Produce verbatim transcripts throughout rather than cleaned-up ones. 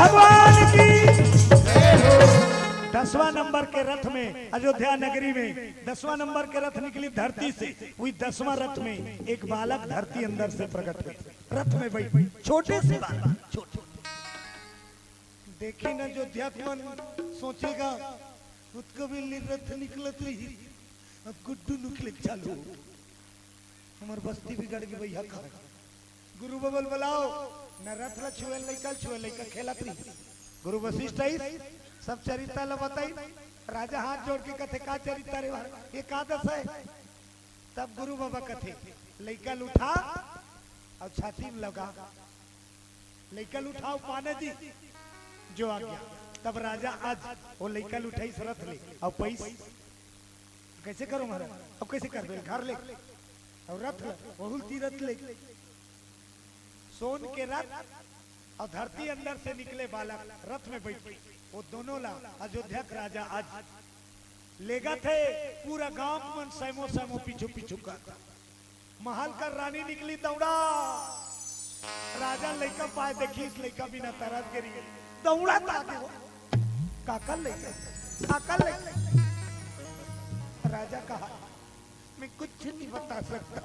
भगवान की। दसवां नंबर के रथ में, अयोध्या नगरी में दसवां नंबर के रथ निकली धरती से। वही दसवां रथ में एक बालक धरती अंदर से प्रकट हुए, रथ में बैठ, छोटे से बालक, छोटे। देखी न अयोध्या के मन सोचेगा, "खुद कभी ले रथ निकलत रही, अब गुड्डू निकले चालू हो।" हमर बस्ती बिगड़ गई भैया, कहा गुरु बबल बुलाओ, न रथ ल छुए, लइका ल छुए, लइका खेलत रही। गुरु वशिष्ठ आइस, सब चरित्र ल बताई। राजा हाथ जोड़ के कथे, "का चरित्र हे? एकादश हे।" तब गुरु बाबा कथे, "लइका ल उठा अउ छाती में लगा, लइका ल उठाओ पाना जी, जो आ गया।" तब राजा आज वो लइका ल उठाइस रथ ले, अउ पइस कइसे करो महाराज? अब कइसे करबे? घर ले अउ रथ ल, वहुल तीरथ ले। सोन के रथ अउ धरती अंदर से निकले बालक रथ में बैठ के, वो दोनों ला अयोध्या के राजा आज लेगथे। पूरा गांव के मन सैमो सैमो पीछू पीछू कर। महल कर रानी निकली दौड़ा, राजा लइका पाए देखिस, लइका बिना तरस गे रही, दौड़ा त आगे हो। "काकर लइका, काकर लइका?" राजा कहा, "मैं कुछ नहीं बता सकता,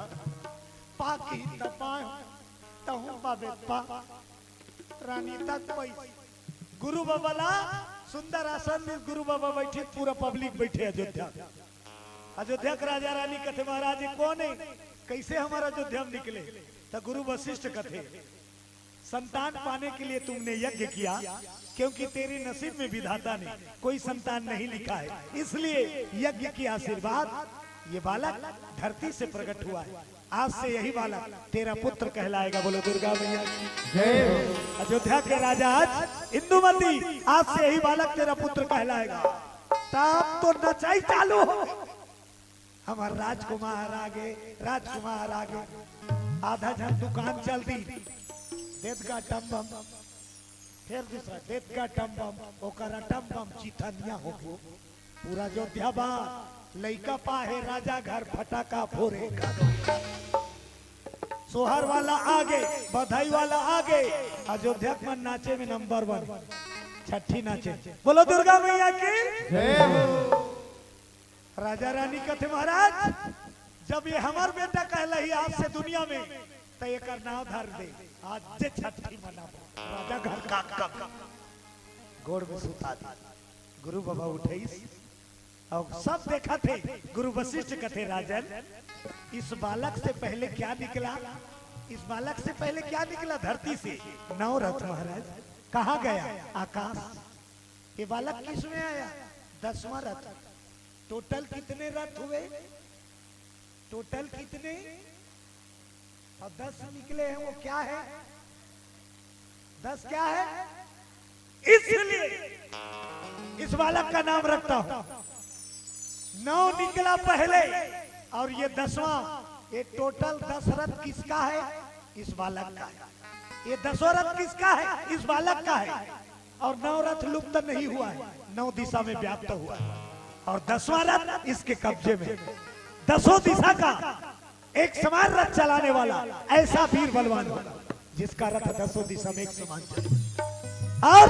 पा की त पाए, तहूं बाबे पा।" रानी तक पइस। गुरु बाबा ला सुंदर आसन में गुरु बाबा बैठे, पूरा पब्लिक बैठे अयोध्या। अयोध्या के राजा रानी कथे, "महाराज, ये कोन हे? कइसे हमर अयोध्या में निकले?" त गुरु वशिष्ठ कथे, "संतान पाने के लिए तुमने यज्ञ किया, क्योंकि तेरे नसीब में विधाता ने कोई संतान नहीं लिखा है, इसलिए यज्ञ के आशीर्वाद ये बालक धरती से प्रकट हुआ है। आज से यही बालक तेरा पुत्र कहलाएगा।" बोलो दुर्गा मैया की। जय हो। अयोध्या के राजा आज, इंदुमती, आज से यही बालक तेरा पुत्र कहलाएगा। तब तो नचाई चालू हो। हमर राजकुमार आगे, राजकुमार आगे। आधा झन दुकान चल दी, देत गा टम बम, फेर दूसरा देत गा टम बम, ओकर अटम बम चिथनिया हो गो। पूरा अयोध्या बा, लइका पाहे राजा घर फटाका फोरे। सोहर वाला आगे, बधाई वाला आगे, अयोध्या के मन नाचे में नंबर वन, छठी नाचे। बोलो दुर्गा मैया की। जय हो। राजा रानी कथे, "महाराज, जब ये हमर बेटा कहलाही आज से दुनिया में, त एकर नाव धर दे, आज जे छठी मनाबो।" राजा घर का कब गोड़ में सुता दे। गुरु बाबा उठइस, अउ सब देखथे। गुरु वशिष्ठ कथे, "राजन, इस बालक से पहले क्या निकला? इस बालक से पहले क्या निकला धरती से?" नौ रथ महाराज। कहाँ गया? आकाश। ये बालक किस में आया? दसवां रथ। टोटल कितने रथ हुए? टोटल कितने? और दस निकले हैं, वो क्या है? दस क्या है? इसलिए इस बालक का नाम रखता हूं। नौ निकला पहले, और ये दसवां, ये टोटल दस रथ किसका है? इस बालक का है। ये दसों रथ किसका है? इस बालक का है। और नौ रथ लुप्त नहीं हुआ है, नौ दिशा में व्याप्त हुआ है। और दसवां रथ इसके कब्जे में। दसों दिशा का एक समान रथ चलाने वाला ऐसा वीर बलवान होगा, जिसका रथ दसों दिशा में एक समान चले। और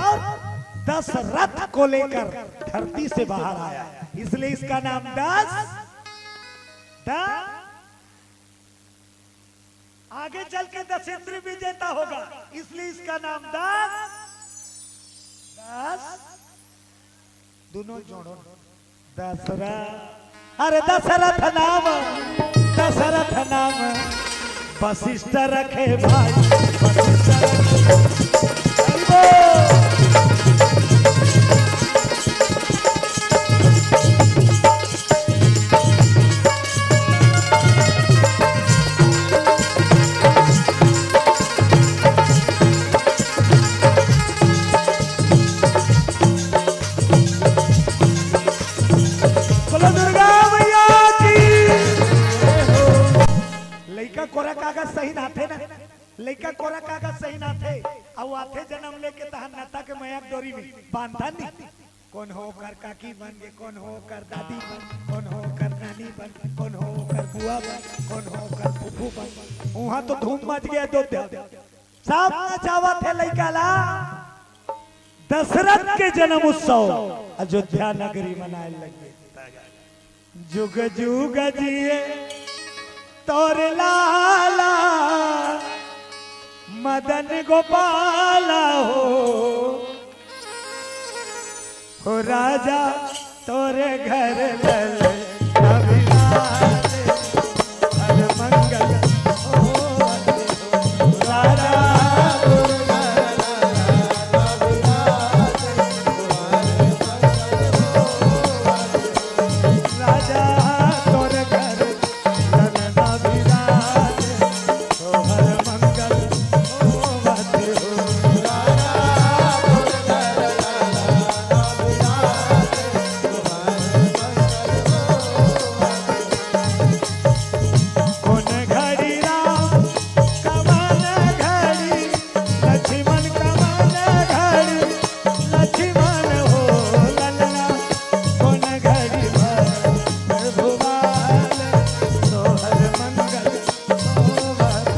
दस रथ को लेकर धरती से बाहर आया, इसलिए इसका नाम दस, द-, आगे चल के दस इंद्र विजेता होगा, इसलिए इसका नाम दस, दस, दोनों जोड़ो, दशरथ, अरे दशरथ नाम, दशरथ नाम, वशिष्ठ रखे भाई, वशिष्ठ रखे। हरि बोल। बोलो दुर्गा मैया की। लइका कोरा कागज सही नाथे ना, लइका कोरा कागज सही नाथे, अउ आथे जन्म लेके तहन नता के मया के डोरी में बांधन नहीं। कोन हो ओकर काकी बन गे, कोन हो ओकर दादी बन, कोन हो ओकर नानी बन, कोन हो ओकर बुआ बन, कोन हो ओकर फूफू बन। उहाँ तो धूम मच गया अयोध्या। सब नचावत हे लइका ला। दशरथ के जन्म उत्सव अयोध्या नगरी मनाए लगे। जुग जुग जिए तोर लाला मदन गोपाला हो, हो राजा तोर घर लल अविनाश हर मंगल हो। राजा तोर घर लल अविनाश राजा तोर घर ललना विराज, तोहर मंगल होवत हो। राजा तोर घर ललना विराज, तोहर मंगल होवत हो। कोन घड़ी राम कवन घड़ी लक्ष्मण कवन घड़ी, लक्ष्मण हो ललना, कोन घड़ी भर प्रभु बाल, तोहर मंगल होवत।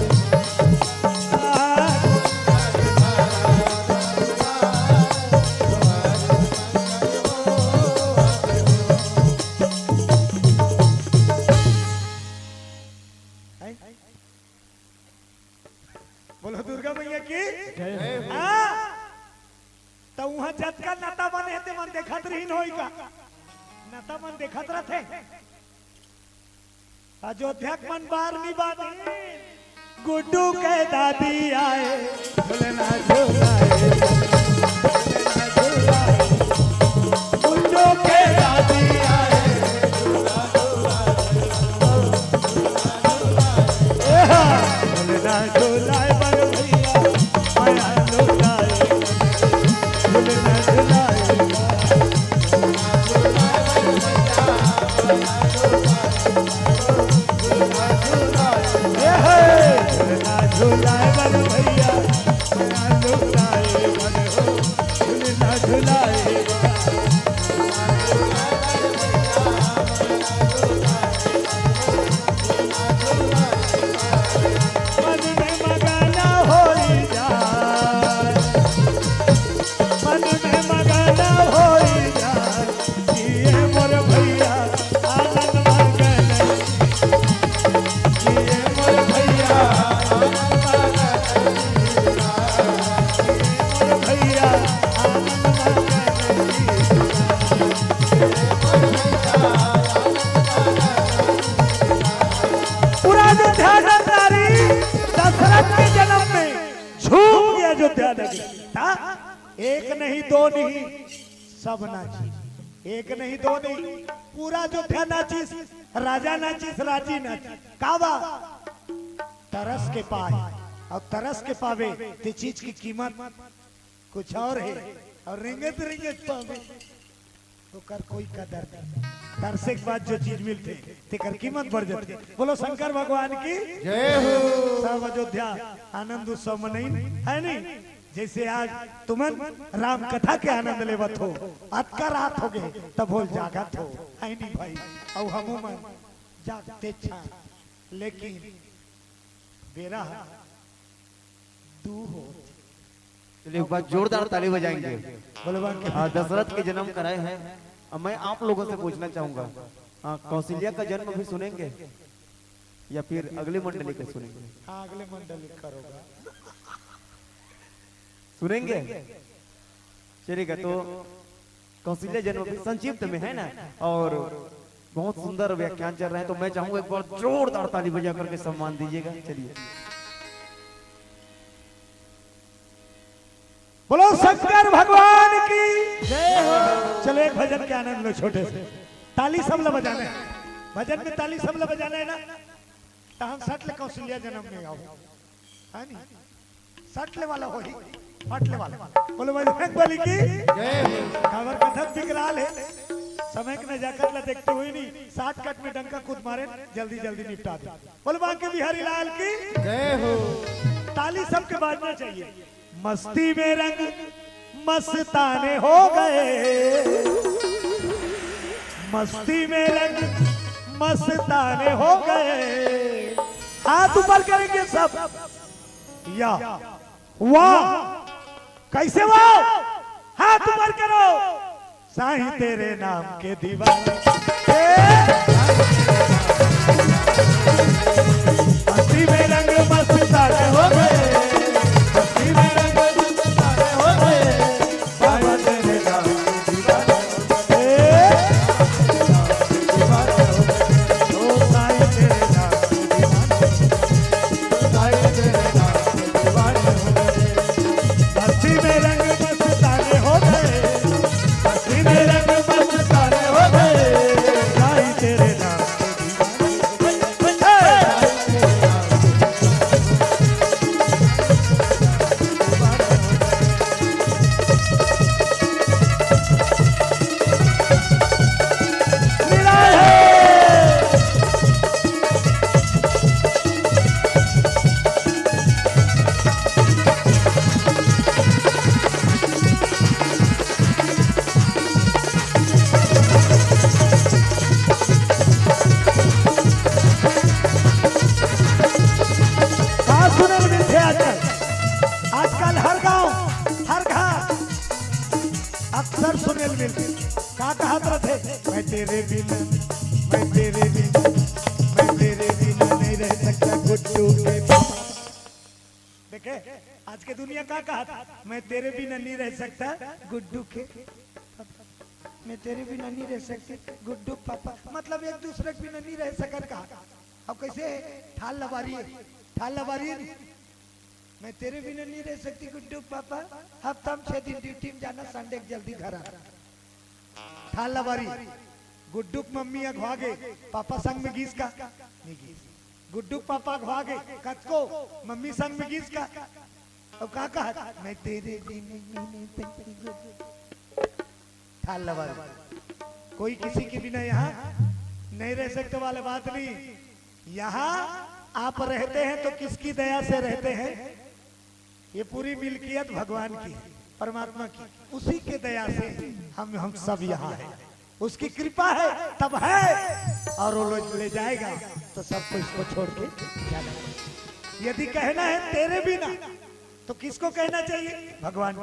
बोलो दुर्गा मैया की। जय हो। हाँ। त उहाँ जतका नता मन हे, ते मन देखत रहिन होई का? नता मन देखत रथे। अयोध्या के मन बार नी बानी। गुड्डू के दादी आए, झूलना झुलाए, झूलना झुलाए। गुड्डू के दादी आए, झूलना झुलाए। ए हा, झूलना झुलाए बर भैया, माया लुटाए। झूलना झुलाए। ए हे, झूलना झुलाए बर भैया, माया लुटाए बर हो। झूलना झुलाए। मन में मगन होई जाए, मन में मगन होई जाए, जिए मोर भैया आनंद मगन, जिए मोर भैया आनंद मगन, जिए मोर भैया आनंद मगन। पूरा अयोध्या नगरी दशरथ के जन्म में झूम गया अयोध्या नगरी। ता एक नहीं, दो नहीं, सब नाचिस। एक नहीं, दो नहीं, पूरा अयोध्या नाचिस, राजा नाचिस, राजी नाचिस। का बा? तरस के पाए, अउ तरस के पावे ते चीज के कीमत कुछ अउ हे, अउ रेंगत रेंगत पावे ओकर कोई कदर नहीं। तरसे के बाद जो चीज मिलथे, तेकर कीमत बढ़ जाथे। बोलो शंकर भगवान की जय हो। सब अयोध्या आनंद उत्सव मनइन, हे नी? जइसे आज तुमन राम कथा के आनंद लेवत हो, अतका रात होगे, तभो ले जागत हो, हे नी भाई? अउ हमू मन जागतेच हन, लेकिन बेरा ह दू हो। चलिए, एक बार जोरदार ताली बजाएंगे। बोलबा के आ, दशरथ के जन्म कराए हैं। अब मैं आप लोगों से पूछना चाहूंगा, आ, कौशल्या का जन्म भी सुनेंगे या फिर अगली मंडली का सुनेंगे? हाँ, अगले मंडली करोगा। सुनेंगे? चलिएगा, तो कौशल्या जन्म भी संक्षिप्त में, है ना, और बहुत सुंदर व्याख्यान चल रहे हैं, तो मैं चाहूंगा एक बार जोरदार ताली बजा करके सम्मान दीजिएगा। चलिए। बोलो शंकर भगवान की जय हो। चलो, एक भजन के आनंद लो, छोटे से। ताली सब ला बजाना है, भजन में ताली सब ला बजाना है ना। त हम सट ले कौशल्या जन्म में आओ, हे नी? सट ले वाला होही, फट ले वाला। बोलो बजरंग बली की जय हो। काबर कथक विकराल हे, समय के नजाकत ला देखते हुए नी, shortcut में डंका कूद मारे, जल्दी जल्दी निपटा दे। बोलो बांके बिहारी लाल की जय हो। ताली सबके बाजना चाहिए। मस्ती में रंग मस्ताने हो गए, मस्ती में रंग मस्ताने हो गए। हाथ ऊपर करेंगे सब। या, वाह, कैसे वाह? हाथ ऊपर करो। साईं तेरे नाम के दीवाने। ए! मस्ती में रंग मस्ताने हो गए। मस्ती में रंग मस्ताने हो गए। साईं तेरे नाम के दीवाने हो गए। ए! ओ साईं तेरे नाम के दीवाने हो गए। साईं तेरे नाम के दीवाने हो गए। मस्ती में रंग मस्ताने हो गए। मस्ती में रंग मस्ताने हो गए। साईं तेरे नाम के दीवाने हो गए। का सुने ल मिलथे आजकल? आजकल हर गांव, हर घर अक्सर सुने ल मिलथे। का कहत रथे? मैं तेरे बिना, मैं तेरे बिना, मैं तेरे बिना नहीं रह सकता गुड्डू के पापा। देखे, आज के दुनिया का कहत? मैं तेरे बिना नहीं रह सकता गुड्डू के पापा। मैं तेरे बिना नहीं रह सकती गुड्डू पापा। मतलब एक दूसरे के बिना नहीं रह सकन का। अब कैसे? ठाल लबारी, ठाल लबारी। मैं तेरे बिना नहीं रह सकती गुड्डू पापा। हफ्ता में छह दिन ड्यूटी में जाना, संडे के जल्दी घर आना। ठाल लबारी। गुड्डू के मम्मी अघवा गे, पापा संग में गीस का? नहीं गीस। गुड्डू के पापा अघवा गे, कतको, मम्मी संग में गीस का? अब का कहत? मैं तेरे बिना नहीं रह सकती गुड्डू। ठाल लबारी। कोई किसी के बिना यहाँ नहीं रह सकते वाले बात नहीं। यहाँ आप रहते हैं तो किसकी दया से रहते हैं? ये पूरी मिल्कियत भगवान की है, परमात्मा की। उसी के दया से हम हम सब यहाँ हैं। उसकी कृपा है तब है, और वो लो-, ले जाएगा तो सबको इसको छोड़ के जाना है। यदि कहना है तेरे बिना, तो किसको कहना चाहिए? भगवान।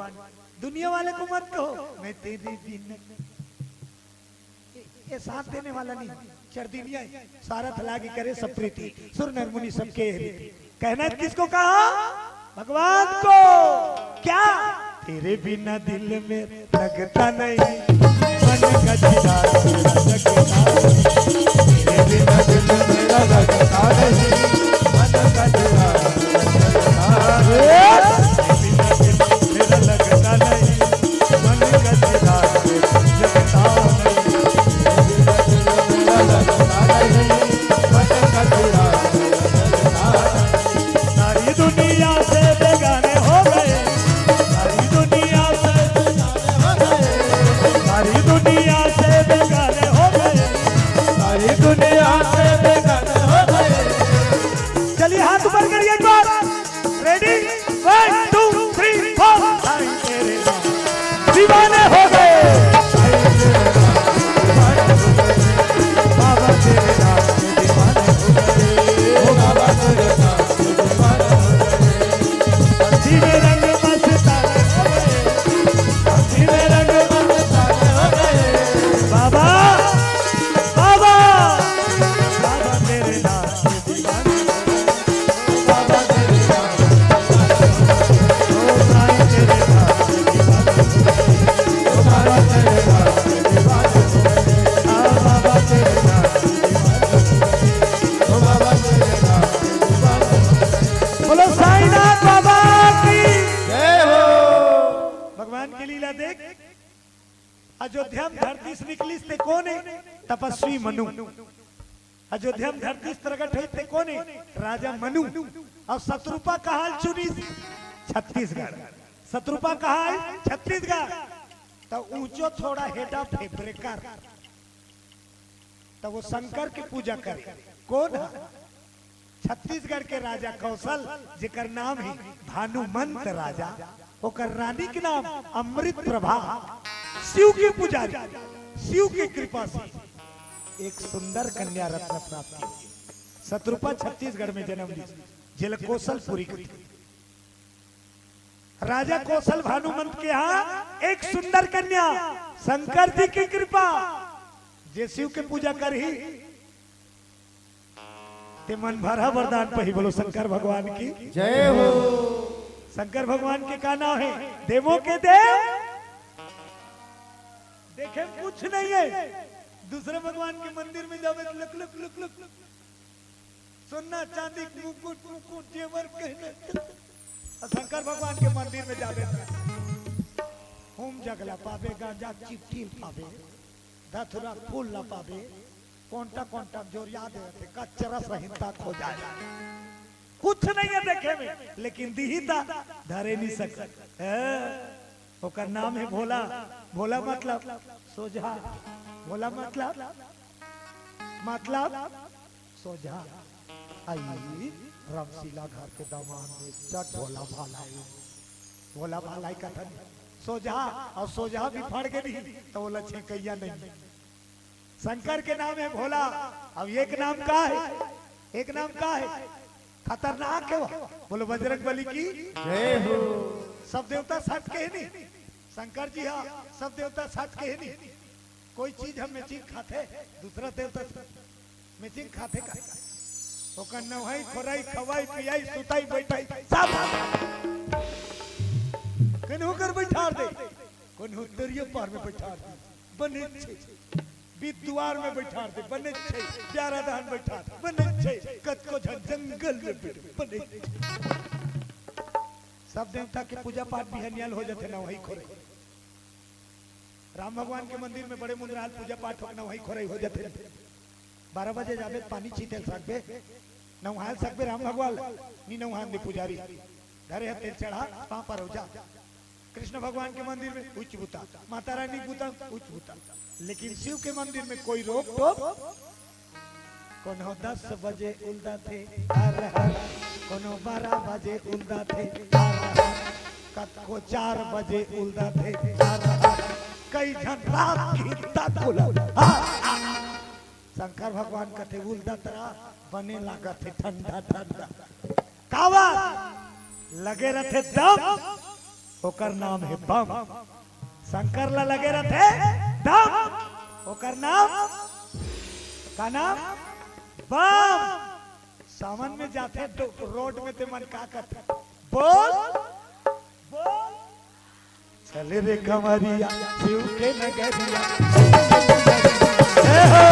दुनिया वाले को मत कहो, मैं तेरे बिना। ये, ये साथ देने वाला नहीं, चरदिनिया है। स्वारथ लागी करे सब प्रीति, सुर नर मुनि सबके रीति। कहना है किसको कहा? भगवान को। क्या? तेरे बिना दिल में लगता नहीं, मन का चिराग जलता नहीं। तेरे बिना दिल मेरा लगता नहीं, मन का चिराग जलता नहीं। तेरे बिना दिल मेरा लगता नहीं, मन का चिराग जलता नहीं। तेरे बिना दिल मेरा लगता नहीं, मन का चिराग जलता नहीं। सारी दुनिया से बेगाने हो गए, सारी दुनिया से बेगाने हो गए, सारी दुनिया से बेगाने हो गए, सारी दुनिया से बेगाने हो गए। चलिए हाथ ऊपर करिए एक बार। Ready? One, two, three, four. दीवाने हो गए। बाबा तेरे नाम के दीवाने हो गए। ओ बाबा तेरे नाम के दीवाने हो गए। हंसी में रंग मस्ताने हो गए। हंसी में रंग मस्ताने हो गए। बाबा, बाबा, बाबा तेरे नाम के दीवाने हो गए। बोलो साईनाथ बाबा की। जय हो। भगवान की लीला देख, अयोध्या में धरती से निकलिस ते कोन हे? तपस्वी मनु। अयोध्या में धरती से प्रगट होइस ते कोन हे? राजा मनु। अउ शत्रुपा कहाँ ल चुनिस? छत्तीसगढ़। शत्रुपा कहाँ हे? छत्तीसगढ़। त ऊंचो थोड़ा हेडा फेफरे कर। त वो शंकर के पूजा करे। कोन ह? छत्तीसगढ़ के राजा कौशल, जेकर नाम हे भानुमंत राजा, ओकर रानी के नाम अमृत प्रभा। शिव के पुजारी, शिव के कृपा से एक सुंदर कन्या रत्न प्राप्त की। शत्रुपा छत्तीसगढ़ में जन्म ली, जेला कौशलपुरी कथे। राजा कौशल भानुमंत के यहाँ एक सुंदर कन्या, शंकर जी की कृपा, जे शिव के पूजा करही, ते मन भरा वरदान पही। बोलो शंकर भगवान की। जय हो। शंकर भगवान के का नाम है? देवों के देव। देखे कुछ नहीं है। दूसरे भगवान के मंदिर में जावे तो look look look look look, सोना चांदी के मुकुट मुकुट जेवर गहना। और शंकर भगवान के मंदिर में जावे तो हूम जग ला पावे, गांजा चिट्ठी ला पावे, धतुरा फूल ला पावे, कोंटा कोंटा जोरिया देथे, कचरा सहिता खो जाए। कुछ नहीं है देखे में, लेकिन दिही ता धरे नहीं सकत। हैं? ओकर नाम है भोला। भोला मतलब सोझा। भोला मतलब, मतलब सोझा। आई रामशीला घर के दामाद में चट भोला भाला है। भोला भाला ही कथन सोझा, और सोझा भी फड़ के नहीं तो बोला छेकैया नहीं। शंकर के नाम है भोला। अब एक नाम का है? एक नाम का है? खतरनाक है वो। बोलो बजरंग बली की। जय हो। सब देवता सच के है नहीं, शंकर जी हा, सब देवता सच के है नहीं। कोई चीज हम मैचिंग खाथे, दूसरा देवता से मैचिंग खाथे का? ओकर नवहाई, खोराई, खवाई, पियाई, सुताई, बैठाई, सब। कन्हू कर बैठार दे, कन्हू दरिया पार में बैठार दे, बने छे। बीत दुआर में बैठार दे, बने छे। प्यारा दहन बैठार दे, बने छे। कतको झन जंगल में बैठ, बने छे। सब देवता के पूजा पाठ बिहनियाल हो जाथे नवहाई खोराई। राम भगवान के मंदिर में बड़े मुंदराल पूजा पाठ हो, नवहाई खोराई हो जाथे। बारह बजे जाबे, पानी छीटे सकबे, नवहाल सकबे राम भगवान, नी नवहान दे पुजारी। धरे ह तेल चढ़ा, पाँव पर हो जा। कृष्ण भगवान के मंदिर में उच्च बुता, माता रानी बुता उच्च बुता, लेकिन शिव के मंदिर में कोई रोक टोक। कोनो दस बजे उलदा थे, हर हर। कोनो बारह बजे उलदा थे, हर हर। कतको चार बजे उलदा थे, हर हर। कई झन रात की तक उलदा, हर हर। शंकर भगवान कथे उलदत रहा, बने लागत हे ठंडा ठंडा। काबर? लगे रथे दम, ओकर नाम हे बम। शंकर ला लगे रथे दम, ओकर नाम का नाम? बम। सावन में जाथे तो रोड में ते मन का करथे? बोल, बोल। चले रे कमरिया शिव के नगरिया। हे हो।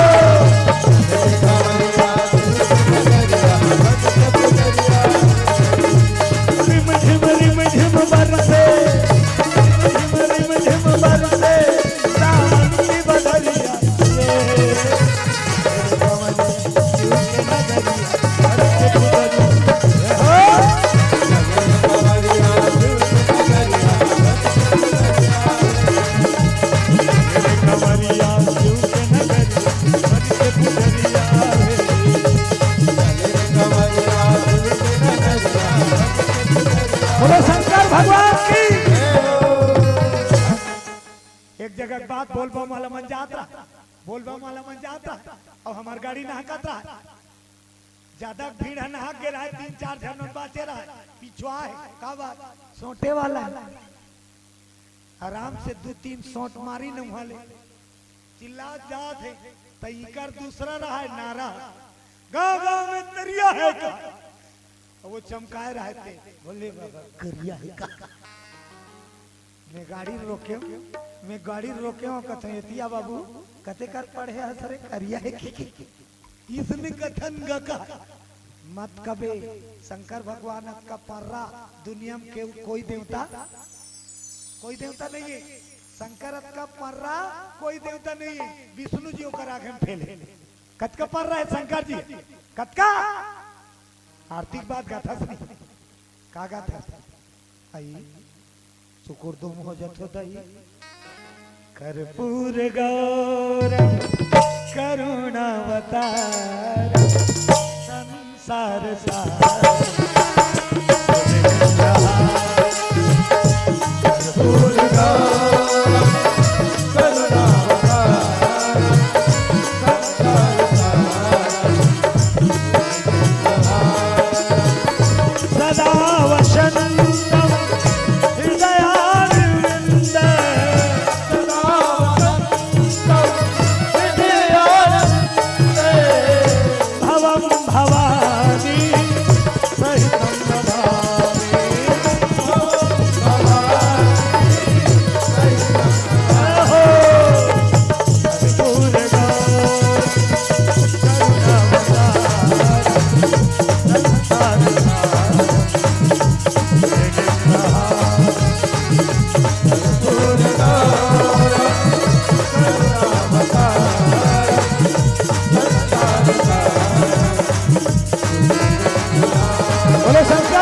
रिम झिम रिम झिम बरसे, रिम झिम रिम झिम बरसे, सावन की बदरिया। बोलो शंकर भगवान की। एक जगह बात बोलबम वाला मन जात रहा, बोलबम वाला मन जात रहा, अब हमार गाड़ी नहकत रहा। ज्यादा भीड़ है, नहा के रहे, तीन चार झन मन बाचे रहे, पिछुआ है, का बात? सोटे वाला है। आराम से दू तीन सोट मारी न वहां ले, चिल्ला जात है, त इकर दूसरा रहा है नारा, गांव गांव में तरिया है का? वो चमकाए रहे थे, बोले बाबा करिया है का? मैं गाड़ी रोके, मैं गाड़ी रोके हूँ, कथे एतिया बाबू, कते कर पढ़े हस रे, करिया है की? इसने कथन ग का मत कबे। शंकर भगवान अतका पर्रा, दुनिया में केहू कोई देवता, कोई देवता नहीं है। शंकर अतका पर्रा, कोई देवता नहीं है। विष्णु जी ओकर आगे में फेल है। कतका पर्रा है शंकर जी? कतका? आरती के बाद गाथा सुनी। का गाथा? आई सुकुर दुम हो जथो दई। कर्पूर गौरम करुणावतार संसार सार। कर्पूर गौरम करुणावतार संसार सार। सदा वसन्तं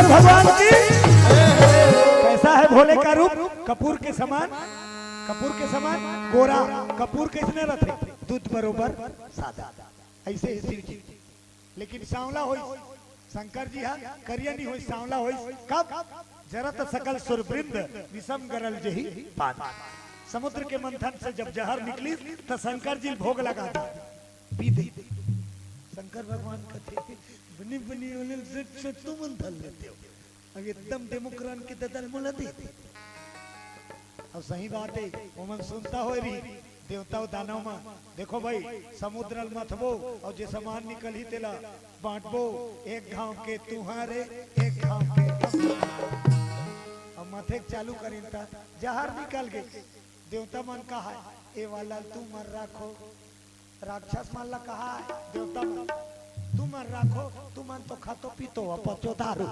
भगवान की। कैसा है भोले का रूप? कपूर के समान, कपूर के समान गोरा। कपूर कैसने रथे? दूध बरोबर सादा। ऐसे ही शिव जी। लेकिन सांवला होइस, शंकर जी हा करिया नहीं होइस, सांवला होइस। कब? जरत सकल सुर वृंद, विषम गरल जही पान। समुद्र के मंथन से जब जहर निकलिस, त शंकर जी भोग लगा दे, पी दे। शंकर भगवान कथे, "बनी बनी ओले से, से तुम मंथन लेते हो, अब एकदम डेमोक्रान के ददल मोला दे दे।" अब सही बात है, ओमन सुनता होय रही, देवता अउ दानव मन, "देखो भाई, समुद्र ल मथबो अउ जे समान निकलही तेला बांटबो, एक घांव के तुंहर, एक घांव के हमर।" अब मथे के चालू करिन त जहर निकल गे। देवता मन कहा, "ए वाला ल तुमन राखो।" राक्षस मन ला कहा, "देवता मन, तुमन राखो, तुमन तो खातो पीतो, पचो दारू।"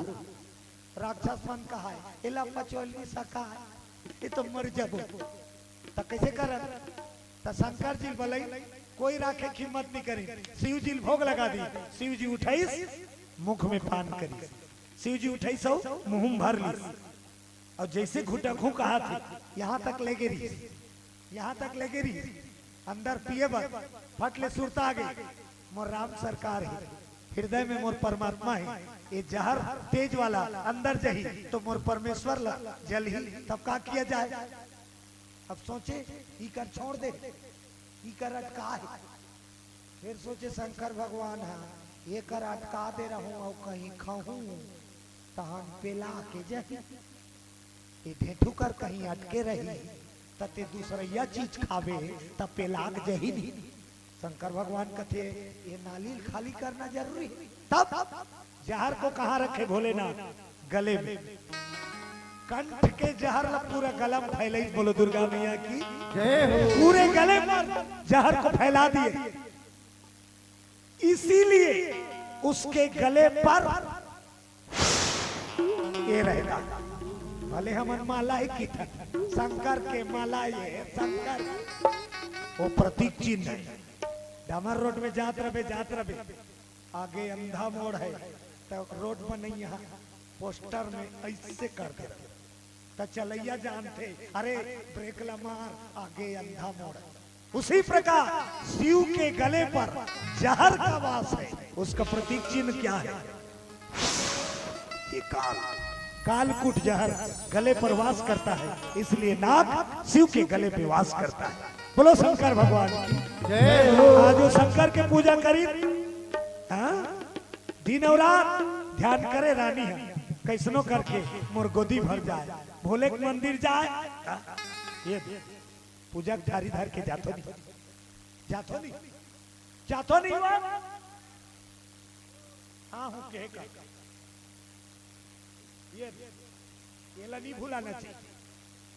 राक्षस मन कहा, "एला पचो नहीं सका, ये तो मर जाबो।" त कैसे करन? त शंकर जी बलई, कोई राखे के हिम्मत नहीं करी। शिव जी ल भोग लगा दी। शिव जी उठाइस, मुख में पान करिस। शिव जी उठाइस अउ मुंह में भर लिस। अउ जैसे घुटकहूं कहा थे, यहाँ तक लेगे रहिस, यहाँ तक लेगे रहिस, अंदर पिए बर, फट ले सुरता आ गई, "मोर राम सरकार है, हृदय में मोर परमात्मा है, ये जहर तेज वाला अंदर जही तो मोर परमेश्वर ला जलही, तब का किया जाए?" अब सोचे, "इकर छोड़ दे, इकर अटका है।" फिर सोचे शंकर भगवान हा, "एकर अटका दे रहूं अउ कहीं खाहूं, तहन पेला के जही। ये ढेठू कर कहीं अटके रही, त ते दूसरैया चीज खाबे, त पेला के जही नहीं।" शंकर भगवान कथे, "ये नाली ल खाली करना जरूरी है।" तब जहर को कहाँ रखे भोलेनाथ? गले में। कंठ के जहर ला पूरा गला में फैलाई। बोलो दुर्गा मैया की। जय हो। पूरे गले पर जहर को फैला दिए, इसीलिए उसके गले पर ये रहेगा। भले हमन माला ही किथन, शंकर के माला ये, शंकर, वो प्रतीक चिन्ह है। डामर रोड में जात रहे, जात रहे, आगे अंधा मोड़ है, तो रोड बनइया पोस्टर में ऐसे कर दे, तो चलैया जानथे, "अरे, ब्रेक ला मार, आगे अंधा मोड़ है।" उसी प्रकार शिव के गले पर जहर का वास है, उसका प्रतीक चिन्ह क्या है? ये काल, कालकूट जहर गले पर वास करता है, इसलिए नाग शिव के गले पे वास करता है। बोलो शंकर भगवान की। जय हो। आज वो शंकर के पूजा करी, हाँ? दिन अउ रात ध्यान करे रानी है, कैसनो करके मोर गोदी भर जाए, भोले के मंदिर जाए। हाँ? ये पूजा के थारी धर के जाथो नहीं, जाथो नहीं, जाथो नहीं हुआ। हाँ, हूँ कहे का। ये, ये ला नहीं भुलाना चाहिए।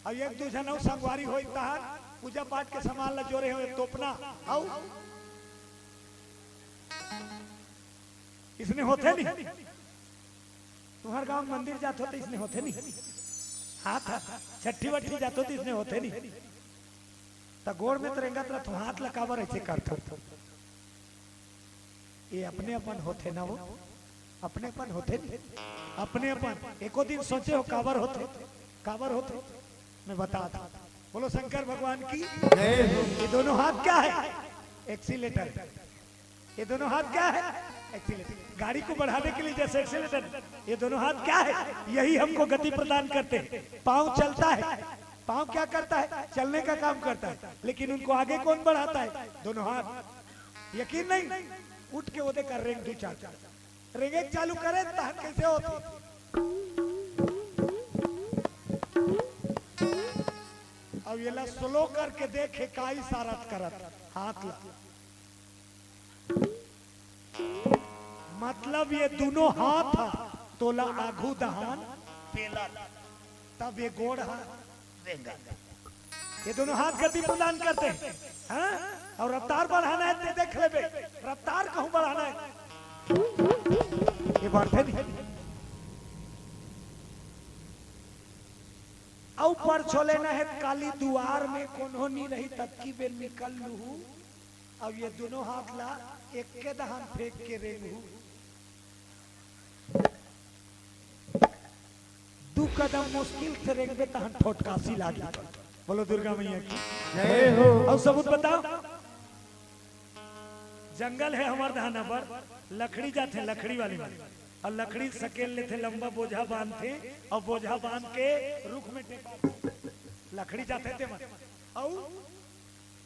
अब एक दू झन अउ संगवारी होई तहार पूजा पाठ के सामान ला जोरे हो, तोपना, अउ इसने होथे नहीं। तुम्हार गांव मंदिर जात हो त इसने होथे नहीं। हाथ, छट्ठी वट्ठी जात हो त इसने होथे नहीं। त गोड़ में त रेंगत रह, तू हाथ ला काबर ऐसे करथो? ये अपने अपन होथे ना, वो अपने अपन होथे नहीं। अपने अपन एको दिन सोचे हो काबर होथे, काबर होथे? मैं बता दूं। बोलो शंकर भगवान की। जय हो। ये दोनों हाथ क्या है? एक्सीलेटर। ये दोनों हाथ क्या है? एक्सीलेटर। गाड़ी को बढ़ाने के लिए जैसे एक्सीलेटर, ये दोनों हाथ क्या है? यही हमको गति प्रदान करते हैं। पाँव चलता है, पाँव क्या करता है? चलने का काम करता है, लेकिन उनको आगे कौन बढ़ाता है? दोनों हाथ। यकीन नहीं? उठ के वो देखा रेंग दू चार, रेंगे चालू करे तहन कैसे होते? अब ये ला स्लो करके देखे का इशारा करत हाथ ला। मतलब ये दोनों हाथ हा तोला आघू दहान पेला, तब ये गोड़ हा रेंगा। ये दोनों हाथ गति प्रदान करते हैं, हाँ? और रफ्तार बढ़ाना है तो देख लेबे, रफ्तार कहूं बढ़ाना है, ये बढ़ते नहीं। अउ परछो लेना है काली दुआर में कोनो नी रही, ततकी बेर निकल लूहू। अब ये दोनों हाथ ला एक के दहान फेंक के रेंगहू। दू कदम मुश्किल से रेंगबे तहन ठोटकासी लागी। बोलो दुर्गा मैया की। जय हो। अउ सबूत बताओ। जंगल हे हमर दहना बर, लकड़ी जाथे, लकड़ी वाली मन, अउ लकड़ी सकेल लेथे, लंबा बोझा बांधथे, अउ बोझा बांध के रुख में टेका, लकड़ी जाथे ते मन। अउ,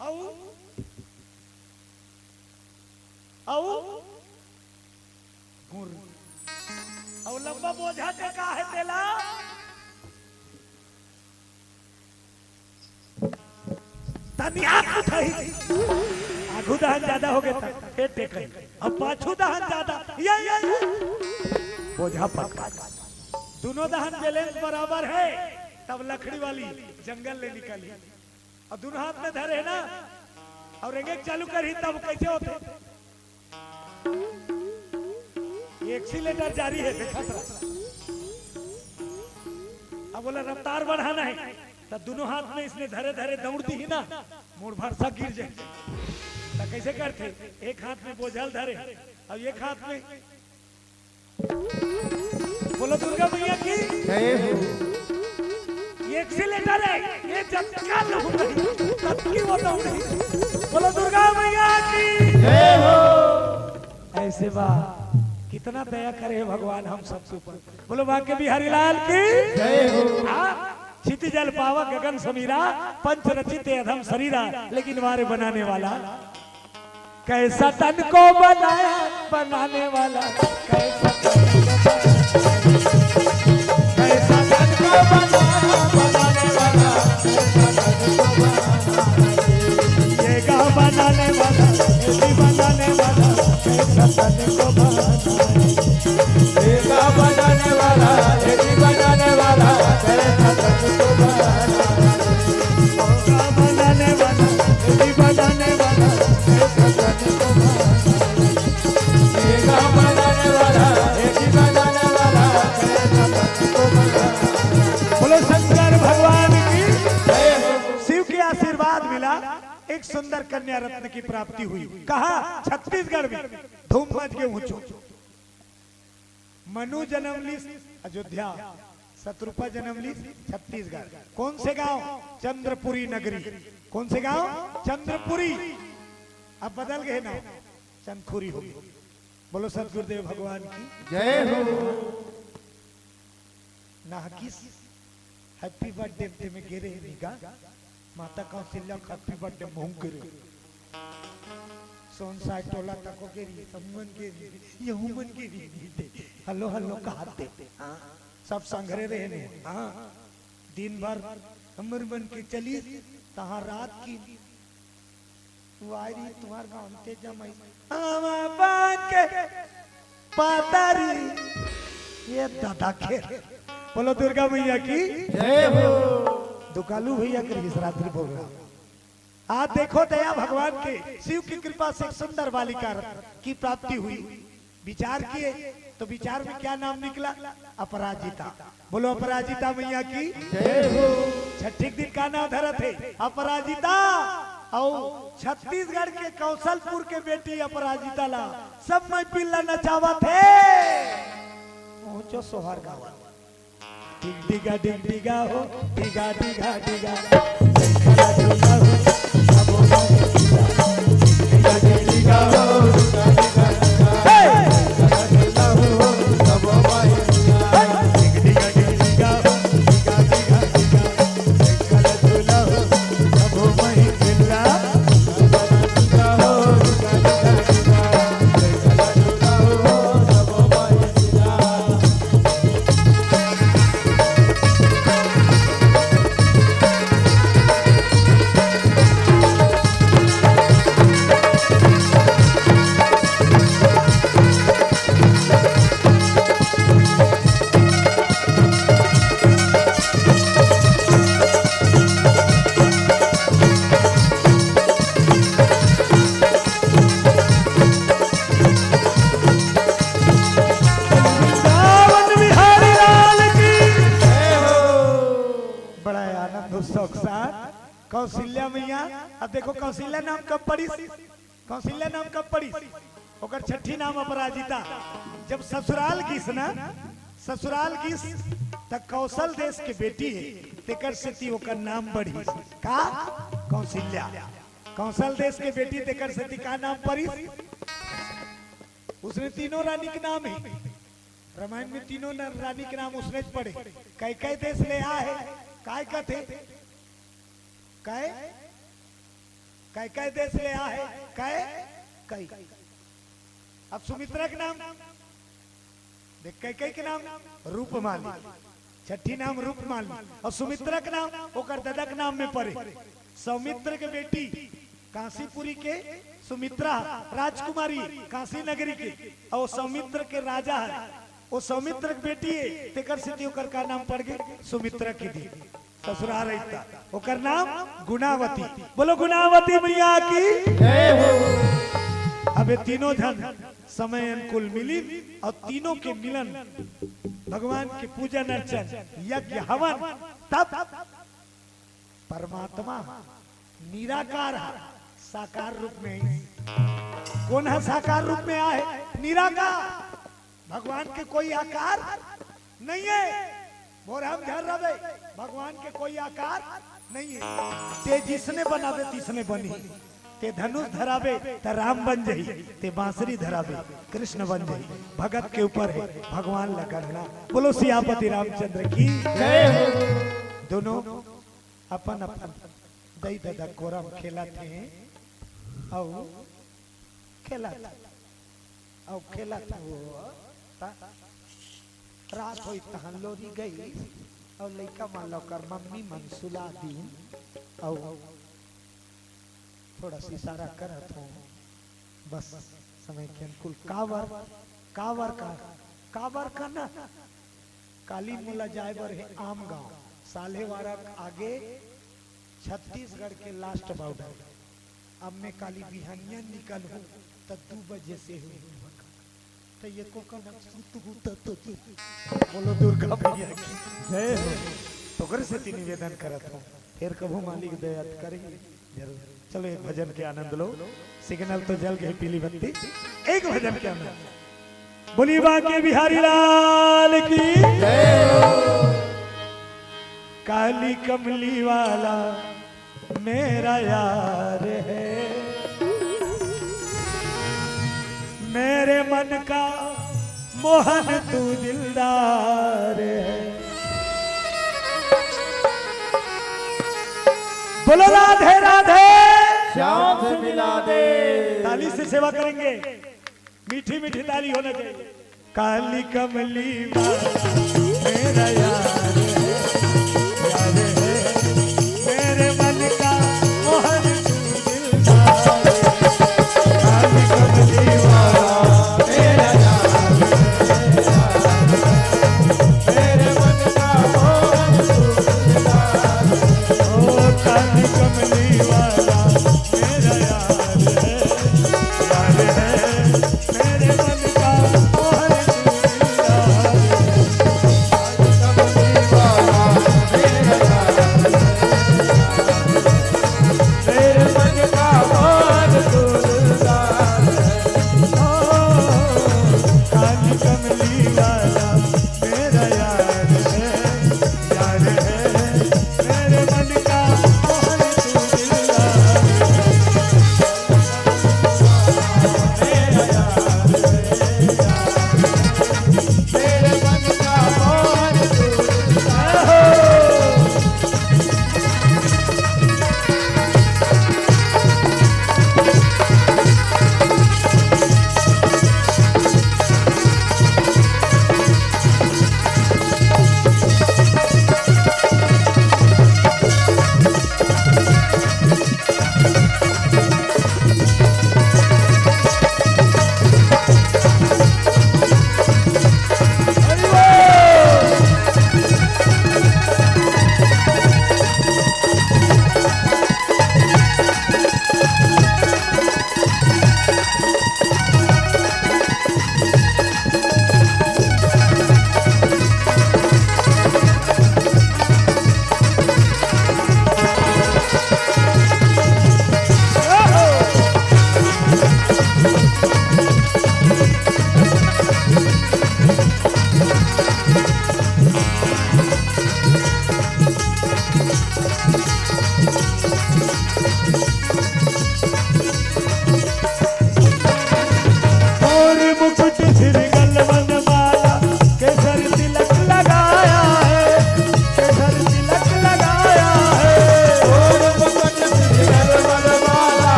अउ, अउ, गुर। अउ लंबा बोझा के का हे तेला? तनिया उठाई। आगू दहन जादा होगे त, ए टेकई। अब पाछू दहन जादा, ये, ये, ये। बोझा पटका। दुनों दहन balance बराबर हे, तब लकड़ी वाली जंगल ले निकली। अउ दुनों हाथ में धरे हे ना, अउ रेंगे चालू करही, तब कइसे होथे? Accelerator जारी हे, देखत रह। अब ओला रफ्तार बढ़ाना हे, त दुनों हाथ में इसने धरे धरे दउड़ दिही ना, मुड़ भरसा गिर जाही। त कइसे करथे? एक हाथ में बोझल धरे, अउ एक हाथ में, बोलो दुर्गा मैया की। जय हो। ये accelerator हे, ये जतका लहू रही, ततकी वो दउड़ही। बोलो दुर्गा मैया की। जय हो। अइसे बा, कितना दया करे हे भगवान हम सबके ऊपर। बोलो बांके बिहारी लाल की। जय हो। हाँ, क्षिति जल पावा गगन समीरा, पंच रचित अधम शरीरा, लेकिन वारे बनाने वाला, कैसा तन को बनाया, बनाने वाला, कैसा तन को बनाया, कैसा तन को बनाया, बनाने वाला, कैसा तन को बनाया। ये गाँव बनाने वाला, ये भी बनाने वाला, कैसा तन को बनाया। ये गाँव बनाने वाला, ये भी बनाने वाला, कैसा तन को बनाया। बनाने वाला, ये भी बनाने वाला, ये भी बनाने वाला, ये भी बनाने वाला। बोलो शंकर भगवान की। शिव के आशीर्वाद मिला, एक सुंदर कन्या रत्न की प्राप्ति हुई। कहाँ? छत्तीसगढ़ में। धूम मच के ऊंचो। मनु जन्म लीस अयोध्या, शतरूपा जन्म लीस छत्तीसगढ़। कौन से गांव? चंद्रपुरी नगरी। कौन से गांव? चंद्रपुरी। अब बदल गए नाम, चंदखुरी हो गए। बोलो सतगुरुदेव भगवान की। जय हो। नाहकिस, happy birthday ते में गे रहे निगा। माता कौशल्या के happy birthday महूं गे रहे। सोनसाय टोला तको गे रहे, सब मन गे रहे, यहू मन गे रहे। हेलो हेलो कहा दे। हाँ, सब संघरे रहे ने। हाँ, दिन भर हमर मन के चली, तहाँ रात की वो आय रही तुम्हार गाँव ते जमाई। आमा पान के पातरी। ये दादा खेल। बोलो दुर्गा मैया की। जय हो। दुकालू भैया के रहिस रात्रि program। आज देखो दया भगवान के, शिव की कृपा से एक सुंदर बालिका रत्न की प्राप्ति हुई। विचार किए तो विचार में क्या नाम निकला? अपराजिता। बोलो अपराजिता मैया की। जय हो। छठी के दिन का नाम धरत हे? अपराजिता। अउ छत्तीसगढ़ के कौशलपुर के बेटी अपराजिता ला सब महिपिल ला नचावत हे। पहुंचो सोहर गावा। डिग डिगा डिग डिगा हो, डिगा डिगा डिगा। वृंदावन बिहारी लाल की। बड़ा आनंद उत्सव के साथ कौशल्या मैया। अब देखो कौशल्या नाम कब पड़ी, कौशल्या नाम कब पड़ी? ओकर छठी नाम अपराजिता। जब ससुराल गिस ना, ससुराल गिस, त कौशल देश के बेटी हे, तेकर सेती ओकर नाम पड़िस का? कौशल्या। कौशल देश के बेटी, तेकर सेती का नाम पड़िस? उसने तीनों रानी के नाम हे, रामायण में तीनों न-, रानी के नाम उसने पड़े। कैकई देश ले आए हे, काय कथे? कै कैकई देश ले आए हे, कैकई। अब सुमित्रा के नाम देख, कैकई के नाम रूपमाली, छठी नाम रूपमाली, अउ सुमित्रा के नाम ओकर ददा के नाम में पड़े। सौमित्र के बेटी कांसीपुरी के सुमित्रा, राजकुमारी कांसी नगरी के, अउ सौमित्र के राजा हे, ओ सौमित्र के बेटी हे, तेकर सेती ओकर का नाम पड़ गे? सुमित्रा के दी। ससुराल रहिता, ओकर नाम गुणावती। बोलो गुणावती मैया की। जय हो। अब ये तीनों झन समय अनुकूल मिलिन अउ तीनों के मिलन, भगवान के पूजन अर्चन, यज्ञ हवन, तब परमात्मा निराकार हे, साकार रूप में हे। कोन हे साकार रूप में आए? निराकार। भगवान के कोई आकार नहीं हे। मोर हम झन रबे, भगवान के कोई आकार नहीं हे। ते जिसने बनाबे, तिसने बनही। ते धनुष धराबे, त राम बन जही। ते बांसुरी धराबे, कृष्ण बन जही। भगत के ऊपर हे भगवान ला गढ़ना। बोलो सियापति रामचंद्र की। जय हो। दोनों अपन अपन दई ददा कोरा म खेलत हे, अउ खेलत, अउ खेलत हो, त रात होई तहां लोरी गई, अउ लइका मन ला ओकर मम्मी मन सुला दीन, अउ थोड़ा सा इशारा करत हो, बस समय के अनुकूल। काबर, काबर का, काबर का ना, काली मोला जाए बर हे आम गांव, साल्हेवारा के आगे छत्तीसगढ़ के last border। अब मैं काली बिहानिया निकलहूं त दू बजे से हो, त ये को कना सुत हूं त, तो तू बोलो दुर्गा मैया की। जय हो। तोकर सेती निवेदन करत हूं, फेर कभू मालिक दया करही। जरूर। चलो, एक भजन के आनंद लो। Signal तो जल गे, पीली बत्ती। एक भजन के आनंद। बोली बांके बिहारी लाल की। जय हो। काली कमली वाला मेरा यार है, मेरे मन का मोहन तू दिलदार है। बोलो राधे राधे। श्याम से मिला दे। ताली से सेवा करेंगे, मीठी मीठी ताली होना चाहिए। काली कमली वाला मेरा यार है, यार है, मेरे मन का मोहन तू दिलदार है। काली कमली वाला मेरा यार है, मेरे मन का मोहन तू दिलदार है। ओ काली कमली वाला मेरा यार है, यार है, मेरे मन का मोहन तू दिलदार है। काली कमली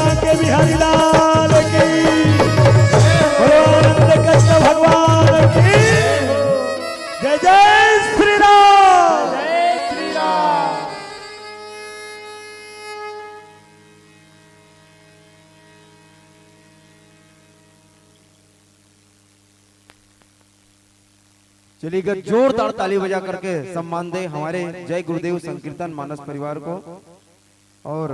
के बिहारी लाल की, बोलो आनंद कृष्ण भगवान की। जय जय श्री राम। चलिए, एक जोरदार ताली बजा करके सम्मान दे हमारे जय गुरुदेव संकीर्तन मानस परिवार को। और,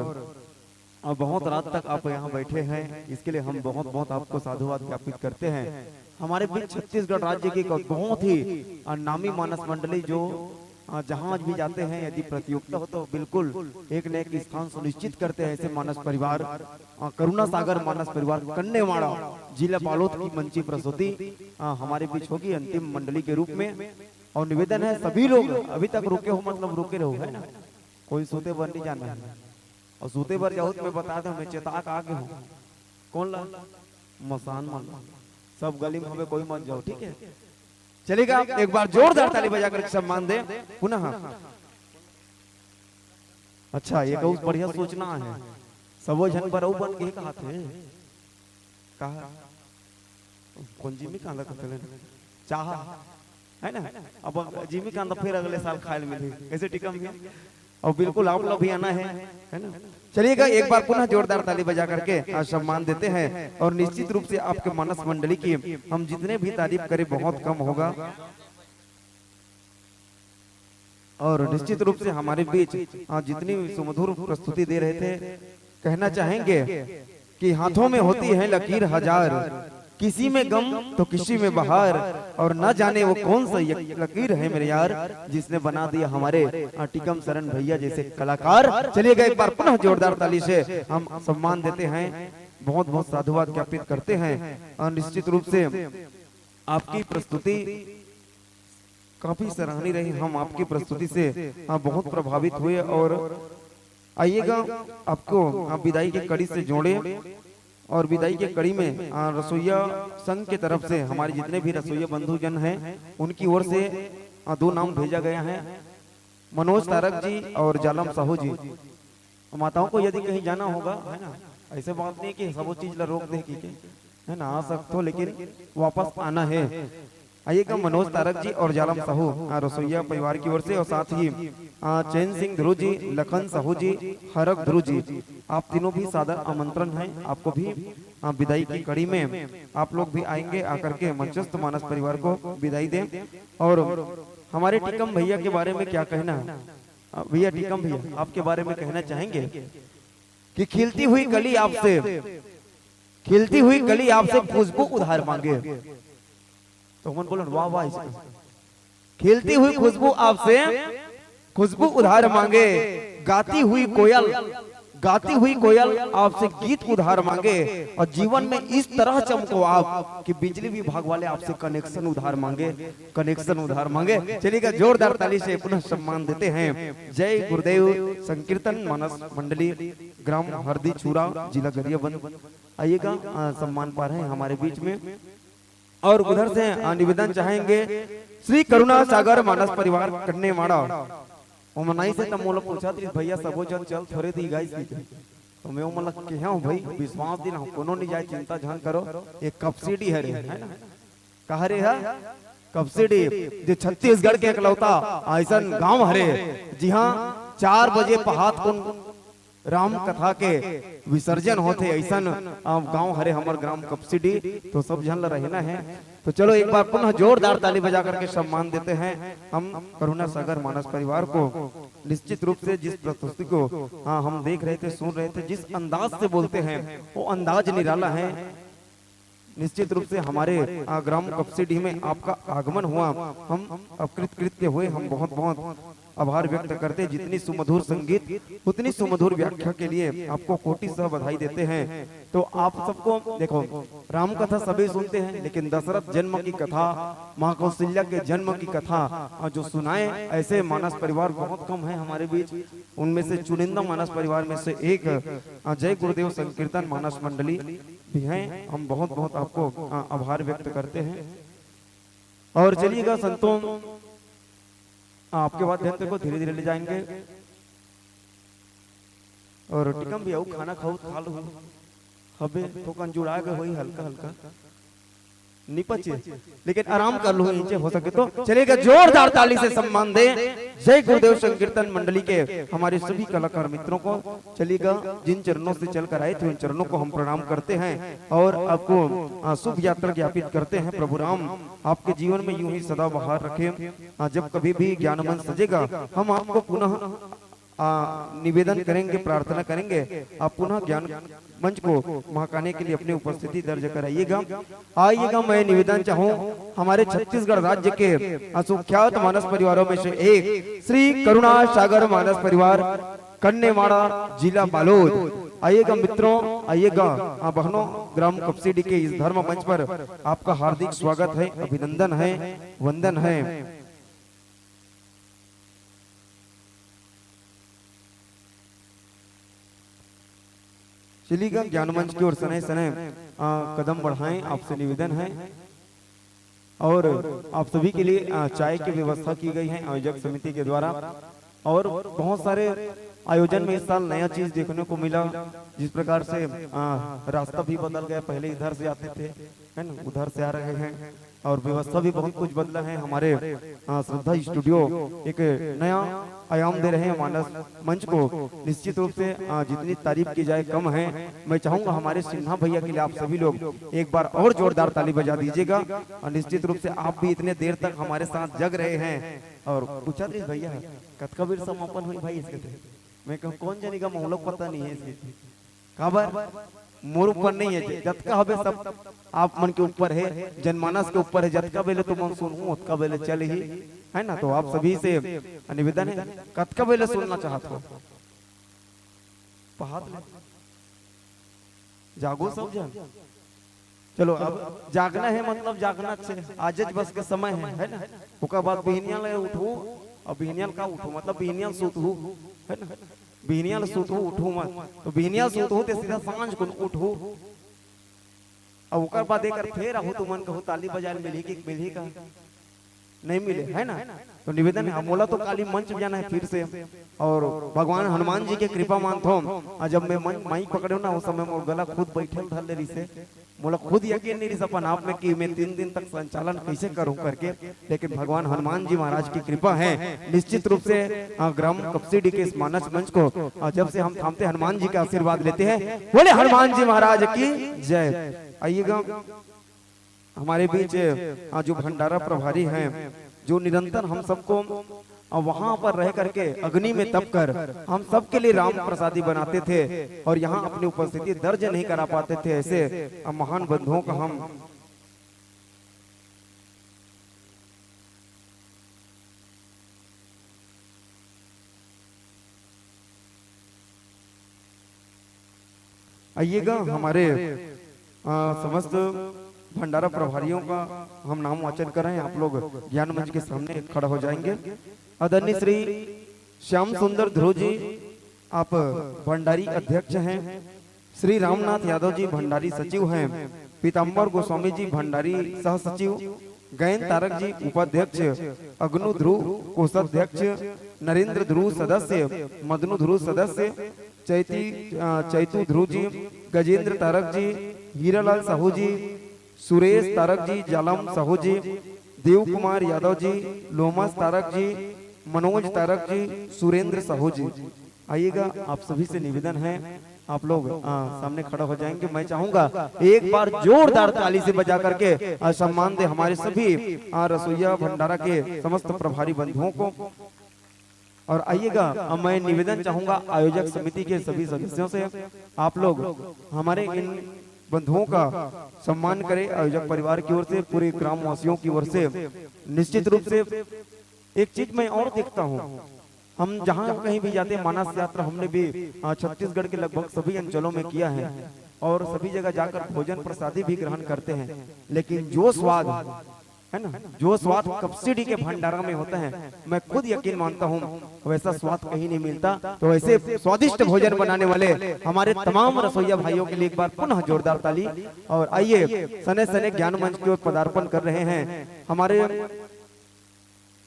और बहुत रात तक आप यहाँ बैठे हैं, इसके लिए हम बहुत बहुत आपको साधुवाद ज्ञापित करते हैं। हमारे बीच छत्तीसगढ़ राज्य की एक बहुत ही, अ, नामी मानस मंडली, जो, अ, जहाँ भी जाते हैं, यदि प्रतियोगिता हो तो बिल्कुल एक न एक स्थान सुनिश्चित करते हैं ऐसे मानस परिवार। अ, करुणा सागर मानस परिवार कन्नेवाड़ा, जिला बालोद की मंची प्रस्तुति, अ, हमारे बीच होगी अंतिम मंडली के रूप में। और निवेदन है, सभी लोग अभी तक रुके हो, मतलब रुके रहो, है ना, कोई सूते बर नहीं जाना है। और सूते बर जाहू तो मैं बता दूं, मैं चेता के आगे हूँ। कौन ला? मसान मन ला। सब गली में हमें कोई मत जाओ, ठीक है? चलेगा, एक बार जोरदार ताली बजा कर सम्मान दे पुनः। अच्छा, एक और बढ़िया सूचना है, सबो झन बर अउ बन के कहा थे। कहा, कौन जिमी कांदा का चलन? चाह, है ना? अब जिमी कांदा फिर अगले साल खाए मिली, कैसे टिकम भी। और बिल्कुल आप लोग भी आना है, है ना? चलिएगा, एक बार पुनः जोरदार ताली बजा करके आज सम्मान देते हैं। और निश्चित रूप से आपके मानस मंडली की हम जितने भी तारीफ करें, बहुत कम होगा। और निश्चित रूप से हमारे बीच आज जितनी सुमधुर प्रस्तुति दे रहे थे, कहना चाहेंगे कि हाथों में होती है लकीर हजार, किसी में गम तो किसी में बहार, और ना जाने वो कौन सा ये लकीर है मेरे यार, जिसने बना दिया हमारे, आ, टिकम शरण भैया जैसे कलाकार। चलिएगा, एक बार पुनः जोरदार ताली से हम सम्मान देते हैं, बहुत बहुत साधुवाद ज्ञापित करते हैं। और निश्चित रूप से आपकी प्रस्तुति काफी सराहनीय रही। हम आपकी प्रस्तुति से, हाँ, बहुत प्रभावित हुए। और आइएगा, आपको, हाँ, विदाई की कड़ी से जोड़े। और विदाई की कड़ी में, हाँ, रसोइया संघ की तरफ से हमारे जितने भी रसोइया बंधुजन हैं, उनकी ओर से, हाँ, दो नाम भेजा गया है, मनोज तारक जी और जालम साहू जी। माताओं को यदि कहीं जाना होगा, है ना, ऐसे बात नहीं कि सब चीज ला रोक दे की, है ना, आ सकते हो, लेकिन वापस आना है। आइएगा, मनोज तारक जी और जालम साहू, हाँ, रसोइया परिवार की ओर से, और साथ ही, हाँ, चैन सिंह ध्रुव जी, लखन साहू जी, हरक ध्रुव जी, आप तीनों भी सादर आमंत्रण है आपको भी, हाँ, विदाई की कड़ी में आप लोग भी आएंगे, आकर के मंचस्थ मानस परिवार को विदाई दें। और हमारे टिकम भैया के बारे में क्या कहना है? अ, भैया टिकम भैया, आपके बारे में कहना चाहेंगे कि खिलती हुई कली आपसे, खिलती हुई कली आपसे खुशबू उधार मांगे। तो हमन बोलन, "वाह, वाह, इसका।" खिलती हुई खुशबू आपसे, खुशबू उधार मांगे, गाती हुई कोयल, गाती हुई कोयल आपसे गीत उधार मांगे, और जीवन में इस तरह चमको आप कि बिजली विभाग वाले आपसे कनेक्शन उधार मांगे, कनेक्शन उधार मांगे। चलिएगा, जोरदार ताली से पुनः सम्मान देते हैं जय गुरुदेव संकीर्तन मानस मंडली, ग्राम हरदी छुरा, जिला गरियाबंद। आइएगा, आ, सम्मान पा रहे हैं हमारे बीच में। और उधर से, आ, निवेदन चाहेंगे श्री करुणा सागर मानस परिवार कन्नेवाड़ा। ओमन आई से तब मोला पूछा थी, "भैया, सबो जन चल थोरे दी गाइस की।" तो मैं ओमन ला कहे हूँ, "भाई, विश्वास दिन हम कोनो नहीं जाए, चिंता झन करो, एक कपसीडी हरे, है ना?" कहा रे हा? कपसीडी, जो छत्तीसगढ़ के एकलौता ऐसन गांव हरे, जिहां चार बजे पहात कुन राम कथा के विसर्जन होथे, ऐसन, अ, गांव हरे हमर ग्राम कपसीडी। तो सब झन ला रहना है। तो चलो, एक बार पुनः जोरदार ताली बजा करके सम्मान देते हैं हम करुणा सागर मानस परिवार को। निश्चित रूप से जिस प्रस्तुति को, हाँ, हम देख रहे थे, सुन रहे थे, जिस अंदाज से बोलते हैं, वो अंदाज निराला है। निश्चित रूप से हमारे, आ, ग्राम कपसीडी में आपका आगमन हुआ, हम अपकृतकृत्य हुए, हम बहुत बहुत आभार व्यक्त करते हैं। जितनी सुमधुर संगीत, उतनी सुमधुर व्याख्या के लिए आपको कोटि सह बधाई देते हैं। तो आप सबको देखो, राम कथा सभी सुनते हैं, लेकिन दशरथ जन्म की कथा, माँ कौशल्या के जन्म की कथा, आ, जो सुनाए, ऐसे मानस परिवार बहुत कम है हमारे बीच। उनमें से चुनिंदा मानस परिवार में से एक, आ, जय गुरुदेव संकीर्तन मानस मंडली भी हैं। हम बहुत बहुत आपको, आ, आभार व्यक्त करते हैं। और चलिएगा संतों, आपके वाद्य यंत्र को धीरे धीरे ले जाएंगे। और रोटी कम भी आऊ, खाना खाऊ, खा लूँ। हबे थोकन जुड़ा गए होई हल्का हल्का। नहीं पचे, लेकिन आराम कर लूँ, इंचे हो सके तो। चलिएगा, जोरदार ताली से सम्मान दे जय गुरुदेव संकीर्तन मंडली के हमारे सभी कलाकार मित्रों को। चलिएगा, जिन चरणों से चलकर आए थे, उन चरणों को हम प्रणाम करते हैं और आपको, आ, शुभ यात्रा ज्ञापित करते हैं। प्रभु राम आपके जीवन में यूं ही सदा बहार रखें। आ, जब कभी भी ज्ञान मंच सजेगा, हम आपको पुनः, आ, निवेदन करेंगे, प्रार्थना करेंगे, आप पुनः ज्ञान मंच को महकाने के लिए अपनी उपस्थिति दर्ज कराइएगा। आइएगा, मैं निवेदन चाहूँ, हमारे छत्तीसगढ़ राज्य के, आ, सुख्यात मानस परिवारों में से एक श्री करुणा सागर मानस परिवार, कन्नेवाड़ा, जिला बालोद। आइएगा मित्रों, आइएगा, आ, बहनों, ग्राम कपसीडी के इस धर्म मंच पर आपका हार्दिक स्वागत है, अभिनंदन है, वंदन है। चलिएगा, ज्ञान मंच की ओर सने सने, आ, कदम बढ़ाएं, आपसे निवेदन है। और आप सभी के लिए, आ, चाय की व्यवस्था की गई है आयोजक समिति के द्वारा। और बहुत सारे आयोजन में इस साल नया चीज देखने को मिला, जिस प्रकार से, आ, रास्ता भी बदल गया, पहले इधर से आते थे, है ना, उधर से आ रहे हैं। और व्यवस्था भी बहुत कुछ बदला है। हमारे, आ, श्रद्धा स्टूडियो एक नया आयाम दे रहे हैं मानस मंच को। निश्चित रूप से, आ, जितनी तारीफ की जाए कम है। मैं चाहूंगा हमारे सिन्हा भैया के लिए आप सभी लोग एक बार और जोरदार ताली बजा दीजिएगा। और निश्चित रूप से आप भी इतने देर तक हमारे साथ जग रहे हैं। और पूछा थे भैया, कतका बेर समापन हुई भाई इसके थे? मैं कहूँ, कौन जानेगा, मोला पता नहीं है इसके। काबर? मोर ऊपर नहीं है, जतका हबे सब आप मन के ऊपर है, जनमानस के ऊपर है। जतका बेले तुमन सुनहू, ओतका बेले चलही, है ना? तो आप सभी से निवेदन है, कतका बेले सुनना चाहत हो, पहात ले जागो सब जन। चलो, अब जागना है, मतलब जागना से आजच बस के समय है, है ना? ओकर बाद बिहनिया ले उठू, अब बिहनिया का उठू, मतलब बिहनिया सुतहू, है ना? बिहनिया ले सुतहू, उठू मत। तो बिहनिया सुतहू ते सीधा सांझ को उठू। अब ओकर बाद एकर फेर आहू, तुमन कहू ताली बजाए मिलही कि मिलही का? नहीं मिले, है ना? तो निवेदन है, मोला तो काली मंच जाना है फिर से। और भगवान हनुमान जी के कृपा मानथों। आ, जब मैं मन-, माइक पकड़े ना, उस समय मोर गला खुद बैठे धर ले रिसे। मोला खुद यकीन नहीं रिस अपन आप में कि मैं तीन दिन तक संचालन कैसे करूं करके। लेकिन भगवान हनुमान जी महाराज की कृपा है, निश्चित रूप से, आ, ग्राम कपसीडी के इस मानस मंच को, आ, जब से हम थामते हनुमान जी का आशीर्वाद लेते हैं। बोले हनुमान जी महाराज की जय। आइएगा, हमारे बीच, आ, जो भंडारा प्रभारी हैं, जो निरंतर हम सबको, आ, वहां पर रह करके अग्नि में तप कर हम सबके लिए राम प्रसादी बनाते थे और यहाँ अपनी उपस्थिति दर्ज नहीं करा पाते थे, ऐसे, आ, महान बंधुओं का हम आइएगा, हमारे, आ, समस्त भंडारा प्रभारियों का हम नाम वाचन कर रहे हैं। आप लोग ज्ञान मंच के सामने खड़ा हो जाएंगे। आदरणीय श्री श्याम सुंदर ध्रुव जी, आप भंडारी अध्यक्ष हैं। श्री रामनाथ यादव जी भंडारी सचिव हैं। पीताम्बर गोस्वामी जी भंडारी सह सचिव। गयन तारक जी उपाध्यक्ष, अग्नु ध्रुव कोषाध्यक्ष, नरेंद्र ध्रुव सदस्य, मदनु ध्रुव सदस्य, चैती, अ, चैतू ध्रुव जी, गजेंद्र तारक जी, हीरालाल साहू जी, सुरेश तारक जी, जालम साहू जी, देव कुमार यादव जी, लोमस तारक जी, मनोज तारक जी, सुरेंद्र साहू जी। आइएगा, आप सभी से निवेदन है, आप लोग, आ, सामने खड़ा हो जाएंगे। मैं चाहूंगा एक बार जोरदार ताली से बजा करके, आ, सम्मान दे हमारे सभी, आ, रसोईया भंडारा के समस्त प्रभारी बंधुओं को। और आइएगा, अब मैं निवेदन चाहूंगा आयोजक समिति के सभी सदस्यों से, आप लोग हमारे इन बंधुओं का सम्मान करें। आयोजक परिवार की ओर से, पूरे ग्रामवासियों की ओर से निश्चित रूप से एक चीज मैं और देखता हूँ, हम जहाँ कहीं भी जाते हैं, मानस यात्रा, हमने भी, आ, छत्तीसगढ़ के लगभग सभी अंचलों में किया है और सभी जगह जाकर भोजन प्रसादी भी ग्रहण करते हैं, लेकिन जो स्वाद है ना, जो स्वाद कपसीडी के भंडारा में होता है, मैं खुद यकीन मानता हूँ, वैसा स्वाद कहीं नहीं मिलता। तो ऐसे स्वादिष्ट भोजन बनाने वाले हमारे तमाम रसोईया भाइयों के लिए एक बार पुनः जोरदार ताली। और आइए, सने सने ज्ञान मंच की ओर पदार्पण कर रहे हैं हमारे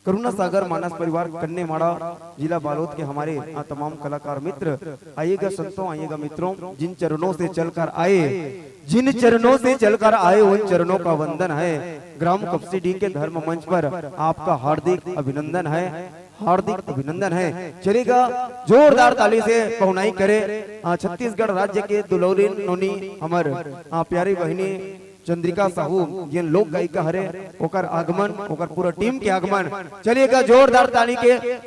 करुणा सागर मानस परिवार कन्नेमाड़ा, जिला बालोद के हमारे, आ, तमाम कलाकार मित्र, आइएगा संतों, आइएगा मित्रों, जिन चरणों से चलकर आए, जिन चरणों से चलकर आए, उन चरणों का वंदन है। ग्राम कपसीडीह के धर्म मंच पर आपका हार्दिक अभिनंदन है, हार्दिक अभिनंदन है। चलिएगा, जोरदार ताली से पहुनाई करे, आ, छत्तीसगढ़ राज्य के दुलौरी नोनी हमर, आ, प्यारी बहिनी चंद्रिका साहू, जेन लोक गायिका हरे, ओकर आगमन, ओकर पूरा टीम के आगमन। चलिएगा, जोरदार ताली के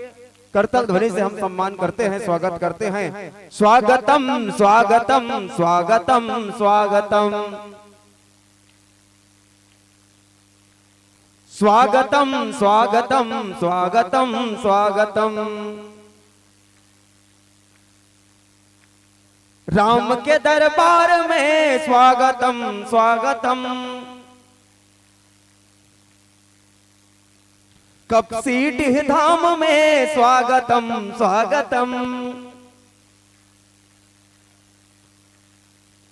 करतल ध्वनि से हम सम्मान करते हैं, स्वागत करते हैं। स्वागतम, स्वागतम, स्वागतम, स्वागतम। स्वागतम, स्वागतम, स्वागतम, स्वागतम। राम के दरबार में स्वागतम, स्वागतम। कपसीडीह धाम में स्वागतम, स्वागतम।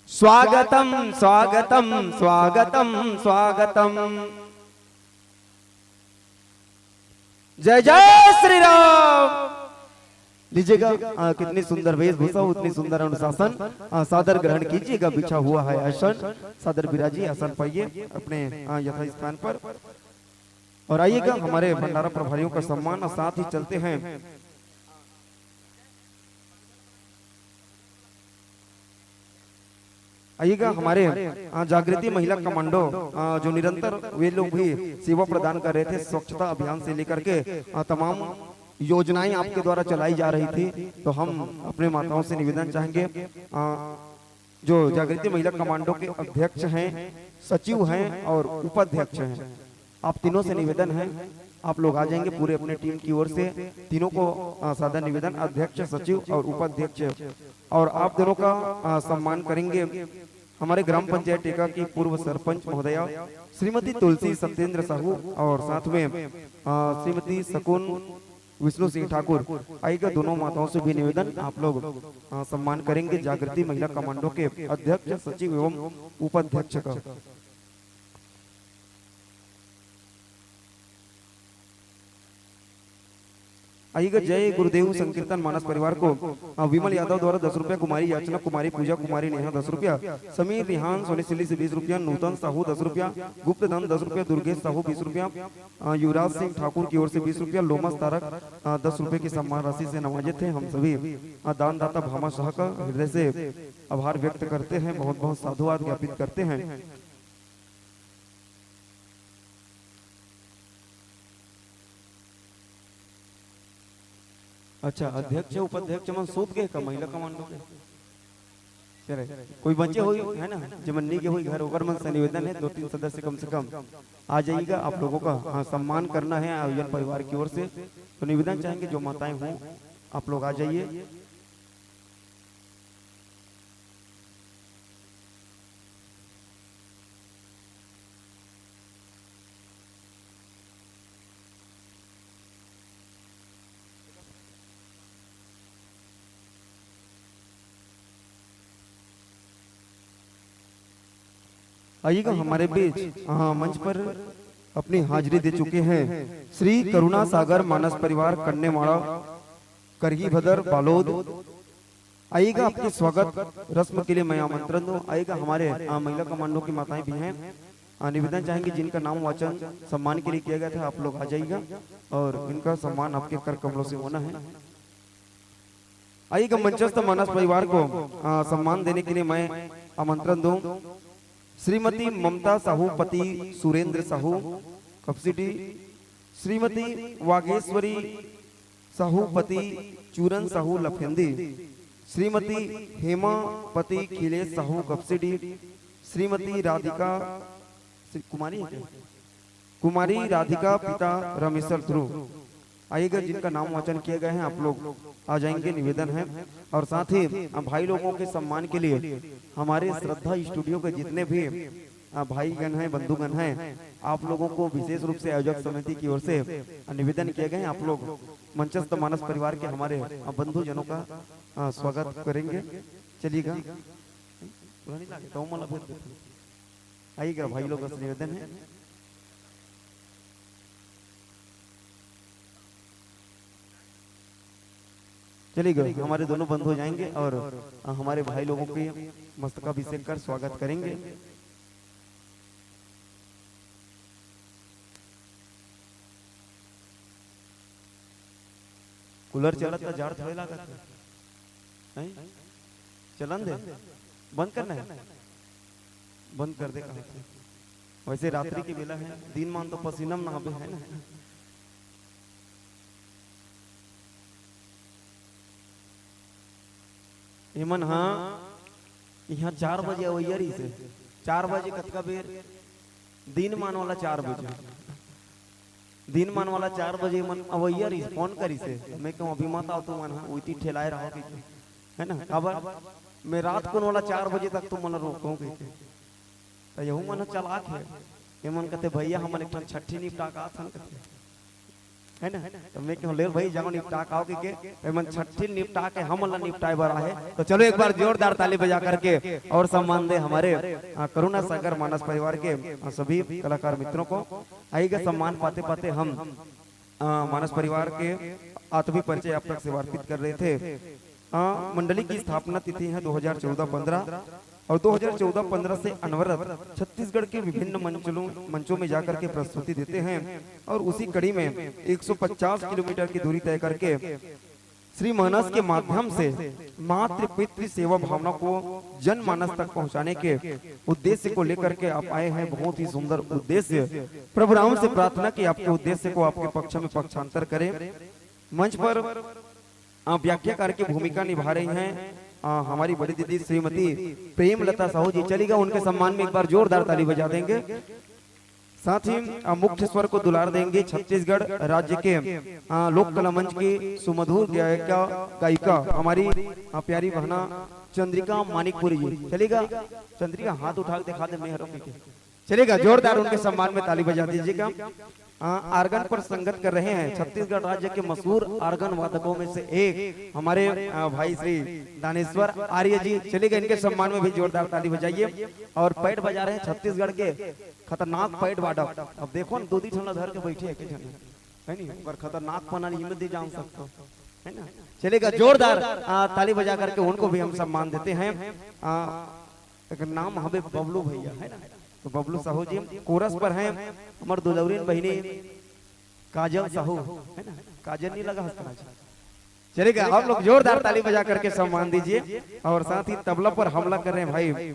स्वागतम, स्वागतम, स्वागतम, स्वागतम। जय जय श्री राम। लीजिएगा, आ, कितनी सुंदर वेशभूषा, उतनी सुंदर अनुशासन। आ, सादर ग्रहण कीजिएगा, बिछा हुआ है आसन, सादर विराजिए, आसन पाइए अपने, आ, यथा स्थान पर। और आइएगा, हमारे भंडारा प्रभारियों का सम्मान, और साथ ही चलते हैं। आइएगा, हमारे, आ, जागृति महिला कमांडो, आ, जो निरंतर वे लोग भी सेवा प्रदान कर रहे थे, स्वच्छता अभियान से लेकर के, आ, तमाम योजनाएं आपके द्वारा चलाई जा रही थी, तो हम अपने माताओं से निवेदन चाहेंगे, आ, जो जागृति महिला कमांडो के अध्यक्ष हैं, सचिव हैं और उपाध्यक्ष हैं, आप तीनों से निवेदन है, आप लोग आ जाएंगे पूरे अपने टीम की ओर से। तीनों को, आ, सादर निवेदन, अध्यक्ष, सचिव और उपाध्यक्ष, और आप दोनों का, आ, सम्मान करेंगे हमारे ग्राम पंचायत टेका की पूर्व सरपंच महोदया श्रीमती तुलसी सत्येंद्र साहू और साथ में, आ, श्रीमती शकुन विष्णु सिंह ठाकुर। आइएगा, दोनों माताओं से भी निवेदन, आप लोग, आ, सम्मान करेंगे जागृति महिला कमांडो के अध्यक्ष, सचिव एवं उपाध्यक्ष का। आइएगा, जय गुरुदेव संकीर्तन मानस परिवार को, अ, विमल यादव द्वारा दस रुपया, कुमारी याचना, कुमारी पूजा, कुमारी नेहा दस रुपया, समीर रिहान सोनी सिल्ली से बीस रुपया, नूतन साहू दस रुपया, गुप्त धन दस रुपया, दुर्गेश साहू बीस रुपया, अ, युवराज सिंह ठाकुर की ओर से बीस रुपया, लोमस तारक, अ, दस रुपये की सम्मान राशि से नवाजे थे हम सभी, अ, दानदाता भामा शाह का हृदय से आभार व्यक्त करते हैं, बहुत बहुत साधुवाद ज्ञापित करते हैं। अच्छा, अध्यक्ष, उपाध्यक्ष मन सूत गए का महिला कमांडो के? चले, कोई बचे होई, है ना, जेमन नी गे होई घर, ओकर मन से निवेदन है, दो तीन सदस्य कम से कम आ जाइएगा। आप लोगों का, हाँ, सम्मान करना है आयोजन परिवार की ओर से, तो निवेदन चाहेंगे, जो माताएं हों, आप लोग आ जाइए। आइएगा हमारे बीच, हाँ, मंच पर अपनी हाजिरी दे चुके हैं श्री करुणा सागर मानस परिवार कन्नेमाड़ा, करही भदर, बालोद। आइएगा, आपके स्वागत रस्म के लिए मैं आमंत्रण दूं। आइएगा, हमारे, आ, महिला कमांडो की माताएं भी हैं। आ, निवेदन चाहेंगे, जिनका नाम वाचन सम्मान के लिए किया गया था, आप लोग आ जाइएगा और इनका सम्मान आपके कर कमलों से होना है। आइएगा, मंचस्थ मानस परिवार को, आ, सम्मान देने के लिए मैं आमंत्रण दूं श्रीमती ममता साहू पति सुरेंद्र साहू कपसीडीह, श्रीमती वागेश्वरी साहू पति चूरन साहू लफेंदी, श्रीमती हेमा पति खिलेश साहू कपसीडीह, श्रीमती राधिका, श्री कुमारी है क्या? कुमारी राधिका पिता रामेश्वर ध्रुव। आइएगा, जिनका नाम वाचन किए गए हैं, आप लोग आ जाएंगे, निवेदन है। और साथ ही, अ, भाई लोगों के सम्मान के लिए हमारे श्रद्धा स्टूडियो के जितने भी, अ, भाईगण हैं, बंधुगण हैं, आप लोगों को विशेष रूप से आयोजक समिति की ओर से, अ, निवेदन किए गए हैं, आप लोग मंचस्थ मानस परिवार के हमारे, अ, बंधुजनों का, अ, स्वागत करेंगे। चलिएगा, पुरानी लागे, तो मला भेज देते हैं। आइएगा भाई लोग, बस निवेदन है। चलिए, हमारे दोनों बंधु जाएंगे और हमारे भाई लोगों के मस्तकाभिषेक कर स्वागत करेंगे। कूलर चलत त जाड़ थोड़े लागत हे। हैं? चलन दे, बंद करना है, बंद कर दे कहा थे। वैसे रात्रि के बेला है, दिन मान तो पसीना में नहाबे है ना। एमन हा इहाँ चार बजे अवैया रहिस हे। चार बजे कतका बेर? दिन मान वाला चार बजे। दिन मान वाला चार बजे एमन अवैया रहिस, फोन करिस हे। मैं कहूँ, "अभी मत आओ तुमन हा, उइती ठेलाए रहो," कहिके। है ना? काबर? मैं रात कुन वाला चार बजे तक तुमन ला रोकहूँ कहिके। त यहू मन ह चालाक हे। एमन कथे, "भैया, हमन एक ठन छट्ठी निपटा के आथन," कथे। है ना? त मैं कहूँ, "ले भाई, जाओ निपटा के आओ," कहिके। एमन छट्ठी निपटा के हमन ला निपटाए बर आहे। तो चलो एक बार जोरदार ताली बजा करके और सम्मान दे हमारे, आ, करुणा सागर मानस परिवार के, आ, सभी कलाकार मित्रों को। आइएगा सम्मान पाते पाते हम, आ, मानस परिवार के आत्मीय परिचय आप तक सेवा अर्पित कर रहे थे। आ, मंडली की स्थापना तिथि है दो हज़ार चौदह पन्द्रह और दो हज़ार चौदह पन्द्रह से अनवरत छत्तीसगढ़ के विभिन्न मंचलों, मंचों में जाकर के प्रस्तुति देते हैं और उसी कड़ी में एक सौ पचास किलोमीटर की दूरी तय करके श्री मानस के माध्यम से मातृ पितृ सेवा भावना को जनमानस तक पहुंचाने के उद्देश्य को लेकर के आप आए हैं। बहुत ही सुंदर उद्देश्य। प्रभु राम से प्रार्थना कि आपके उद्देश्य को आपके पक्ष में पक्षांतर करें। मंच पर, आ, व्याख्याकार की भूमिका निभा रही हैं, आ, हमारी बड़ी दीदी श्रीमती प्रेमलता साहू जी। चलिएगा, उनके सम्मान में एक बार जोरदार ताली बजा देंगे। साथ ही, आ, मुख्य स्वर को दुलार देंगे छत्तीसगढ़ राज्य के, आ, लोक कला मंच की सुमधुर गायिका, गायिका हमारी, आ, प्यारी बहना चंद्रिका मानिकपुरी जी। चलिएगा, चंद्रिका हाथ उठा के दिखा दे, मैं हरों के। चलिएगा, जोरदार उनके सम्मान में ताली बजा दीजिएगा। आ, आर्गन पर संगत कर रहे हैं छत्तीसगढ़ राज्य के मशहूर आर्गन वादकों में से एक हमारे, आ, भाई श्री दानेश्वर आर्य जी। चलिएगा, इनके सम्मान में भी जोरदार ताली बजाइए। और पैड बजा रहे हैं छत्तीसगढ़ के खतरनाक पैड वादक। अब देखो ना, दो दी ठन ला धर के बैठे हे, के झन, है नहीं? ओकर खतरनाकपन ला इही में दे जान सकथो, है ना? चलिएगा, जोरदार, आ, ताली बजा करके उनको भी हम सम्मान देते हैं। आ, एक नाम हवे बबलू भैया, है ना? तो बबलू साहू जी कोरस पर हैं, हमर दुलौरिन बहिनी काजल साहू, है ना? काजल नहीं लगा हंसना जी। चलिएगा, आप लोग जोरदार ताली बजा करके सम्मान दीजिए। और साथ ही तबला पर हमला कर रहे हैं भाई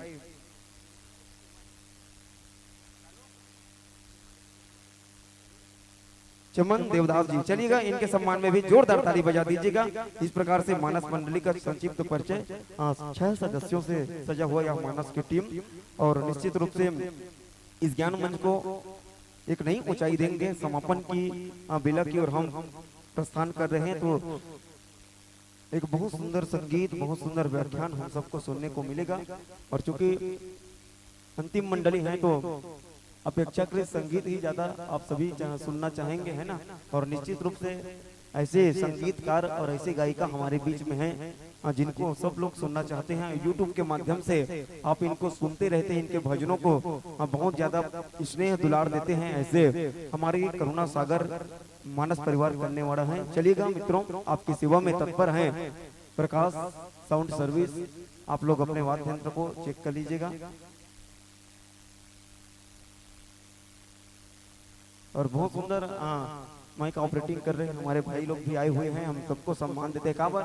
चमन देवदास जी। चलिएगा, इनके सम्मान में भी जोरदार ताली बजा दीजिएगा। इस प्रकार से मानस मंडली का संक्षिप्त परिचय, आ, छह सदस्यों से सजा हुआ यह मानस की टीम, और निश्चित रूप से इस ज्ञान मंच को एक नई ऊंचाई देंगे। समापन की, आ, बेला की ओर हम प्रस्थान कर रहे हैं, तो एक बहुत सुंदर संगीत, बहुत सुंदर व्याख्यान हम सबको सुनने को मिलेगा। और चूंकि अंतिम मंडली है, तो अपेक्षाकृत संगीत ही ज्यादा आप सभी चा-, सुनना चाहेंगे, है ना? और निश्चित रूप से ऐसे संगीतकार और ऐसे गायिका हमारे बीच में हैं, आ, जिनको सब लोग सुनना चाहते हैं। YouTube के माध्यम से आप इनको सुनते रहते हैं, इनके भजनों को, आ, बहुत ज्यादा स्नेह दुलार देते हैं। ऐसे हमारे करुणा सागर मानस परिवार करने वाला है। चलिएगा मित्रों, आपकी सेवा में तत्पर हैं प्रकाश साउंड सर्विस। आप लोग अपने वाद्य यंत्र को चेक कर लीजिएगा। और बहुत सुंदर, हाँ, माइक ऑपरेटिंग कर रहे हैं हमारे भाई लोग भी आए हुए हैं, हम सबको सम्मान देते हैं। काबर?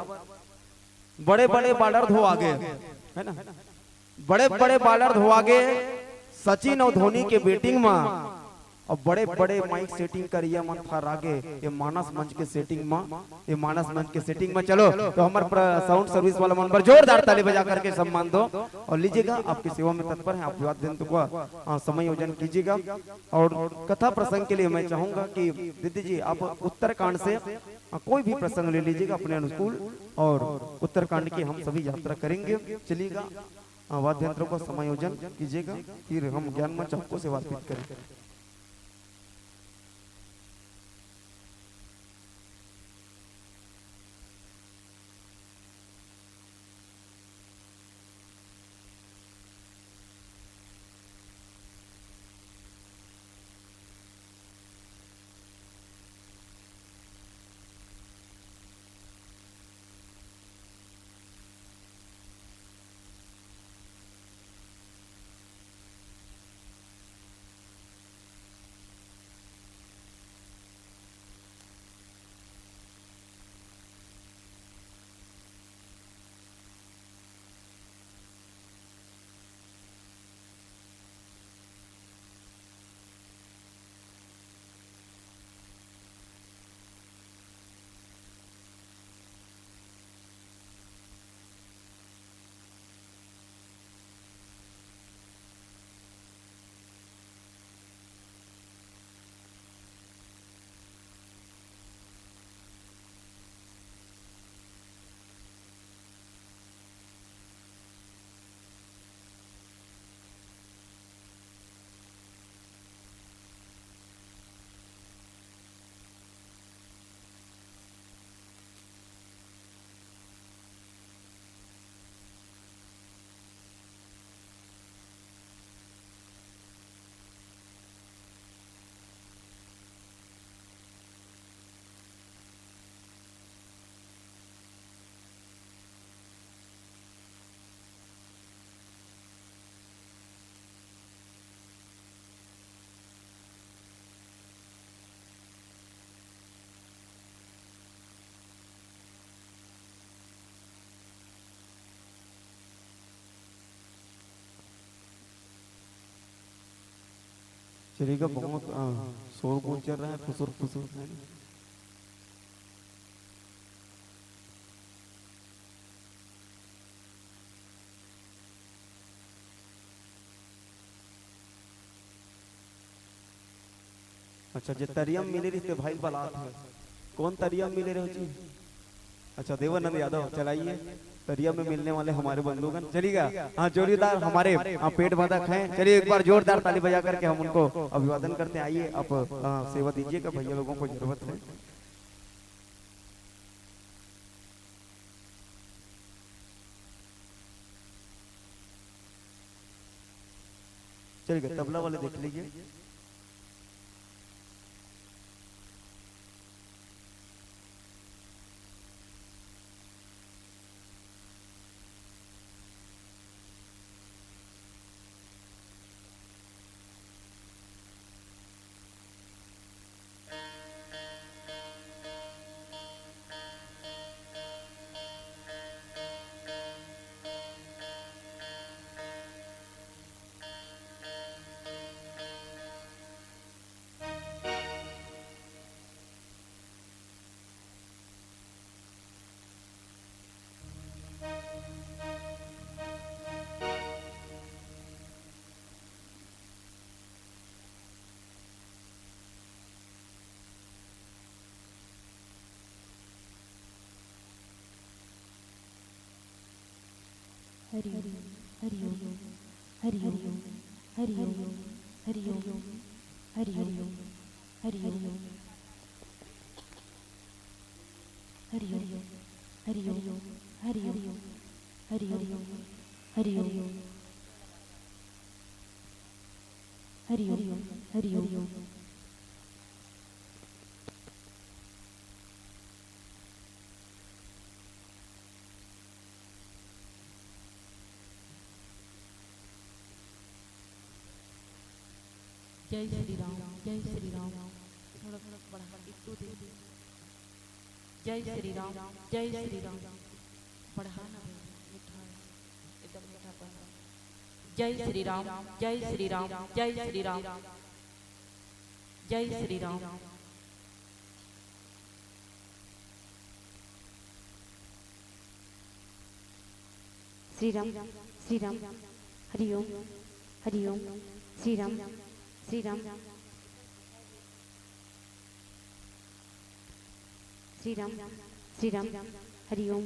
बड़े बड़े बॉलर धोआ गए, है ना? बड़े बड़े बॉलर धोआ गए सचिन और धोनी के बैटिंग में, और बड़े बड़े माइक सेटिंग करिया मन थर्रा गे ये मानस मंच के सेटिंग में, ये मानस मंच के सेटिंग में। चलो, तो हमारे साउंड सर्विस वाला मन पर जोरदार ताली बजा करके सम्मान दो। और लीजिएगा, आपकी सेवा में तत्पर हैं, आप वाद्य यंत्र का, आ, समायोजन कीजिएगा। और कथा प्रसंग के लिए मैं चाहूंगा कि दीदी जी, आप उत्तरकांड से, आ, कोई भी प्रसंग ले लीजिएगा अपने अनुकूल, और उत्तरकांड की हम सभी यात्रा करेंगे। चलिएगा, आ, वाद्य यंत्रों का समायोजन कीजिएगा, फिर हम ज्ञान मंच आपको सेवा अर्पित करें। चलिए गा, बहुत, अ, शोर गुंज रहा है, फुसुर फुसुर, है ना? अच्छा, जे तरिया म मिले रहिस ते भाई बलात हे। कौन तरिया म मिले रहे जी? अच्छा, देवानंद यादव, चलाइए। तरिया में मिलने वाले हमारे बंधुगण, चलिएगा। हाँ, जोड़ीदार हमारे, हाँ, पेट बांधक हैं। चलिए, एक बार जोरदार ताली बजा करके हम उनको अभिवादन करते हैं। आइए, आप, हाँ, सेवा दीजिएगा, भैया लोगों को जरूरत है। चलिएगा, तबला वाले देख लीजिए। हरि ओम, हरि ओम, हरि ओम, हरि ओम, हरि ओम, हरि ओम, हरि ओम, हरि ओम। हरि ओम, हरि ओम, हरि ओम, हरि ओम, हरि ओम, हरि ओम, हरि ओम, हरि ओम। जय श्री राम, जय श्री राम। थोड़ा, थोड़ा बढ़ा, एक दो दिन। जय श्री राम, जय श्री राम। बढ़ा ना भाई, मीठा है, एकदम मीठा पन। जय श्री राम, जय श्री राम, जय श्री राम, जय श्री राम। श्री राम, श्री राम, हरि ओम, हरि ओम, श्री राम, श्री राम, श्री राम, श्री राम, हरि ओम।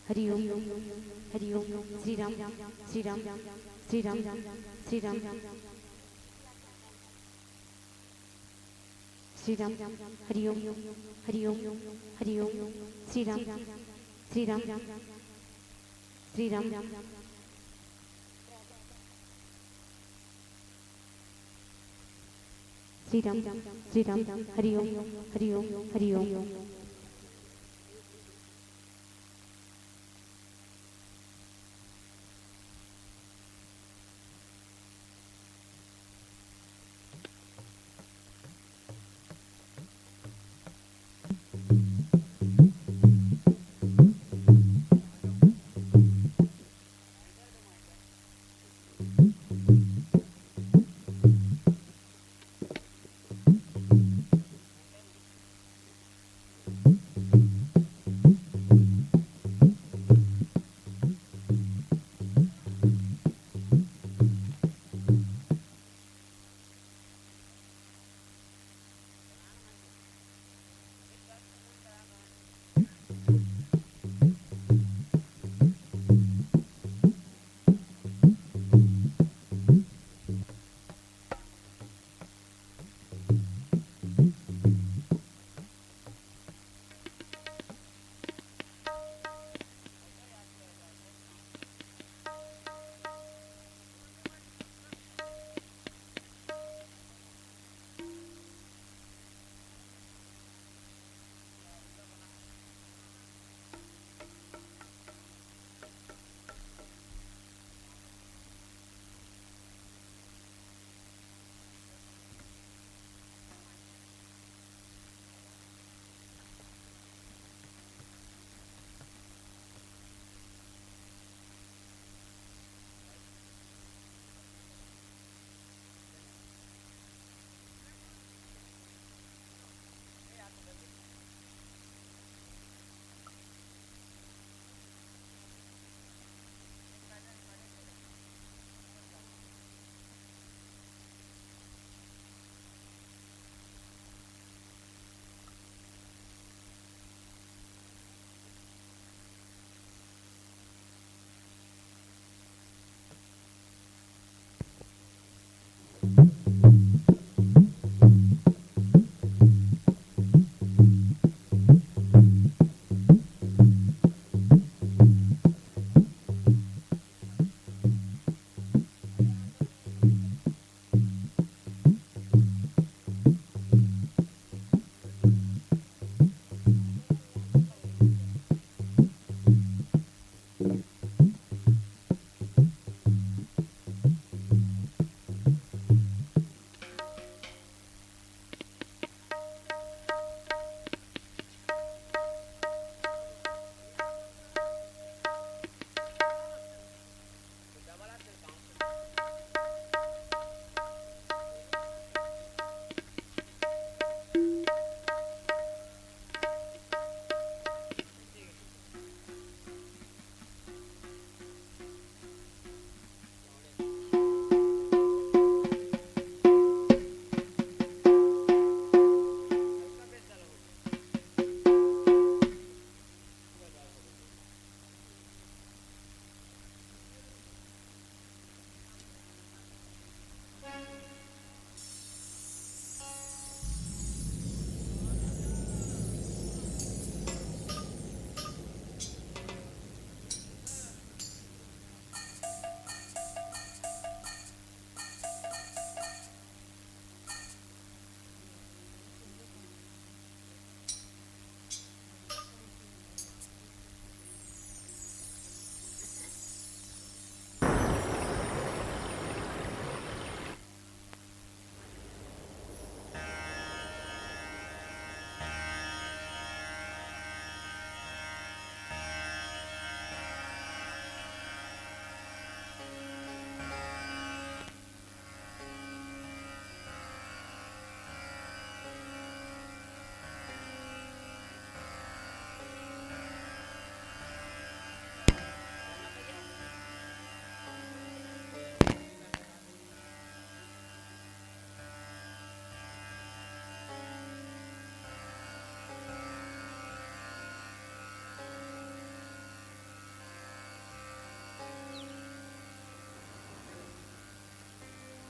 हरि ओम, हरि ओम, श्री राम, श्री राम, श्री राम, श्री राम, श्री राम, हरि ओम, हरि ओम, हरि ओम, श्री राम, श्री राम, श्री राम। श्री राम, श्री राम, हरि ओम, हरि ओम, हरि ओम।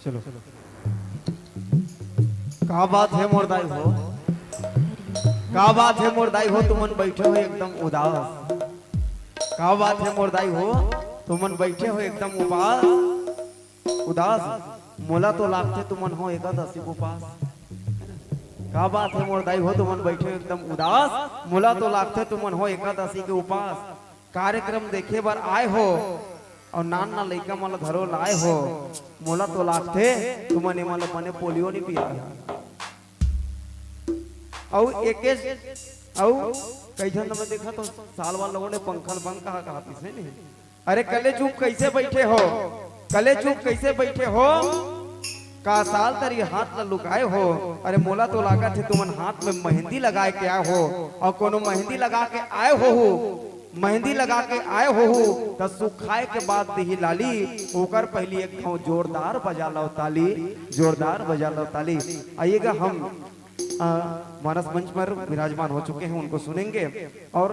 चलो। का बात हे मोर दाई हो? का बात हे मोर दाई हो? तुमन बइठे हो एकदम उदास। का बात हे मोर दाई हो? तुमन बइठे हो एकदम उपास, उदास। मोला तो लागथे तुमन हो एकादशी के उपास। का बात हे मोर दाई हो? तुमन बइठे हो एकदम उदास। मोला तो लागथे तुमन हो एकादशी के उपास। कार्यक्रम देखे बर आए हो अउ नान नान लइका मन ल घलो लाए हो। मोला तो लागथे तुमन एमन ल बने पोलियो नइ पियाए हो। अउ एके अउ कई झन मैं देखत हों साल वाला लोगों ने पंखा ल बंद कहा कहा पीछे नहीं। अरे कलेजुग कइसे बइठे हो? कलेजुग कइसे बइठे हो? का साल तरी हाथ ल लुकाए हो? अरे मोला तो लागत हे तुमन हाथ में मेहंदी लगाए के आए हो अउ कोनो मेहंदी लगा के आए होहू, मेहंदी लगा के आए होहू त सुखाए के बाद दिही लाली, ओकर पहिली एक घांव जोरदार बजा लव ताली, जोरदार बजा लव ताली। आइएगा, हम अ, मानस मंच पर विराजमान हो चुके हैं, उनको सुनेंगे। और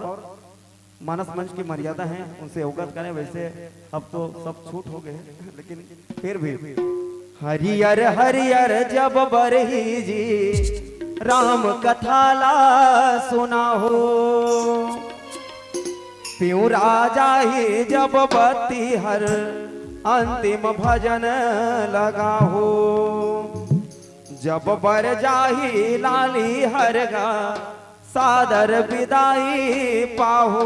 मानस मंच की मर्यादा है, उनसे अवगत करें। वैसे अब तो सब छूट हो गए हैं, लेकिन फिर भी हरियर हरियर जब बरही जी राम कथा ला सुनाहू, पिउरा जाही जब बत्ती हर अंतिम भजन लगाहू, जब बर जाही लाली हर गा सादर बिदाई पाहू।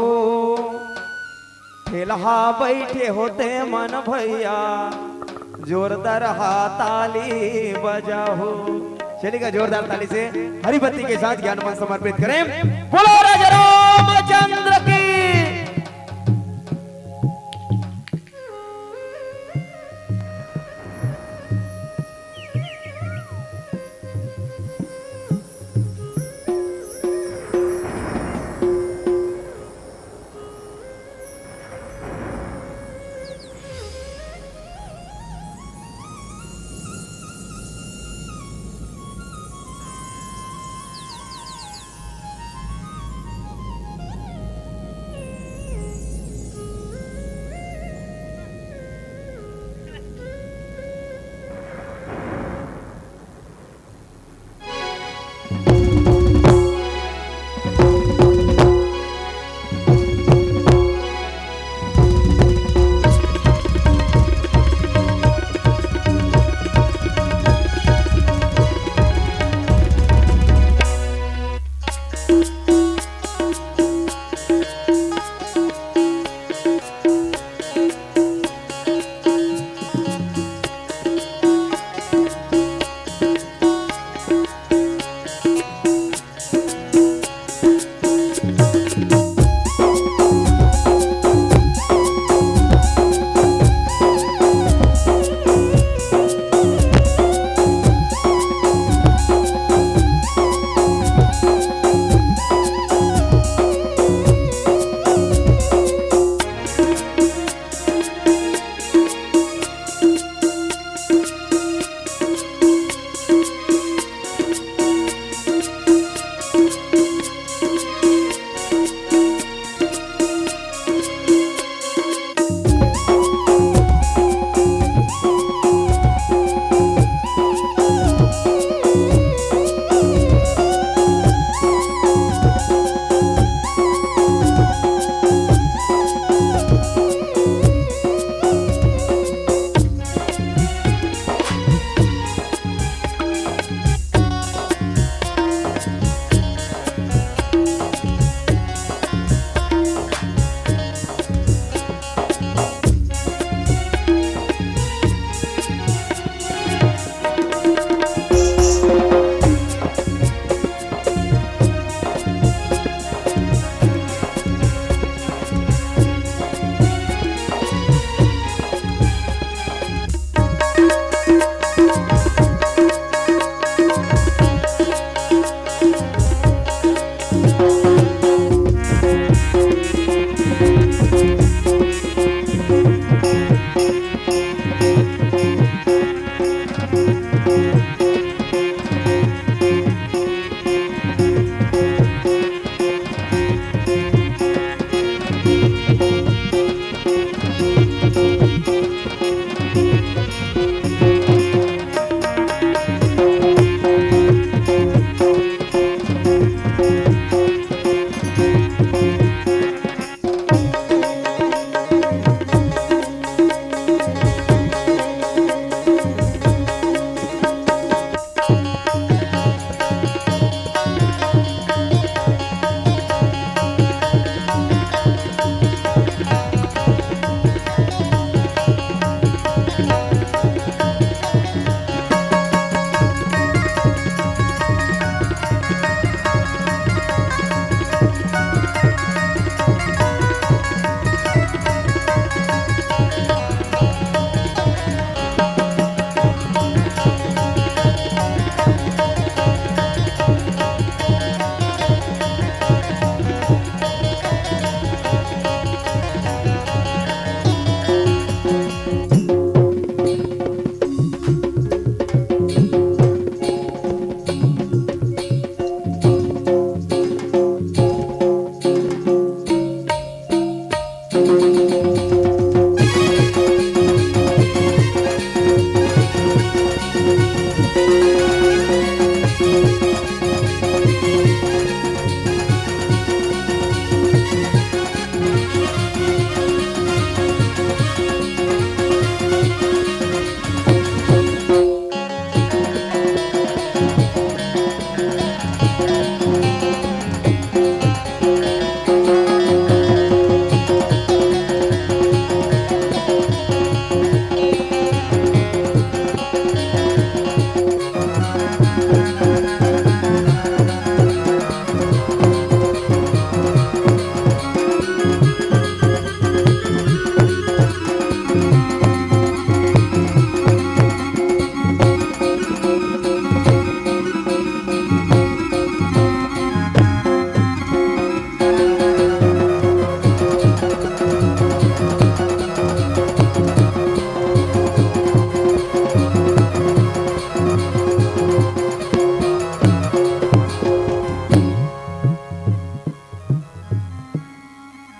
ठेलहा बइठे हो तेमन भइया, जोरदार हा ताली बजाहू। चलिएगा, जोरदार ताली से हरी बत्ती के साथ ज्ञान मंच समर्पित करें। बोलो राजा रामचंद्र की।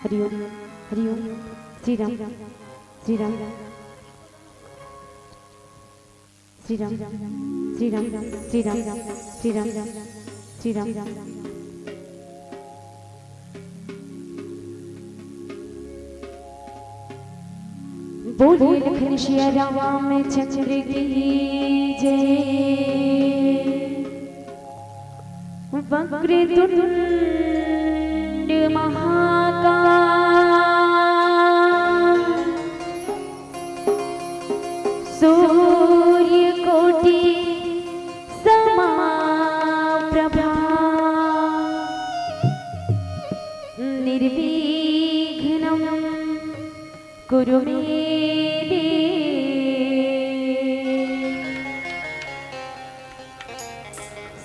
हरि ओम, हरि ओम। श्री राम, श्री राम, श्री राम, श्री राम, श्री राम, श्री राम, श्री राम। बोलिए लखन सिया रामचंद्र की जय। वक्रतुंड महाकाय, सूर्यकोटि समाप्रभा, निर्विघ्नं कुरु मे देव।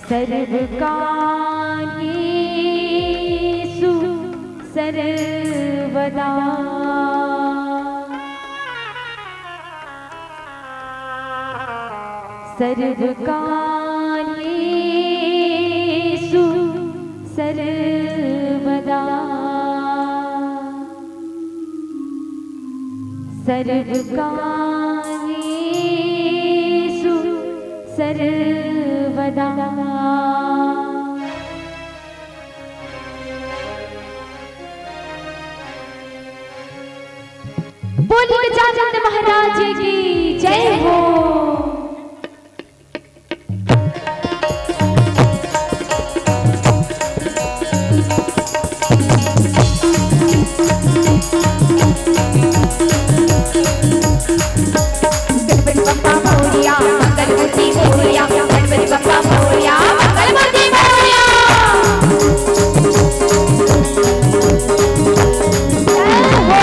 सर्वकार्येषु सर्वदा, सर्वकार्येषु सर्वदा, सर्वकार्येषु सर्वदा। बोलिए गजानंद महाराज की जय हो। गणपति बप्पा मोरया, मंगल मूर्ति मोरया, गणपति बप्पा मोरया, मंगल मूर्ति मोरया। जय हो।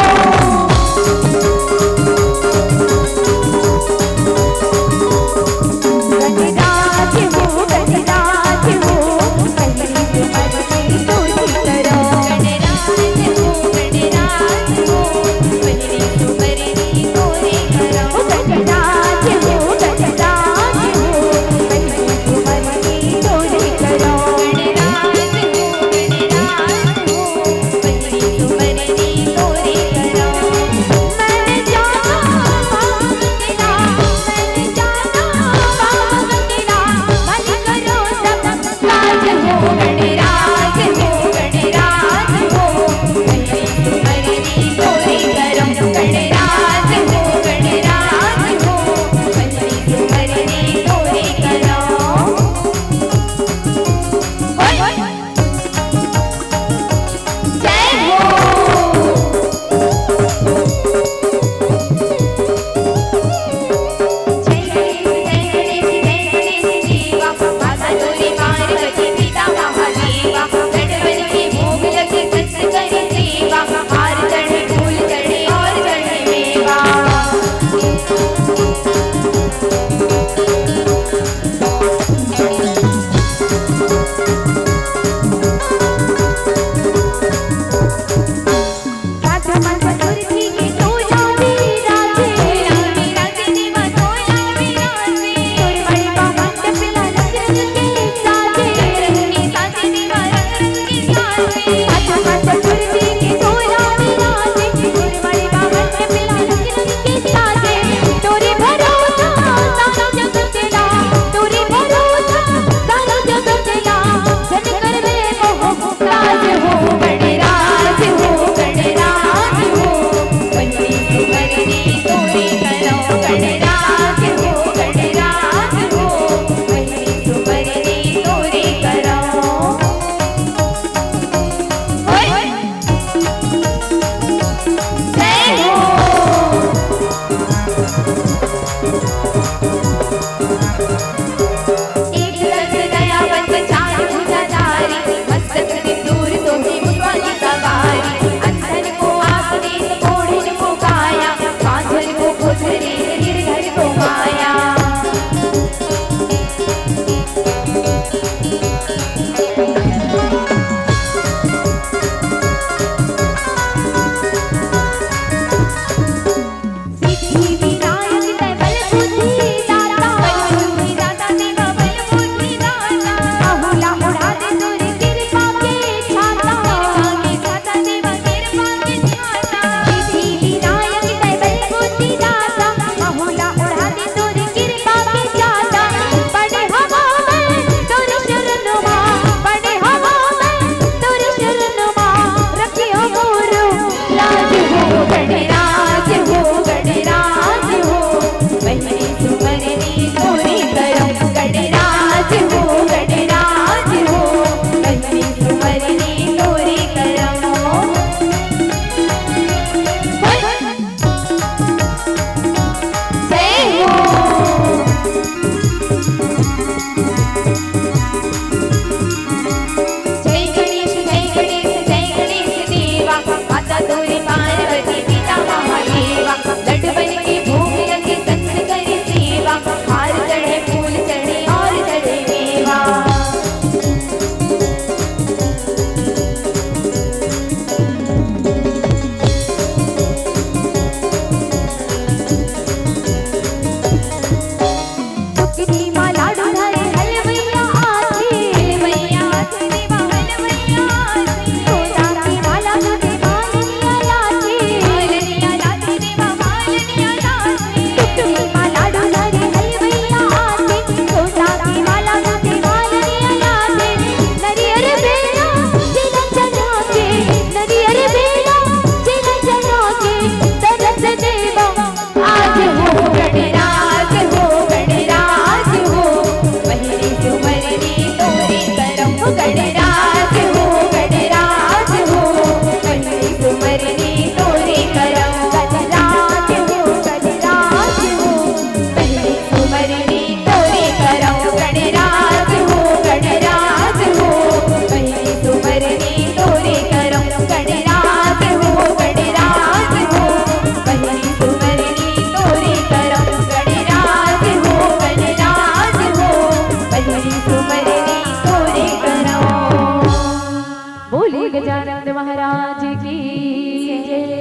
जय।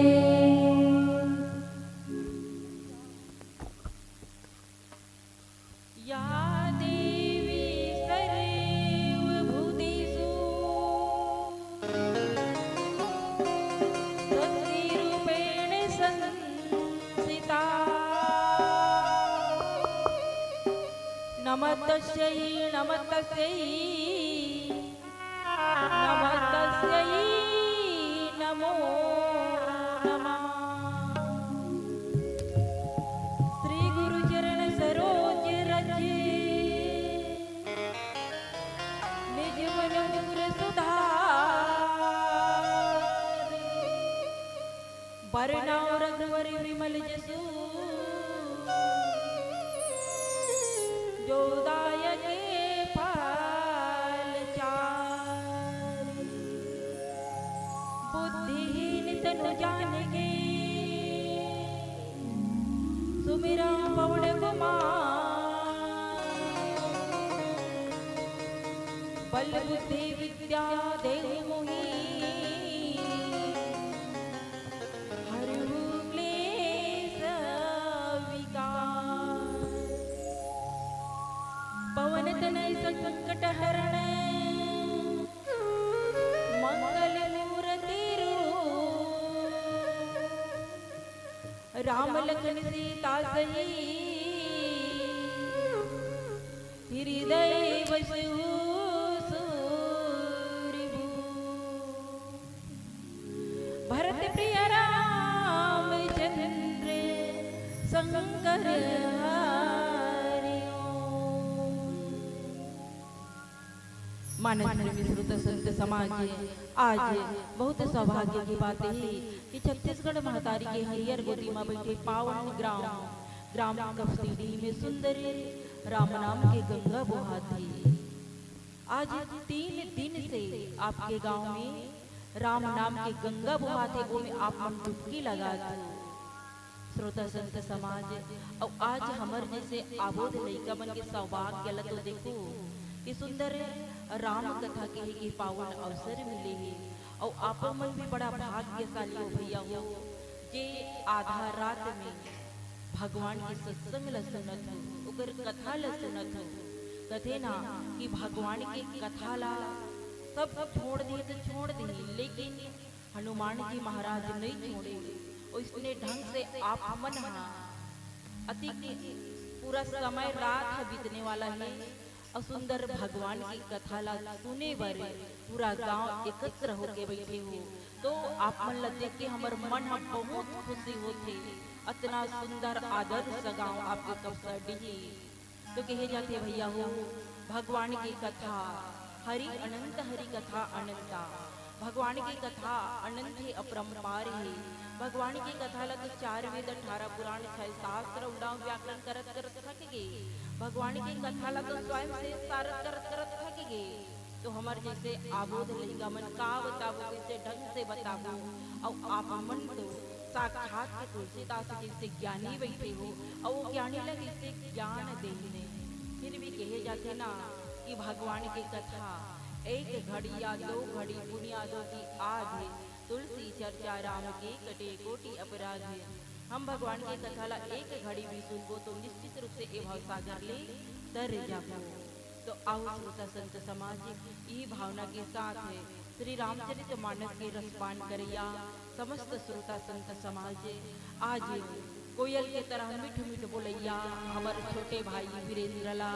या देवी सर्वभूतेषु शक्तिरूपेण संस्थिता। नमस्तस्यै, नमस्तस्यै, नमस्तस्यै नमो नमः। श्री गुरु चरण सरोज रज, निज मन मुकुर सुधार। बरनउँ रघुवर विमल जसु, जो दायक फल चारि। बुद्धिहीन तनु जानिके, सुमिरउँ पवन कुमार। बल बुद्धि विद्या देहु मोहि, हरहु क्लेश विकार। पवन तनय संकट हरण, मंगल मूरति रूप। राम लखन सीता सहित, हृदय बसहु सूरभूप। भरत प्रिय रामचंद्र शंकर हरि ओम। मानस प्रेमी श्रोता संत समाज, आज बहुत सौभाग्य की बात हे कि छत्तीसगढ़ महतारी के हरियर गोदी म बइठे पावन ग्राम, ग्राम कपसीडीह में सुंदर राम नाम के गंगा बोहात हे। आज तीन दिन से आपके गांव में राम नाम के गंगा बोहात हे, ओमे आप मन डुबकी लगात हो। श्रोता संत समाज, अउ आज हमर जइसे आबोध लइका मन के सौभाग्य ल तो देखो कि सुंदर राम कथा के ही पावन अवसर मिले हे, अउ आप मन भी बड़ा भाग्यशाली हो भैया हो, जे आधा रात में भगवान के सत्संग ल सुनत हो, ओकर कथा ल सुनत हो। कथे ना कि भगवान के कथा ला सब छोड़ दिए तो छोड़ दिए, लेकिन हनुमान जी महाराज नइ छोड़े। ओइसने ढंग से आप मन ह अति पूरा समय रात ह बीतने वाला हे अउ सुंदर भगवान की कथा ला सुने बर पूरा गांव एकत्र होके बइठे हो, तो आप मन ला देख के हमर मन ह बहुत खुशी होथे। अतना सुंदर आदर्श गांव आपके कपसीडीह। तो कहे जाथे भैया हो, भगवान की कथा हरि अनंत, हरि कथा अनंता। भगवान की कथा अनंत हे, अपरंपार हे। भगवान की कथा ला तो चार वेद, अठारह पुराण, छह शास्त्र, उड़ान व्याकरण करत करत थक गे। भगवान की कथा ला तो स्वयं से सारत करत करत थक गे। तो हमर जइसे आबोध लइका मन का बताबो, कइसे ढंग से बताबो। अउ आप मन तो साक्षात के तुलसीदास जइसे ज्ञानी बइठे हो, अउ वो ज्ञानी ला कइसे ज्ञान देही नहीं। फिर भी कहे जाथे ना कि भगवान के कथा एक घड़ी या दो घड़ी पुनिया दो की आध, तुलसी चर्चा राम के कटे कोटि अपराध। हम भगवान के कथा ला एक घड़ी भी सुनबो तो निश्चित रूप से ए भवसागर ले तर जाबो। तो आओ श्रोता संत समाज, इही भावना के साथ श्री रामचरित मानस के रसपान करइया समस्त श्रोता संत समाज, आज कोयल के तरह मीठ मीठ बोलइया हमर छोटे भाई वीरेंद्र ला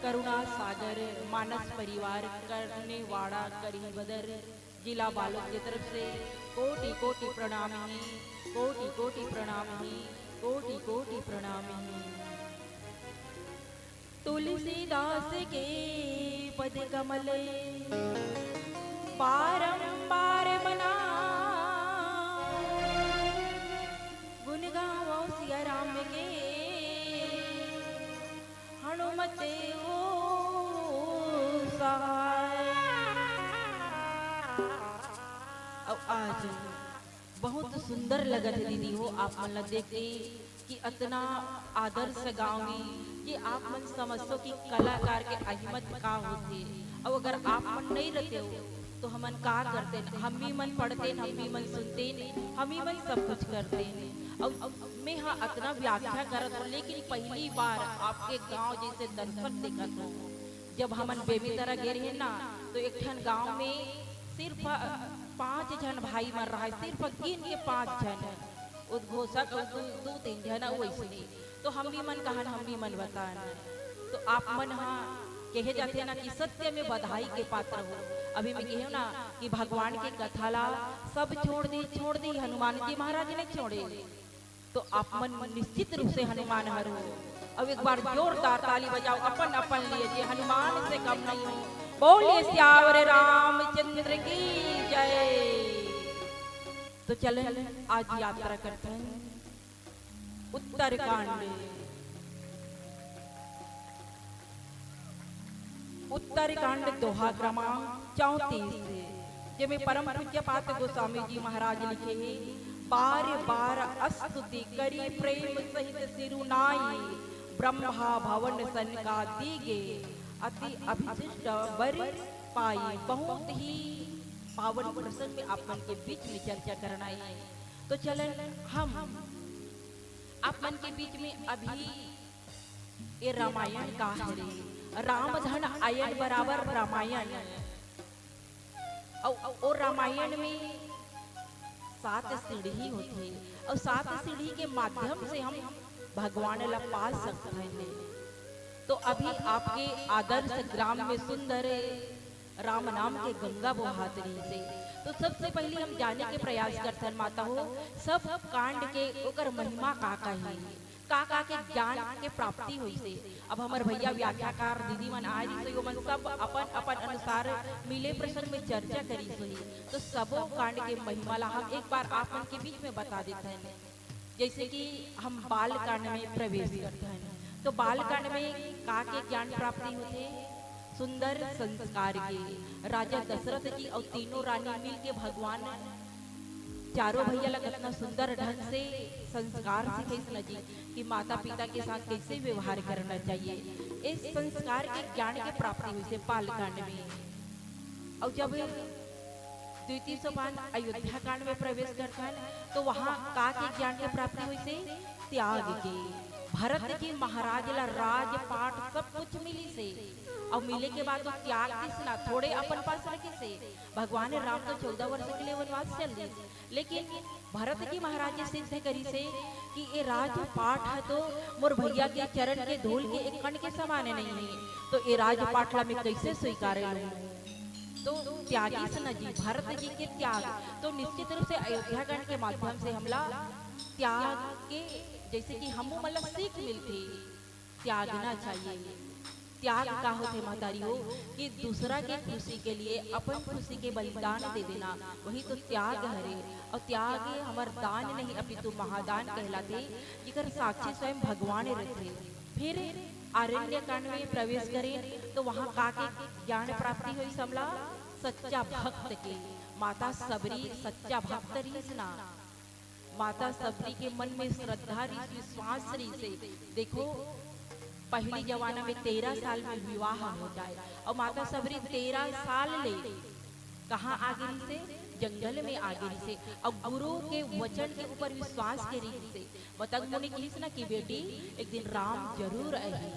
करुणा सागर मानस परिवार करनेवाड़ा करीबदर जिला बालोद के तरफ से कोटि कोटि प्रणाम हे, कोटि कोटि प्रणाम हे, कोटि कोटि प्रणाम हे। तुलसीदास के पद कमल बारंबार मना, गुण गावो सिया राम के हनुमत हो सहाय। अउ आज बहुत सुंदर लगत हे दीदी हो, आप मन ला देख के कि अतना आदर्श गांव में कि आप मन समझो कि कलाकार के अहिमत का होथे। अउ अगर आप मन नहीं रहते हो तो हमन का करतेन, हमी मन पढ़तेन, हमी मन सुनतेन, हमी मन सब कुछ करतेन। अउ मैं ह अतना व्याख्या करत हूँ, लेकिन पहली बार आपके गांव जैसे दर्शन देखत हूँ। जब हमन बेमेतरा गे रहेन ना, तो एक ठन गांव में सिर्फ पांच झन भाई मन रहाय, सिर्फ गिन के पांच झन, उद्घोषक अउ दू, दू तीन झन अउ वैसने। तो हमी मन कहन, हमी मन बतान। तो आप मन ह, कहे जाथे ना कि सत्य में बधाई के पात्र हो। अभी मैं कहेव ना कि भगवान के कथा ला सब छोड़ दी, छोड़ दी, हनुमान जी महाराज नहीं छोड़े। तो आप मन निश्चित रूप से हनुमान हर हो। अब एक बार जोरदार ताली बजाओ अपन अपन लिए, जे हनुमान से कम नहीं हो। बोलिए सियावर रामचंद्र की जय। तो चलन आज यात्रा करथन उत्तरकांड। उत्तरकांड दोहा क्रमांक चौंतीस, जेमे परम पूज्य पाद गोस्वामी जी महाराज लिखे हे, बार बार स्तुति करी प्रेम सहित सिरु नाई, ब्रह्मा भवन सनकादिक अति अभिष्ट बर पाई। बहुत ही पावन प्रसंग में आप मन के बीच में चर्चा करना है। तो चलन हम आप मन के बीच में अभी ये रामायण का हरे, राम धन आयन बराबर रामायण। अउ, अउ, ओ रामायण में सात सीढ़ी होथे, अउ सात सीढ़ी के माध्यम से हम भगवान ला पा सकते हैं। तो अभी आपके आदर्श ग्राम में सुंदर राम नाम के गंगा बोहात रहिसे। तो सबसे पहले हम जाने के प्रयास करथन माता हो, सब कांड के ओकर महिमा का का हे, का का के ज्ञान के प्राप्ति होइसे। अब हमर भैया व्याख्याकार दीदी मन आए रहिसे, ओमन सब अपन अपन अनुसार मिले प्रसंग में चर्चा करिस होही। तो सबो कांड के महिमा ला हम एक बार आप मन के बीच में बता देथन। जैसे कि हम बाल कांड में प्रवेश करथन, तो बाल कांड में का के ज्ञान प्राप्ति होथे? सुंदर संस्कार के। राजा दशरथ जी अउ तीनों रानी मिल के भगवान चारों भैया ला कतना सुंदर ढंग से संस्कार सिखाइस न जी कि माता पिता के साथ कैसे व्यवहार करना चाहिए। इस संस्कार के ज्ञान के प्राप्ति होइसे बाल कांड में। अउ जब द्वितीय सोपान अयोध्या कांड में प्रवेश करथन, तो वहां का के ज्ञान के प्राप्ति होइसे? त्याग के। भरत जी महाराज ला राजपाट सब कुछ मिलिसे, अउ मिले के बाद वो त्याग दिस ना, थोड़े अपन पास रखिसे। भगवान राम तो चौदह वर्ष के लिए वनवास चल दिस, लेकिन भरत जी महाराज जी सिद्ध करिसे कि ए राजपाट ह तो मोर भैया के चरण के धूल के एक कण के समान नहीं है, तो ए राजपाट ला मैं कैसे स्वीकार लूं? तो त्यागिस न जी, भरत जी के त्याग। तो निश्चित रूप से अयोध्या कांड के माध्यम से हमला त्याग के, जैसे कि हमू मन ला सीख मिलथे, त्यागना चाहिए। त्याग का होथे महतारी हो कि दूसरा के खुशी के लिए अपन खुशी के बलिदान दे देना, वही तो त्याग हरे। अउ त्याग हमर दान नहीं अपितु महादान कहलाथे, जेकर साक्षी स्वयं भगवान रथे। फिर आरण्य कांड में प्रवेश करें तो वहां का के ज्ञान प्राप्ति होइस हमला? सच्चा भक्त के। माता सबरी सच्चा भक्त रहिस ना, माता सबरी के मन में श्रद्धा रहिस, विश्वास रहिसे। देखो, पहली जमाना में तेरह साल में विवाह हो जाए, अउ माता सबरी तेरह साल ले कहाँ आ गे रहिसे? जंगल में आ गे रहिसे। अउ गुरु के वचन के ऊपर विश्वास के रहिसे। बतंग मुनि कहिस ना कि बेटी, एक दिन राम जरूर आही।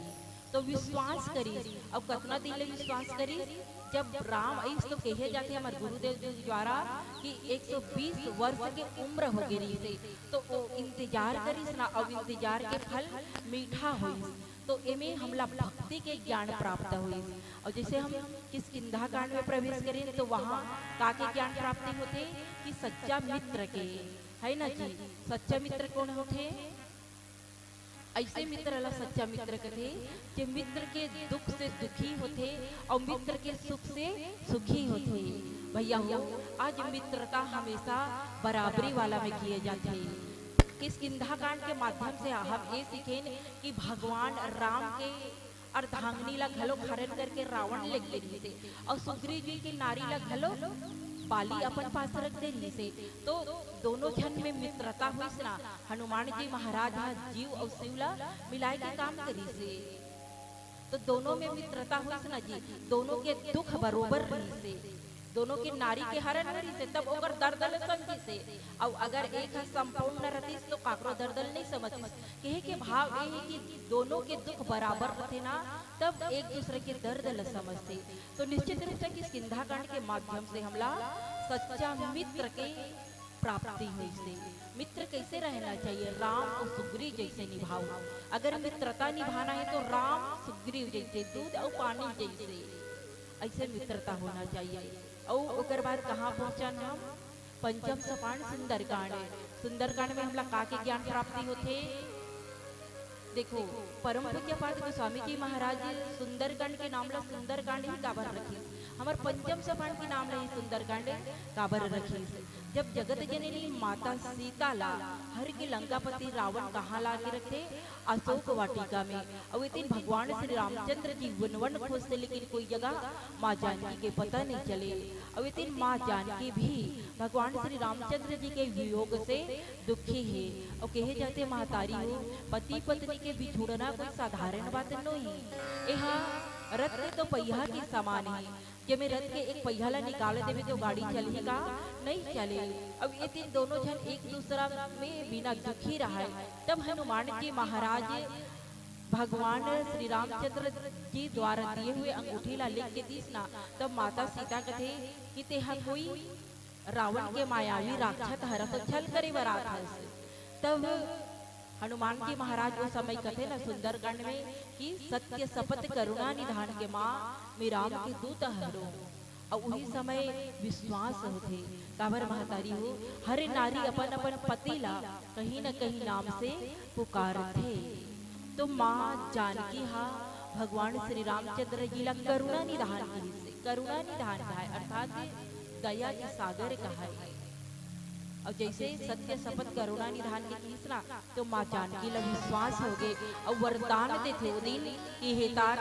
तो विश्वास करिस। अउ कतना दिन ले विश्वास करिस? जब राम आइस तो कहे जाथे हमर गुरुदेव जी द्वारा कि एक सौ बीस वर्ष के उम्र हो गे रहिसे, तो वो इंतजार करिस ना, अउ इंतजार के फल मीठा होइस। तो एमे हमला भक्ति के ज्ञान प्राप्त होइस। अउ जैसे हम किष्किंधा कांड में प्रवेश करें तो वहाँ का के ज्ञान प्राप्ति होथे कि सच्चा मित्र के, है ना जी, सच्चा मित्र कौन होथे? ऐसे मित्र ला सच्चा मित्र कथे, जे मित्र के दुख से दुखी होथे अउ मित्र के सुख से सुखी होथे। भैया हो, आज मित्रता हमेशा बराबरी वाला में किए जाथे। किष्किंधा कांड के माध्यम से हम ये सीखेन कि भगवान राम के अर्धांगिनी ला घलो हरण करके रावण ले गे रहिसे अउ सुग्रीव जी के नारी ला घलो बाली अपन पास रख दे रहिसे। तो दोनों झन में मित्रता होइस ना, हनुमान जी महाराज हा जीव अउ शिव ला मिलाए के काम करिसे। तो दोनों में मित्रता होइस ना जी, दोनों के दुख बरोबर रहिसे। दोनों के नारी के हरण हो रहिस हे, तब ओकर दर्द ल समझिस हे। अउ अगर एक ह संपूर्ण रहितिस, तो काकरो दर्द ल नहीं समझिस। कहे के भाव ये हे कि दोनों के दुख बराबर रहिथे ना, तब एक दूसरे के दर्द ल समझथे। तो निश्चित रूप से किष्किंधा कांड के माध्यम से हमला सच्चा मित्र के प्राप्ति होइस हे। मित्र कैसे रहना चाहिए? राम अउ सुग्रीव जैसे निभाओ। अगर मित्रता निभाना है, तो राम सुग्रीव जैसे, दूध अउ पानी जैसे, ऐसे मित्रता होना चाहिए। अउ ओकर बाद कहाँ पहुँचन हम? पंचम सोपान सुंदरकांड। सुंदरकांड में हमला का के ज्ञान प्राप्ति होथे? देखो, परम पूज्यपाद गोस्वामी जी महाराज सुंदरकांड के नाम ला सुंदरकांड ही काबर रखिस? हमर पंचम सोपान के नाम ला ही सुंदरकांड काबर रखिस? जब जगत जननी माता सीता ला हर के लंकापति रावण कहाँ ला के रखथे? अशोक वाटिका में। अउ एतिन भगवान श्री रामचंद्र जी वन वन खोजथे, लेकिन कोई जगह माँ जानकी के पता नहीं चले। अउ एतिन माँ जानकी भी भगवान श्री रामचंद्र जी के वियोग से दुखी हे। अउ कहे जाथे महतारी हो, पति पत्नी के बिछुड़ना कोई साधारण बात नोही। एहा रथ के तो पहिया के समान हे, जेमे रथ के एक पहिया ला निकाल देबे तो गाड़ी चलही का? नहीं चले। अब एतिन दोनों झन एक दूसरा में बिना दुखी रहय, तब हनुमान जी महाराज भगवान श्री रामचंद्र जी द्वारा दिए हुए अंगूठी ला लेके दिस ना, तब माता सीता कथे कि तेहा कोई रावण के मायावी राक्षस हरस छल करे बर आत हस। तब हनुमान जी महाराज ओ समय कथे ना सुंदरकांड में कि सत्य शपथ करुणा निधान के माँ, मैं राम के दूत हरो। अउ उही समय विश्वास होथे, काबर महतारी हो, हर नारी अपन अपन पति ला कहीं न कहीं नाम से पुकारथे। तो माँ जानकी हा भगवान श्री रामचंद्र जी ला करुणा निधान कहिस हे, करुणा निधान कहाय अर्थात दया के सागर कहाय। अउ जैसे सत्य शपथ करुणा निधान के कहिस ना, तो माँ जानकी ला विश्वास होगे अउ वरदान देथे ओ दिन कि हे तात,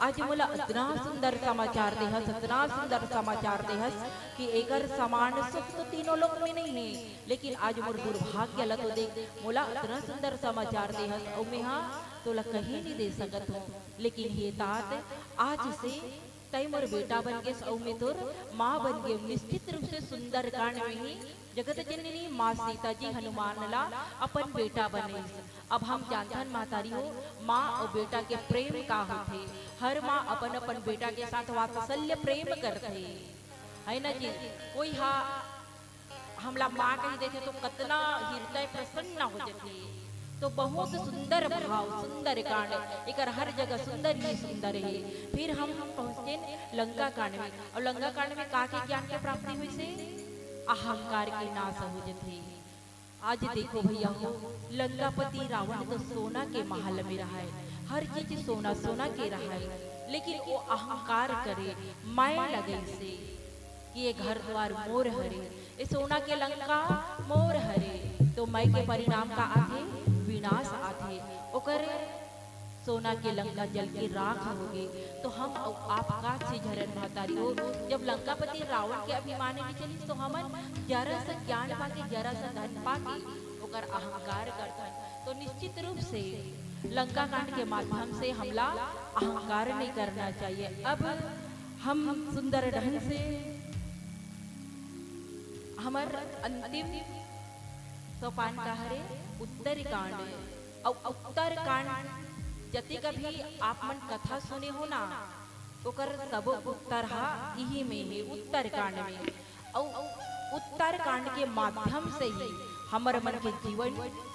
आज मोला अतना सुंदर समाचार देहस, अतना सुंदर समाचार देहस कि एकर समान सुख तो तीनों लोक में नहीं हे, लेकिन आज मोर दुर्भाग्य ला तो देख, मोला अतना सुंदर समाचार देहस अउ मेहा तोला कहीं नहीं दे सकत हूँ। लेकिन हे तात, आज से तैं मोर बेटा बन गेस अउ मैं तोर माँ बन गेव। निश्चित रूप से सुंदरकांड में ही जगत जननी माँ सीता जी हनुमान ला अपन बेटा बनेस। अब हम जानथन महतारी हो, माँ अउ बेटा के प्रेम का होथे। हर माँ अपन अपन बेटा के साथ वात्सल्य प्रेम करथे, है ना जी? कोई हा हमला माँ कहि देथे तो कतना हृदय प्रसन्न हो जथे। तो बहुत सुंदर भाव, सुंदर कांड, एकर हर जगह सुंदर ही सुंदर हे। फिर हम पहुँचतेन लंका कांड में, अउ लंका कांड में का के ज्ञान के प्राप्ति होइस हे? अहंकार के नाश हो जथे। आज देखो भैया हो, लंकापति रावण तो सोना के महल में रहय, हर चीज सोना सोना के रहय, लेकिन ओ अहंकार करे, मैं लगइस हे कि ये घर द्वार मोर हरे, ये सोना के लंका मोर हरे, तो मैं के परिणाम का आथे? विनाश आथे। ओकर सोना के लंका जल के राख होगे, तो हम अउ आप का चीज हरन महतारी हो? जब लंकापति रावण के अभिमान में चलिस, तो हमन जरा सा ज्ञान पाके, जरा सा धन पाके ओकर अहंकार करथन। तो निश्चित रूप से लंका कांड के माध्यम से हमला अहंकार नहीं करना चाहिए। अब हम सुंदर ढंग से हमर अंतिम सोपान का हरे उत्तरकांड। अउ उत्तरकांड जतिक भी आप मन कथा सुने हो ना, ओकर सबो उत्तर हा इही में हे, उत्तरकांड में। अउ उत्तरकांड के माध्यम से ही हमर मन के जीवन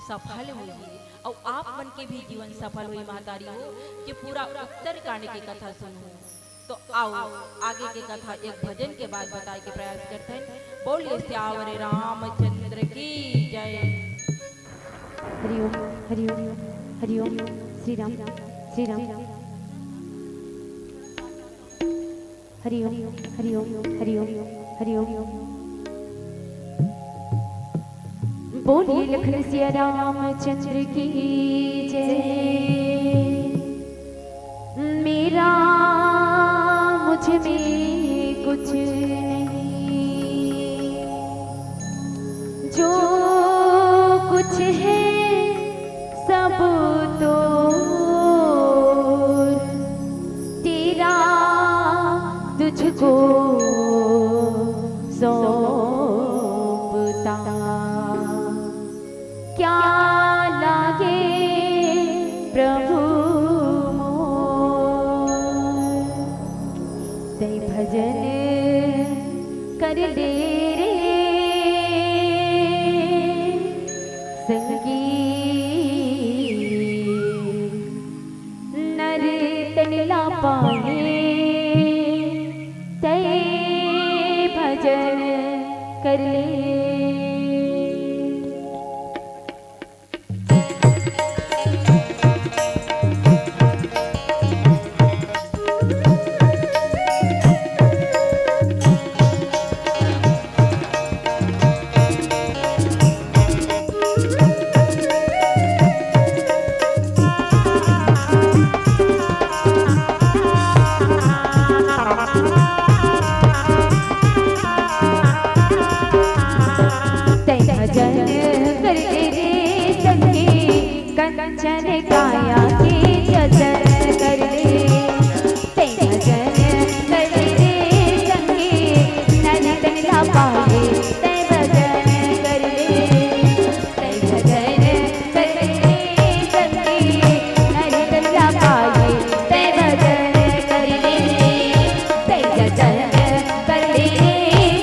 सफल होही, अउ आप मन के भी जीवन सफल होही महतारी हो, कि पूरा उत्तरकांड के कथा सुनहू। तो आओ, आगे के कथा एक भजन के बाद बताए के प्रयास करथन। बोलिए सियावर रामचंद्र की जय। हरिओम, हरिओम, हरिओम, श्री राम, श्री राम। हरिओम, हरिओम, हरिओम, हरिओम। बोलिए लखन सिया रामचंद्र की जय। मेरा मुझ में कुछ नहीं, जो कुछ है सब तो तेरा, तुझको जतन कर ले रे संगी, कंचन काया के जतन कर ले। तैं भजन कर ले रे संगी, नर तन ला पाए, तैं भजन कर ले। तैं भजन कर ले संगी, नर तन ला पाए, तैं भजन कर ले। तैं जतन कर ले रे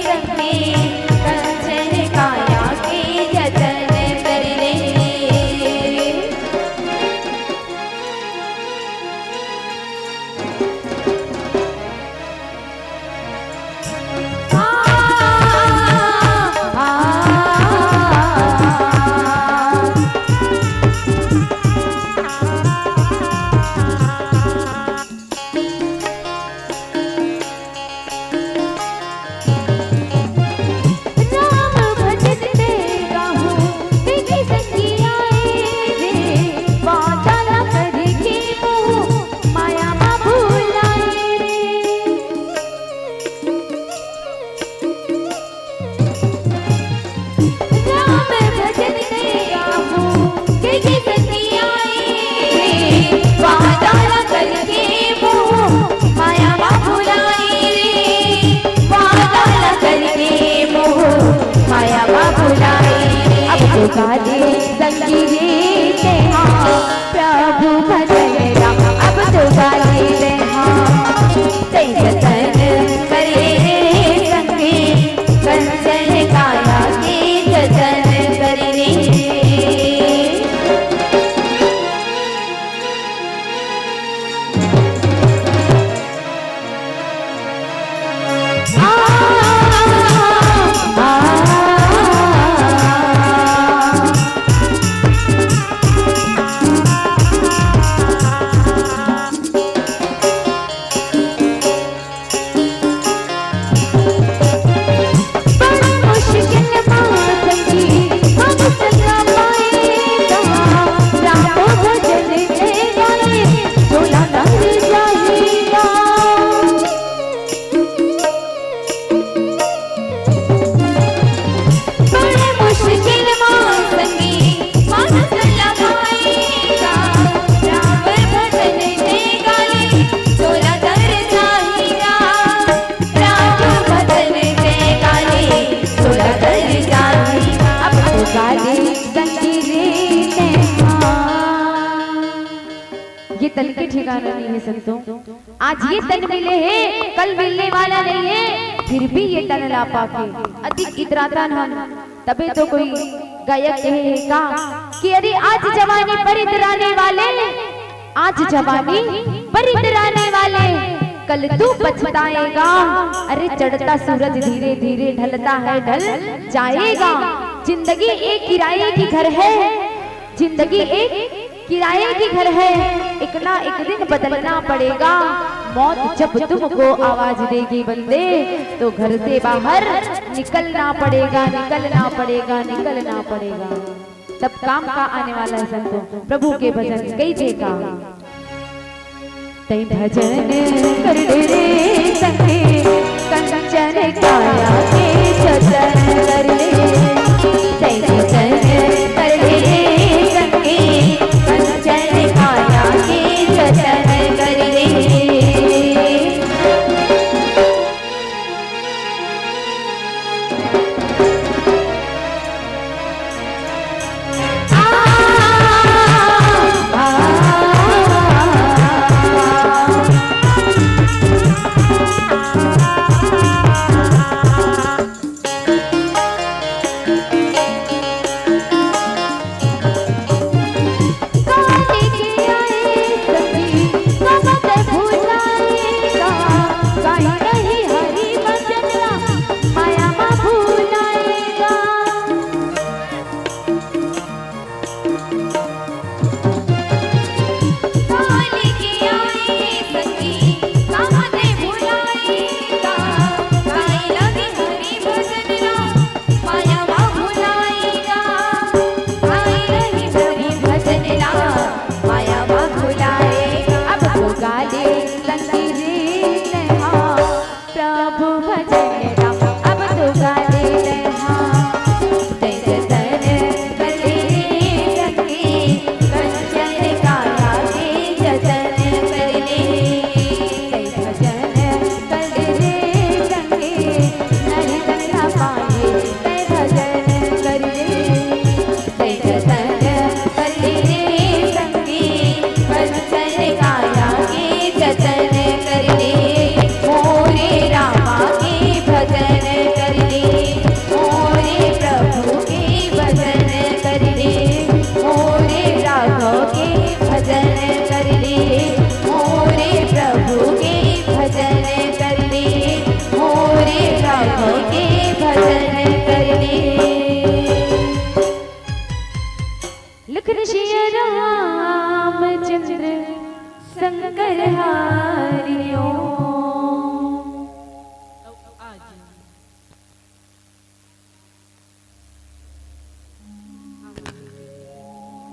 संगी, कंचन काया के जतन कर ले। राम भजन ते गाहूं, तेरी संगी आए रे, वादा ला करके मोह माया मा भुलाए रे। राम भजन ते गाहूं, तेरी संगी आए रे, वादा ला करके मोह माया मा भुलाए रे, वादा ला करके मोह माया मा भुलाए। अब तो गा ले संगी रे तेंहा प्रभु भजन ला, अब तो गा ले तेंहा। तैं जतन कर ले रे संगी, कंचन काया के जतन कर ले। बड़े मुश्किल मा संगी, मानस ला पाएगा। राम भजन ते गा ले, झोला तर जाएगा। राम भजन ते गा ले, झोला तर जाएगा। अब तो गा ले संगी रे तेंहा। ये तन के ठिकाना नहीं है संतों। आज ये तन मिले हे, कल मिलने वाला नहीं है, फिर भी ये तन ला पाके अधिक इतराथन हम, तभे तो कोई गायक कहे हे का कि अरे आज जवानी पर इतराने वाले, आज जवानी पर इतराने वाले, कल तू पछताएगा। अरे चढ़ता सूरज धीरे धीरे ढलता है, ढल जाएगा। जिंदगी एक किराए की घर है, जिंदगी एक किराए की घर है, एक ना एक दिन बदलना पड़ेगा। मौत जब तुमको आवाज देगी बंदे, तो घर से बाहर निकलना पड़ेगा, निकलना पड़ेगा, निकलना पड़ेगा। तब काम का आने वाला है संतों, प्रभु के भजन कई जय का। तैं भजन कर ले रे संगी, कंचन काया के जतन कर ले। तैं भजन कर ले रे संगी, कंचन काया के जतन कर ले।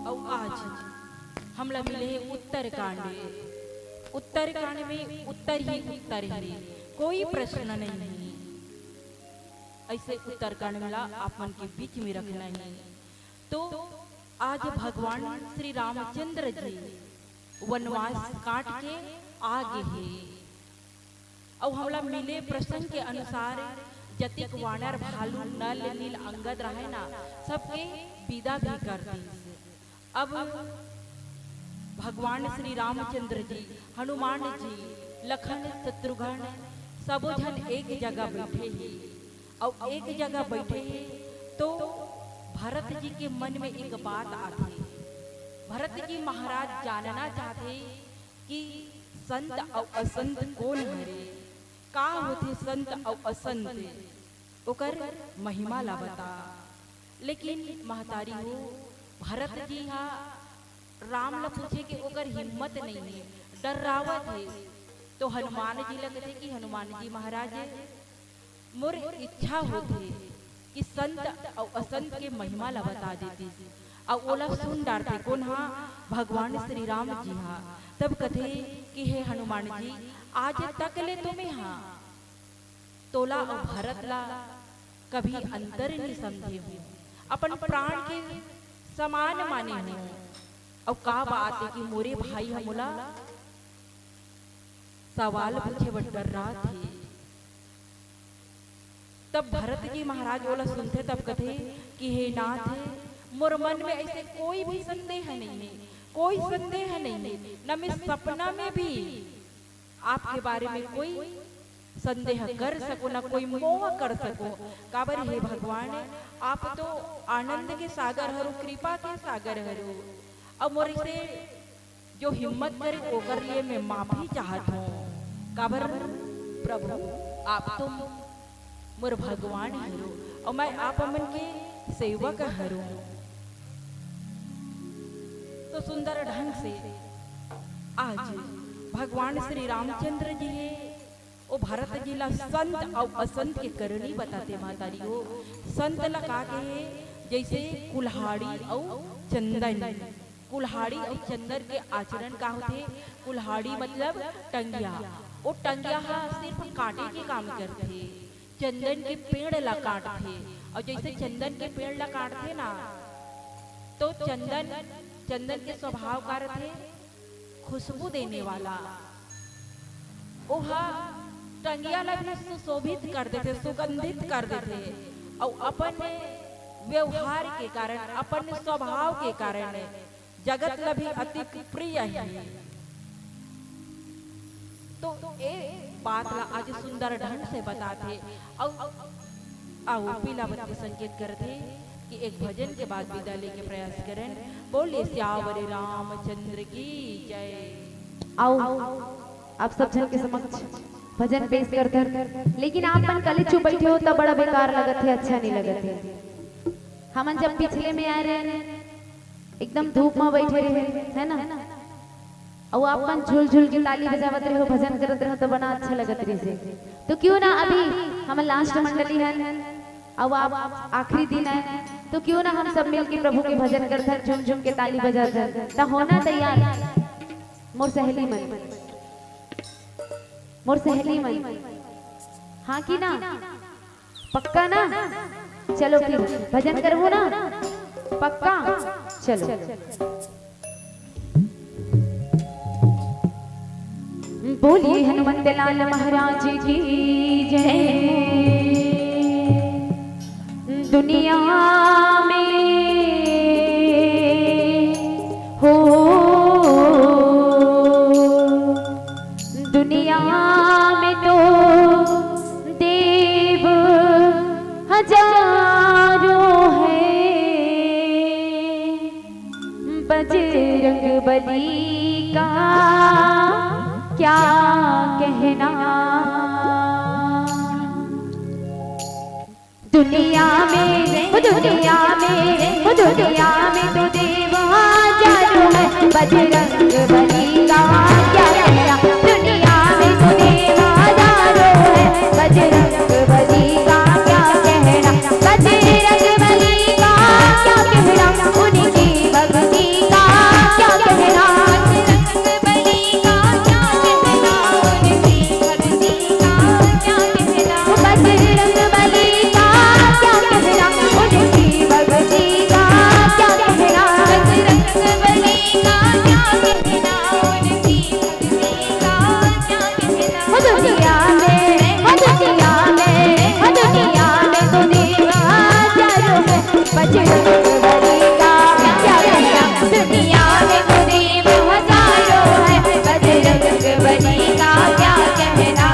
अउ आज हमला मिले हे उत्तरकांड। उत्तरकांड में उत्तर ही उत्तर हे, कोई प्रश्न नहीं हे। ऐसे उत्तरकांड ला आप मन के बीच में रखना हे। तो आज भगवान श्री रामचंद्र जी वनवास काट के आ गे हे। अउ हमला मिले प्रसंग के अनुसार जतिक वानर, भालू, नल, नील, अंगद रहे ना, सबके विदा भी कर दीस। अब भगवान श्री रामचंद्र जी, हनुमान जी, लखन, शत्रुघ्न, सबो झन एक जगह बैठे हे। अउ एक जगह बैठे हे तो भरत जी के मन में एक बात आथे। भरत जी महाराज जानना चाहथे कि संत अउ असंत कोन हरे, का होथे संत अउ असंत, ओकर महिमा ला बता। लेकिन महतारी हो, भरत जी हा राम ला पूछे के ओकर हिम्मत नहीं हे, डर्रावत हे। तो हनुमान जी ला कथे कि हनुमान जी महाराज, मोर इच्छा होथे कि संत अउ असंत के महिमा ला बता देतिस, अउ ओला सुन डारथे। कोन हा? भगवान श्री राम जी हा। तब कथे कि हे हनुमान जी, आज तक ले तो मैं हा तोला अउ भरत ला कभी अंतर नहीं समझे हूँ, अपन प्राण के समान माने हूँ। अउ का बात हे कि मोरे भाई हा मोला सवाल पूछे बर डर्राथे। तब भरत जी महाराज ओला सुनथे, तब कथे कि हे नाथ, मोर मन में ऐसे कोई भी संदेह नहीं हे, कोई संदेह नहीं हे, न मैं सपना में भी आपके बारे में कोई संदेह कर सको, ना कोई मोह कर सको। काबर हे भगवान, आप तो आनंद के सागर हरो, कृपा के सागर हरो। अब मोर से जो हिम्मत करे ओकर लिए मैं माफी चाहत हूँ। काबर प्रभु, आप तो मोर भगवान हरो अउ मैं आप मन के सेवक हरो। तो सुंदर ढंग से आज भगवान श्री रामचंद्र जी हे, ओ भरत जी ला संत अउ असंत के करनी बताथे। महतारी हो, संत ला का कहे? जैसे कुल्हाड़ी अउ चंदन। कुल्हाड़ी अउ चंदन के आचरण का होथे? कुल्हाड़ी मतलब टंगिया। ओ टंगिया हा सिर्फ काटे के काम करथे। चंदन के पेड़ ला काटथे, अउ जैसे चंदन के पेड़ ला काटथे ना, तो चंदन, चंदन के स्वभाव का रथे? खुशबू देने वाला। ओहा टंगिया ला भी सुशोभित कर देथे, सुगंधित कर देथे, अउ अपन व्यवहार के कारण, अपन स्वभाव के कारण जगत ला भी अति प्रिय हे। तो ए बात ला आज सुंदर ढंग से बताथे। अउ आओ, पीला बत्ती संकेत करथे कि एक भजन के बाद विदा लेके प्रयास करन। बोलिए सियावर रामचंद्र की जय। आओ, आप सब झन के समक्ष भजन पेश करथन, लेकिन आप मन कलेचुप बैठे हो, त बड़ा बेकार लगत हे, अच्छा नहीं लगत हे। हमन जब पिछले में आए रहे, एकदम धूप में बैठे रहे, है ना? अउ आप मन झुल झुल के ताली बजावत रहे हो, भजन करत रहे हो, तो बड़ा अच्छा लगत रहे। तो क्यों ना अभी हम लास्ट मंडली हन, अउ आप आखिरी दिन है, तो क्यों ना हम सब मिलके प्रभु के भजन करथन, झूम झूम के ताली बजाथन। त होना तैयार मोर सहेली मन, मोर सहेली मन, हाँ कि ना? पक्का ना? चलो फिर भजन करबो ना? पक्का? चलो। बोलिए हनुमंत लाल महाराज की जय। दुनिया में हो, दुनिया में तो देव हजारों हैं, बजरंग बली का क्या कहना। दुनिया में, वो दुनिया में, वो दुनिया में तो देव हजारों है, बजरंग बली का क्या कहना। दुनिया में तो देव हजारों है, बजरंग बली का क्या कहना। बजरंग बली का क्या कहना, उनकी भक्ति बजरंग बली का क्या कहना, दुनिया में गुरीब हजारों है, बजरंग बली का क्या कहना।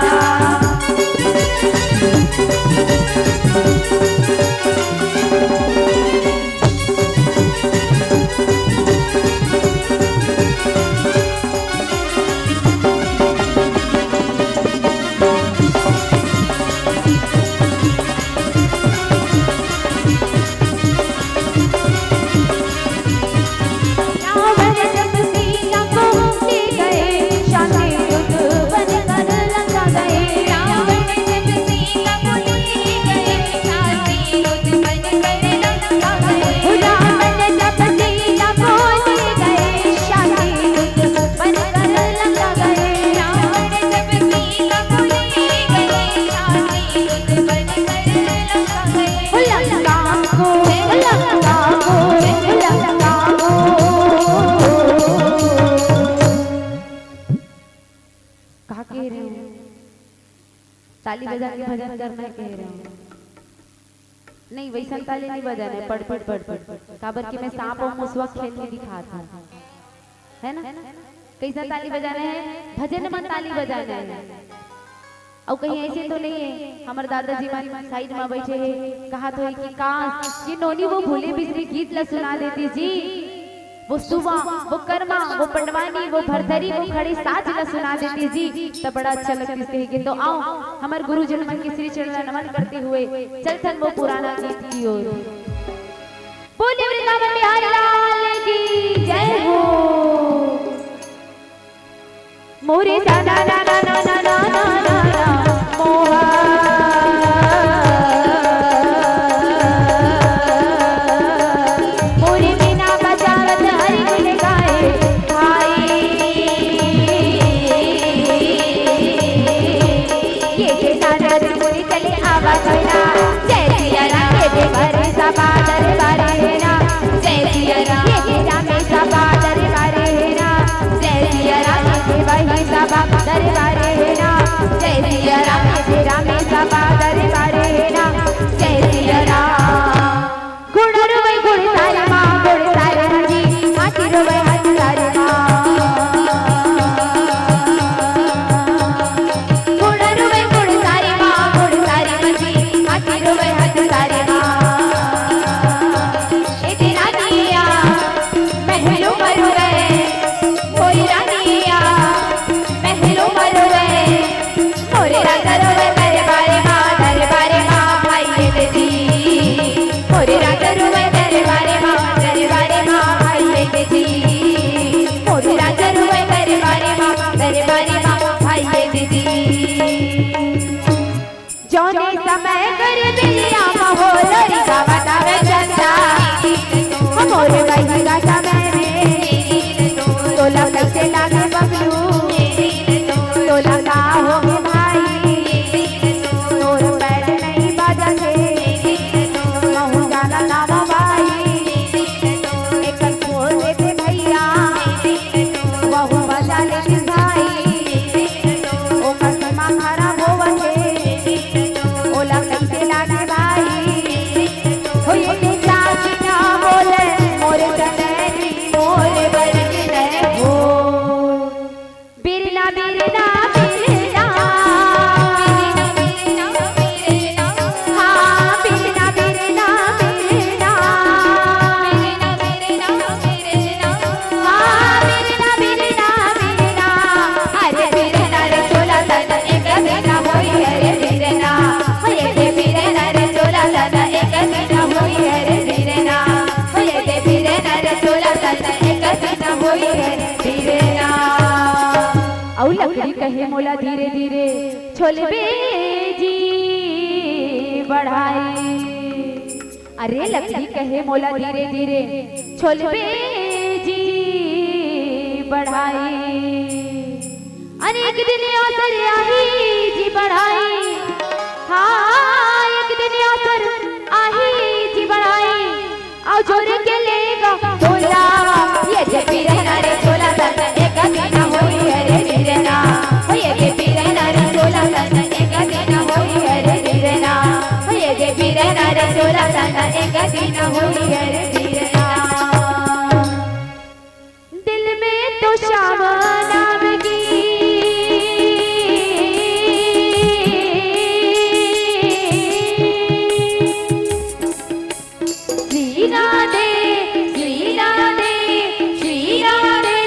रावण जब सीता को ले गए, शांति दूत बनकर लंका गए। रावण जब सीता को ले गए, शांति दूत बनकर लंका गए। रावण जब सीता को ले गए, शांति दूत बनकर लंका गए। रावण जब सीता को ले गए, शांति दूत बनकर लंका गए। लंका को, लंका को, लंका को। का कह रहे हो? ताली बजा के भजन करना है कह रहे हो? नहीं, वैसन ताली नहीं बजाना है, पट, पट, पट, पट, पट। काबर कि मैं सांप और मुसवा खेल के दिखात हूँ, है ना? कैसा ताली बजाना है? भजन में ताली बजाना है। अउ कहीं ऐसे तो नहीं है, हमर दादाजी मन साइड में बैठे हैं, कहा तो है कि का ये नोनी वो भूले बिसरे गीत ला सुना देती जी, वो सुवा, वो करमा, वो पंडवानी, वो भरथरी, वो खड़े साज ला सुना देती जी, तब बड़ा अच्छा लगती कहेगी। तो आओ, हमर गुरुजन मन के श्री चरण ला नमन करते हुए चलथन वो पुराना गीत की ओर। बोलिए वृंदावन बिहारी लाल की जय हो। मोरे सा ना ना ना ना ना ना ना ना मोहा। मोरे बिना बजावत हरि गुण गाए भाई। ये के साथ मुनि चले आवा कोई ना। जय सिया राम के देवर सभा दरबार है ना। जय सिया राम के राम सभा दरबार है ना। जय सिया राम के वही सभा दरबार है ना। जय सिया राम के राम सभा दरबार है ना। जय सिया राम। गुण रुवै गुण सारी माँ, गुण सारी जी, हाथी रुवै हाथी सारी माँ। गुण रुवै गुण सारी माँ, गुण सारी जी, हाथी रुवै हाथी सारी माँ। ए तेरा दिया महलों में रुवै, कोई रानिया महलों में रुवै। मोरे राजा रोवे दरबारे माँ, दरबारे माँ भाई ये दे दी। मोरे राजा रोवे दरबारे माँ, दरबारे माँ भाई ये दे दी। मोरे राजा रोवे दरबारे माँ, दरबारे माँ भाई ये दे दी। जौने समय कर बिल्ला महोलरी गावत आवे चंदा, हमोर बहिरा समय में तोला कैसे लागे बबलू, तोला का होगे भाई, तोर पैर नहीं बाजत हे, कहूँ जाना ना भाई, एक खोल दे भैया, वहू बजा ले भाई। ओकर दिमाग खराब होवत हे, ओला कइसे लागे भाई? हो ये के चाची ना बोले, मोरे चंदैनी, मोरे बरगनैनी हो। बिरना, बिरना, बिरना। हाँ, बिरना, बिरना, बिरना। हाँ, बिरना, बिरना, बिरना। अरे बिरना रे चोला तन एक बिरना होई, अरे बिरना। होए के बिरना रे चोला तन एक बिरना होई, अरे बिरना। होए के बिरना रे चोला तन एक बिरना होई, अरे बिरना। अउ लकड़ी कहे मोला धीरे धीरे छोलबे जी बढ़ाई। अरे लकड़ी कहे मोला धीरे धीरे छोलबे जी बढ़ाई। अरे एक दिन अवसर आही जी बढ़ाई, हाँ एक दिन अवसर आही जी बढ़ाई। अउ जोर के लेगा तोला, ये जे बिरना रे चोला तन एक दिन होई अरे बिरना। ओ ये जे बिरना रे चोला तन एक दिन होई अरे बिरना। ओ ये जे बिरना रे चोला सदा एक दिन होई अरे बीरना। दिल में तो श्याम नाम की श्री राधे, श्री राधे, श्री राधे।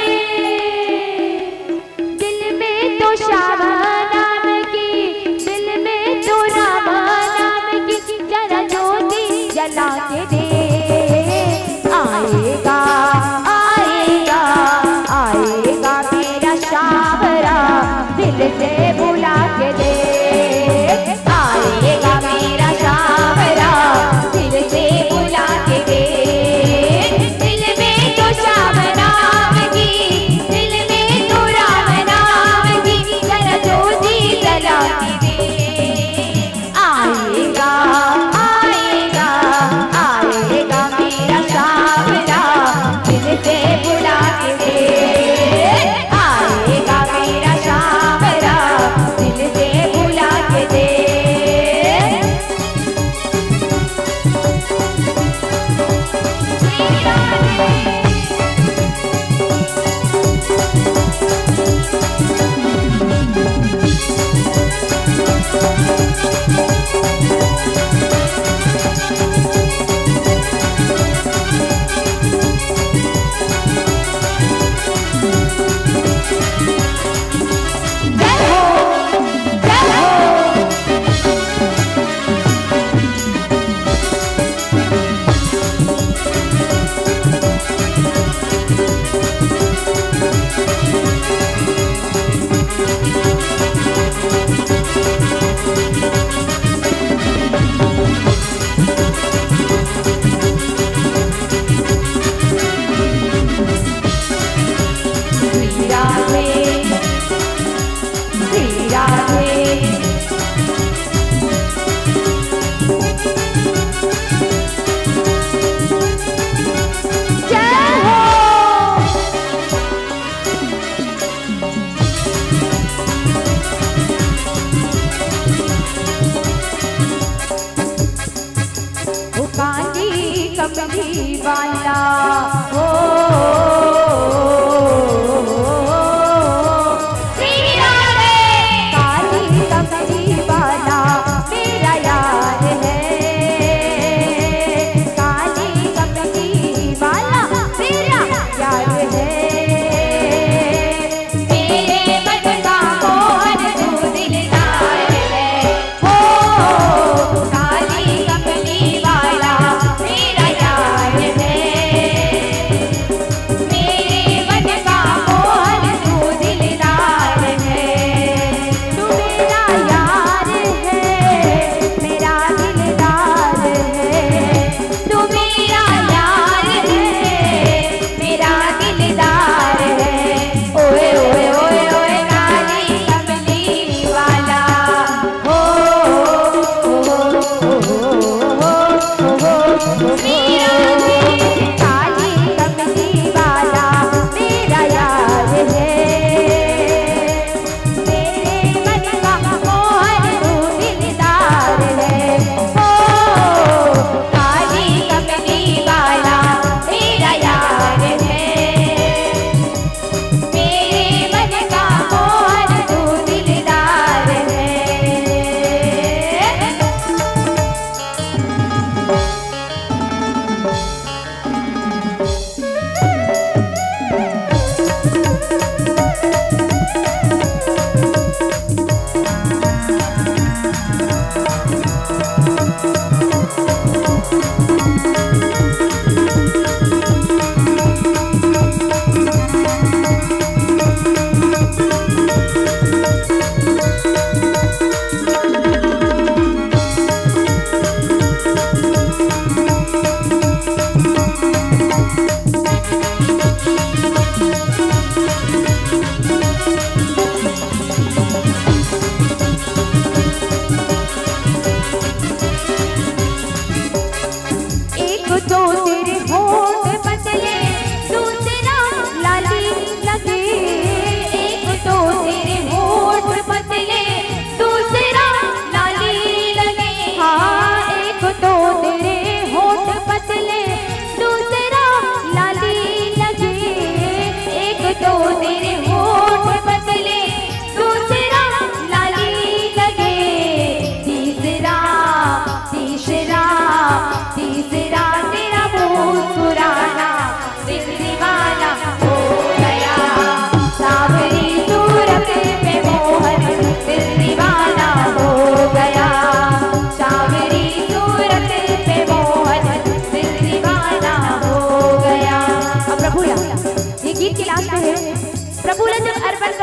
दिल में तो श्याम नाम की, दिल में तो राम नाम की, जरा ज्योति जला के दे। आएगा, आएगा, आएगा मेरा सावरा, दिल से बुला के दे। आएगा मेरा सावरा, दिल से बुला के दे। दिल में तो श्याम नाम की, दिल में तो राम नाम की, जरा ज्योति जला के दे। आएगा, आएगा, आएगा मेरा सावरा, दिल से बुला के दे। आएगा मेरा सावरा, दिल से बुला के दे। जय हो, जय हो। श्री राधे, श्री राधे। जय हो। ओ काली कमली वाला, ओ, श्री राधे। काली कमली वाला मेरा यार है, काली कमली वाला मेरा यार है। मेरे मन का मोहन तू दिलदार है। हो, काली कमली वाला मेरा यार है।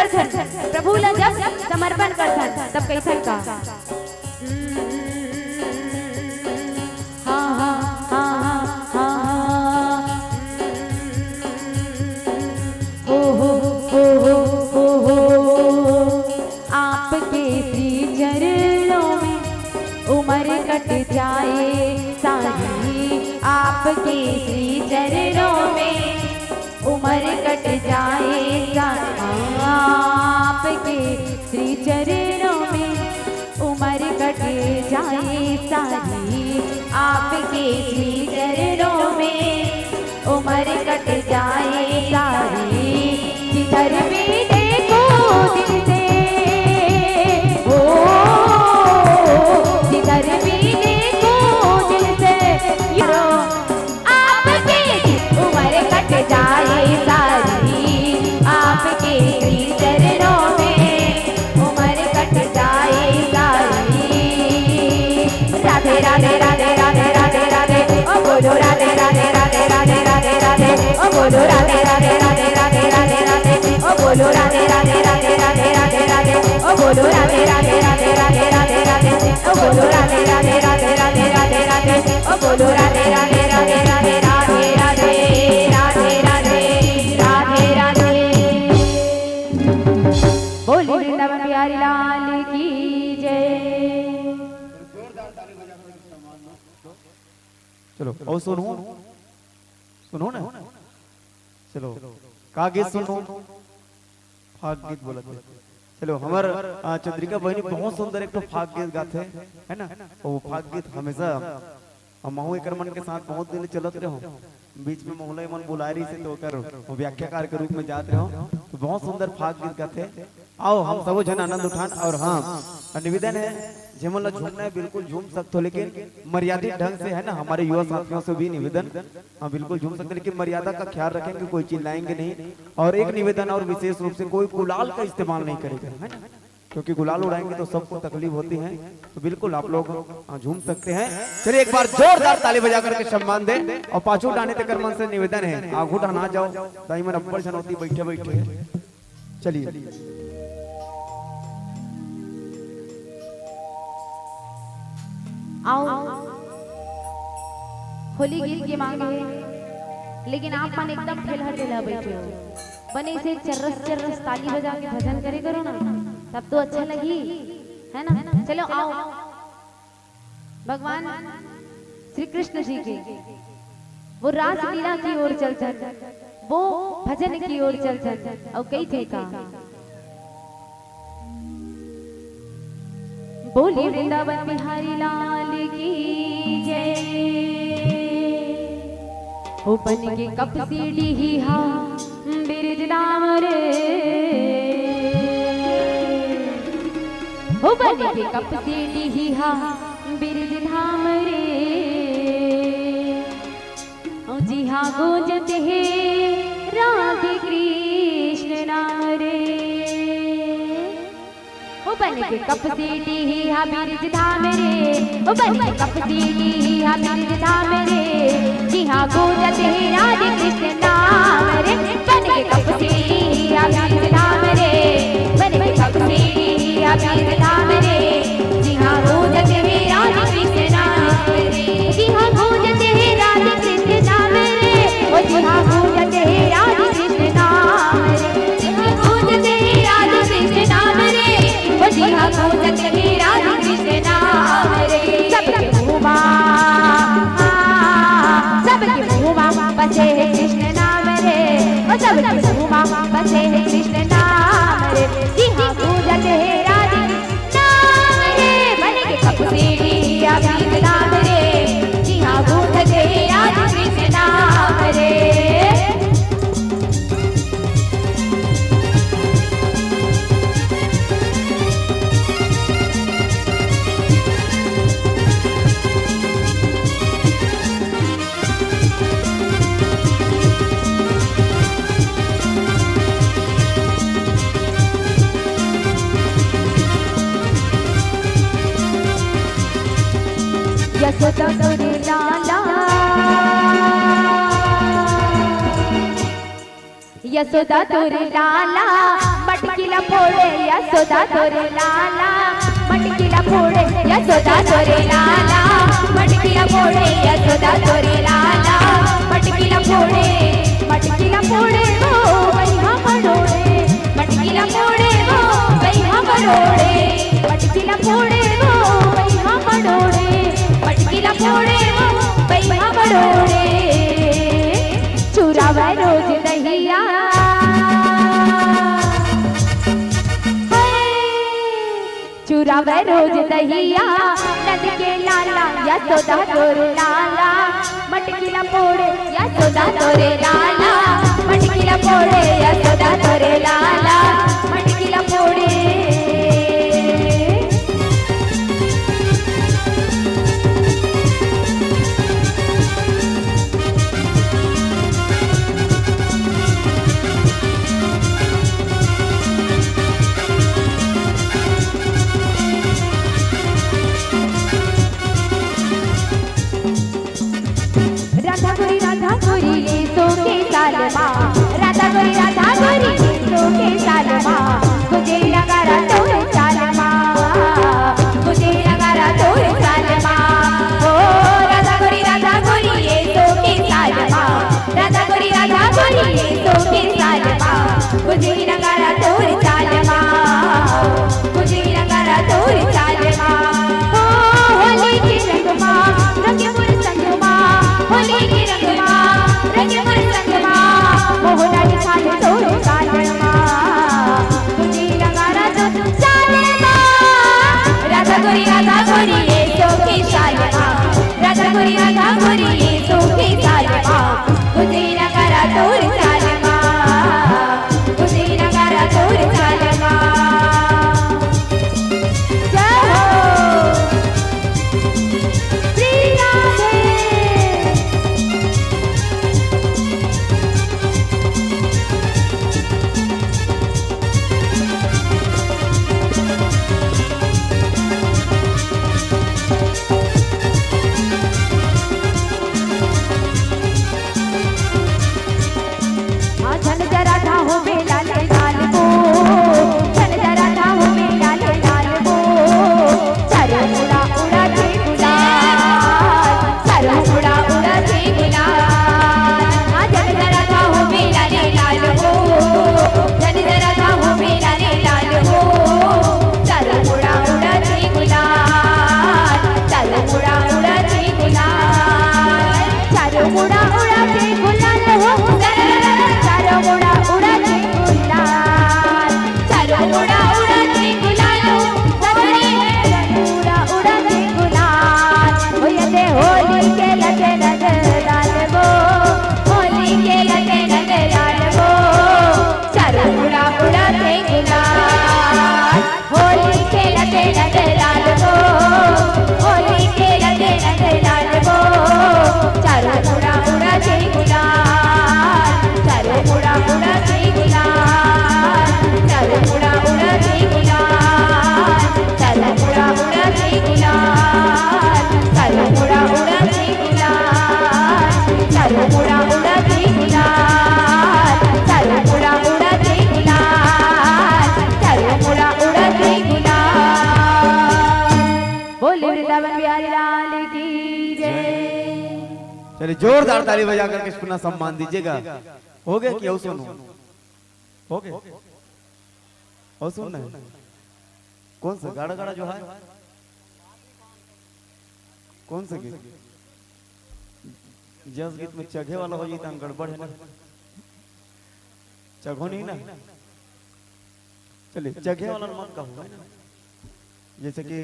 प्रभु ला जब समर्पण करथन, तब कइसन का? हाँ, हाँ, हाँ, हाँ, हाँ, हाँ। ओ हो, ओ हो, ओ हो। आपके श्री चरणों में उम्र कट जाए सारी, आपके श्री चरणों में उम्र कट जाए सा-, आपके श्री चरणों में उम्र कट जाए सारी, आपके श्री चरणों में उम्र कट जाए सारी। जिधर भी देखो दिल से, ओ, जिधर भी देखो दिल से, यारो, आपके उम्र कट जाए सारी, आपके श्री चरणों में उम्र कट जाए सारी। राधे, राधे, राधे, राधे, राधे, राधे, ओ बोलो राधे, राधे, राधे, राधे, राधे, राधे, ओ बोलो राधे, राधे, राधे, राधे, राधे, राधे, ओ बोलो राधे, राधे, राधे, राधे, राधे, राधे, ओ बोलो राधे, राधे, राधे, राधे, राधे, राधे, ओ बोलो राधे, राधे, राधे, राधे, राधे, राधे, ओ बोलो राधे, राधे, राधे, राधे, राधे, राधे, राधे, राधे, राधे, राधे। बोली वृंदावन बिहारी लाल की जय। चलो, अउ सुनहू, सुनहू ना। चलो, का गीत सुनहू? फाग गीत बोलत हे। चलो, हमर, आ, चंद्रिका बहिनी बहुत सुंदर एक ठो फाग गीत गाथे, है ना? वो फाग गीत हमेशा, हम महू एकर मन के साथ बहुत दिन चलत रहे हो। बीच में मोहला मन बुलाए रहिस हे, तो ओकर वो व्याख्याकार के रूप में जात रहे हो। तो बहुत सुंदर फाग गीत गाथे। आओ, हम सबो झन आनंद उठान। और हाँ, निवेदन है, जेमन ला झूमना है, बिल्कुल झूम सकते हो, लेकिन मर्यादित ढंग से, है ना, हमारे युवा साथियों से भी निवेदन, हाँ, बिल्कुल झूम सकते हैं, लेकिन मर्यादा का ख्याल रखेंगे, कोई चिल्लाएंगे नहीं। और एक निवेदन और, विशेष रूप से कोई गुलाल का इस्तेमाल नहीं करेगा, है ना, क्योंकि गुलाल उड़ाएंगे तो सबको तकलीफ होती है। तो बिल्कुल आप लोग, हाँ, झूम सकते हैं। चलिए, एक बार जोरदार ताली बजा करके सम्मान दें। और पाछू डाने तक मन से निवेदन है, आगू डाना जाओ, दाई मन अब्बड़ झन होती बैठे बैठे। चलिए। आओ, होली गीत के मांग हे, लेकिन आप मन एकदम ठेलहा ठेलहा बैठे हो। बने से चर्रस चर्रस ताली बजा के भजन करे करो ना, तब तो अच्छा लगी, है ना? चलो आओ। भगवान श्री कृष्ण जी के वो रासलीला की ओर चलथन, वो भजन की ओर चलथन। अउ कहिथे का, बोली वृंदावन बिहारी लाल की जय। हो बन के कप सीढ़ी हा बिरज धाम रे, हो बन के कप सीढ़ी हा बिरज धाम रे, ओ जिहा गूंजत हे राधे कृष्ण नाम रे। ओ बन के कप सीढ़ी हा बिरज धाम रे, ओ बन के कप सीढ़ी हा बिरज धाम रे, जिहा गूंजत हे राधे कृष्ण नाम रे। बन के कप सीढ़ी हा बिरज धाम रे, बन के कप सीढ़ी हा बिरज धाम रे, जिहा गूंजत हे राधे कृष्ण नाम रे, जिहा गूंजत हे राधे कृष्ण नाम रे, ओ जिहा गूंजत हे राधे कृष्ण नाम रे, जिहा गूंजत हे राधे कृष्ण नाम रे, ओ जिहा गूंजत हे राधे कृष्ण नाम रे। सबके मुंह मा, सबके मुंह मा बसे हे कृष्ण नाम रे, ओ सबके मुंह मा बसे हे कृष्ण नाम रे, जिहा गूंजत हे राधे नाम रे। बन के कप सीढ़ी हा बिरज धाम रे, जिहा गूंजत हे राधे कृष्ण नाम रे। यशोदा मोरे लाला, यशोदा तोरे लाला, मटकी ला फोड़े, यशोदा तोरे लाला, मटकी ला फोड़े, यशोदा तोरे लाला, मटकी ला फोड़े, यशोदा तोरे लाला, मटकी ला फोड़े, मटकी ला फोड़े वो बइहा मरोड़े, मटकी ला फोड़े वो बइहा मरोड़े, मटकी ला फोड़े वो बइहा मरोड़े, मटकी ला फोड़े वो बइहा मरोड़े। चुरावय रोज दहिया, हाय। चुरावय रोज दहिया, नंद के लाला, यशोदा तोर लाला। मटकी ला फोड़े, यशोदा तोरे लाला। मटकी ला फोड़े, यशोदा तोरे लाला। मटकी ला फोड़े। राधा गोरी, राधा गोरी, ये सो के साल मा। राधा गोरी, राधा गोरी, ये सो के साल मा। गुजे नगारा तोर चाल मा। गुजे नगारा तोर चाल मा। ओ राधा गोरी, राधा गोरी, ये सो के साल मा। राधा गोरी, राधा गोरी, ये सो के साल मा। गुजे नगारा तोर चाल मा। गुजे नगारा तोर चाल मा। ओ होली के रंग मा, रंग मोर संग मा। होली के रंग मा, रंग मोर संग मा। मोहना निशान तोर चाल मा। गुजे नगारा तोर चाल मा। राधा गोरी, राधा गोरी, ये सो के साल मा। राधा गोरी, राधा गोरी, ये सो के साल मा। गुजे नगारा तोर चाल मा। गुजे नगारा तोर चाल मा। जय हो। श्री राधे। हाँ, झन जरा था हो बेला ले लाल वो, झन जरा था हो बेला ले लाल वो, चारों मुड़ा उड़ा के गुलाल, चारों मुड़ा उड़ा के गुलाल। हाँ, झन जरा था हो बेला ले लाल वो, झन जरा था हो बेला ले लाल वो, चारों मुड़ा उड़ा के गुलाल, चारों मुड़ा उड़ा के गुलाल। चारों मुड़ा उड़ा के गुलाल हो, चारों मुड़ा उड़ा के गुलाल। चारों मुड़ा उड़ा के गुलाल हो, चारों मुड़ा उड़ा के गुलाल। ओ ये दे होली के लगे लगे लाल वो, होली के लगे लगे लाल वो। चारों मुड़ा उड़ा के गुलाल। होली के लगे लगे लाल वो, होली के लगे लगे लाल वो, चारों मुड़ा उड़ा के गुलाल, चारों मुड़ा उड़ा के गुलाल, चारों मुड़ा उड़ा के गुलाल, चारों मुड़ा उड़ा के गुलाल, चारों मुड़ा उड़ा के गुलाल, चारों मुड़ा उड़ा के गुलाल, चारों मुड़ा उड़ा के गुलाल, चारों मुड़ा उड़ा के गुलाल। बोले वृंदावन बिहारी लाल की जय। चलिए, जोरदार ताली बजा करके इसको ना सम्मान दीजिएगा। हो गया कि और सुनो? हो गया? और सुनना है? कौन सा गाड़ा गाड़ा जो है? कौन सा गीत? जस गीत में चघे वाला हो जाता, गड़बड़ है ना? चघो नहीं ना? चलिए, चघे वाला मन का हो, है ना? जैसे कि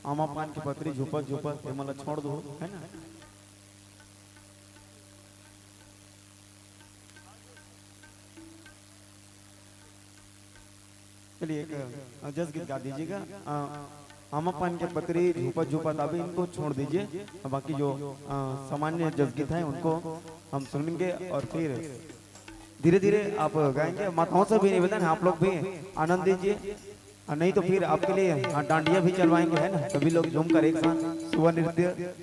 आमा पान की पतरी झुपत झुपत, ये मतलब छोड़ दो, है ना? चलिए, एक, अ, जस गीत गा दीजिएगा। अ, आमा पान के पतरी, झूपा झूपा दाबी, इनको छोड़ दीजिए। बाकी जो, अ, सामान्य जस गीत हैं, उनको हम सुनेंगे और फिर धीरे-धीरे आप गाएंगे। माताओं से भी निवेदन है, आप लोग भी आनंद लीजिए। अ, नहीं तो फिर आपके लिए, हाँ, डांडिया भी चलवाएंगे, है ना? सभी लोग झूम कर एक साथ सुबह नृत्य,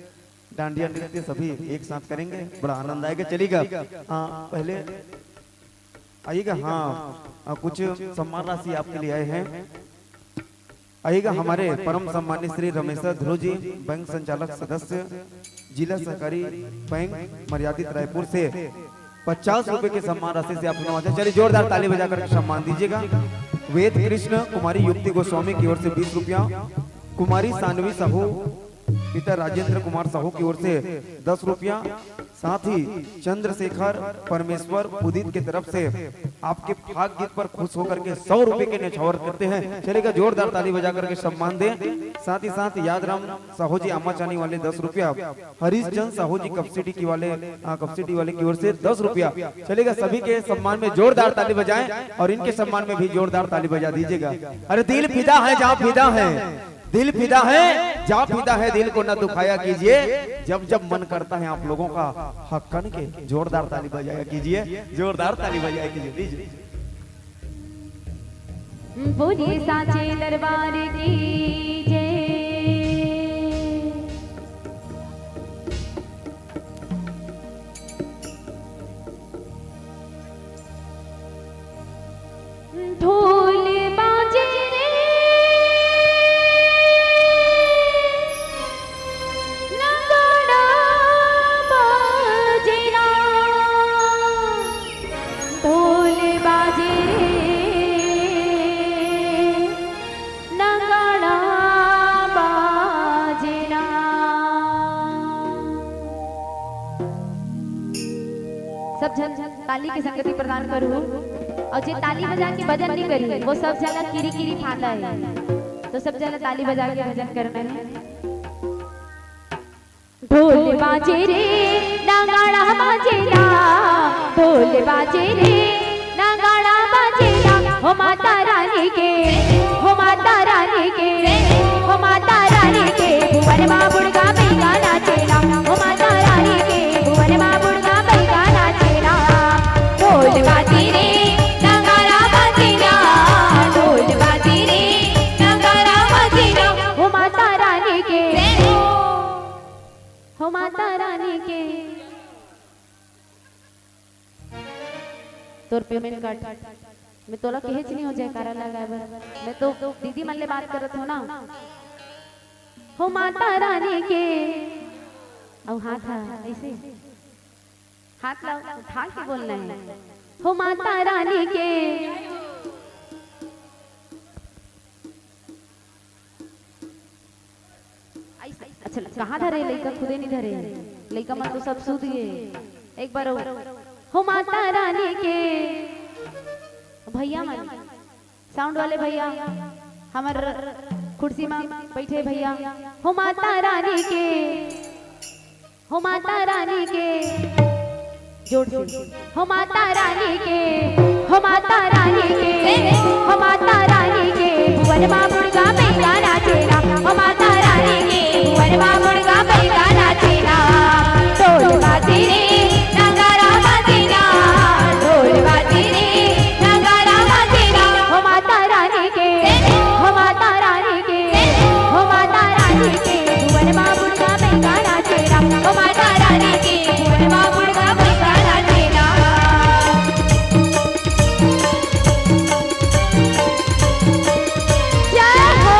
डांडिया नृत्य सभी एक साथ करेंगे, बड़ा आनंद आएगा। चलिएगा, हाँ, पहले आइएगा, हाँ, अ, कुछ सम्मान राशि आपके लिए आए हैं। आइएगा, हमारे परम सम्मानित श्री रमेश्वर ध्रुव जी, बैंक संचालक सदस्य, जिला सहकारी बैंक, मर्यादित रायपुर से पचास रुपए के सम्मान राशि से आप लोग आ जाए। चलिए, जोरदार ताली बजाकर सम्मान दीजिएगा। वेद कृष्ण कुमारी युक्ति गोस्वामी की ओर से बीस रुपया, कुमारी सानवी साहू पिता राजेंद्र कुमार साहू की ओर से दस रुपया, साथ ही चंद्रशेखर परमेश्वर उदित की तरफ से आपके भाग गीत पर खुश होकर के सौ रुपए के न्यौछावर करते हैं। चलेगा, जोरदार ताली बजा करके सम्मान दें। साथ ही साथ यादराम साहू जी आमाचानी वाले दस रुपया, हरीश चंद साहू जी कपसिटी की वाले, हाँ, कपसिटी वाले की ओर से दस रुपया। चलेगा, सभी के सम्मान में जोरदार ताली बजाएं और इनके सम्मान में भी जोरदार ताली बजा दीजिएगा। अरे, दिल फिदा है, जहाँ फिदा है, दिल फिदा है, जहाँ फिदा है, दिल को न दुखाया कीजिए। जब जब मन करता है आप लोगों का हक्कन के, जोरदार ताली बजाया कीजिए, जोरदार ताली बजाया कीजिए, प्लीज। बोलिए साचे दरबार की जय। ढोल बाजे रे, नगाड़ा बाजे ना, ढोल बाजे रे, नगाड़ा बाजे ना। सब झन ताली के संगति प्रदान करू। अउ जे ताली बजा के भजन नइ करी, वो सब झन ला किरी किरी फांदा हे। तो सब झन ताली बजा के भजन करना हे। ढोल बाजे रे, नगाड़ा बाजे ना, ढोल बाजे रे, नगाड़ा बाजे ना, हो माता रानी के, हो माता रानी के, हो माता रानी के, भुवन मा बुड़गा बैगा नाचे ना, हो माता रानी के, भुवन मा बुड़गा बैगा नाचे ना। ढोल बाजे रे, नगाड़ा बाजे ना, ढोल बाजे रे, नगाड़ा बाजे ना, हो माता रानी के, हो माता रानी के। तोर पेमेंट कट। मैं तोला कहेच नहीं हो जयकारा लगाए बर। मैं तो दीदी मन ले बात करत हो ना। हो माता रानी के। अउ हाथ हा, ऐसे। हाथ ला उठा के बोलना हे। हो माता रानी के। अच्छा, कहाँ धरे लइका? खुदे नहीं धरे। लइका मन तो सब सूत गए। एक बार अउ। हो माता रानी के। भैया मन, साउंड वाले भैया, हमर कुर्सी में बैठे भैया, हो माता रानी के। हो माता रानी के, जोर से। हो माता रानी के, हो माता रानी के, हो माता रानी के, भुवन मा बुड़गा बैगा नाचे ना। हो माता रानी के, भुवन मा बुड़गा बैगा नाचे ना। ढोल बाजे रे, नगाड़ा बाजे ना, ढोल बाजे रे, नगाड़ा बाजे ना। हो माता रानी के, हो माता रानी के, हो माता रानी के, भुवन मा बुड़गा बैगा नाचे ना। हो माता रानी के, भुवन मा बुड़गा बैगा नाचे ना। जय हो।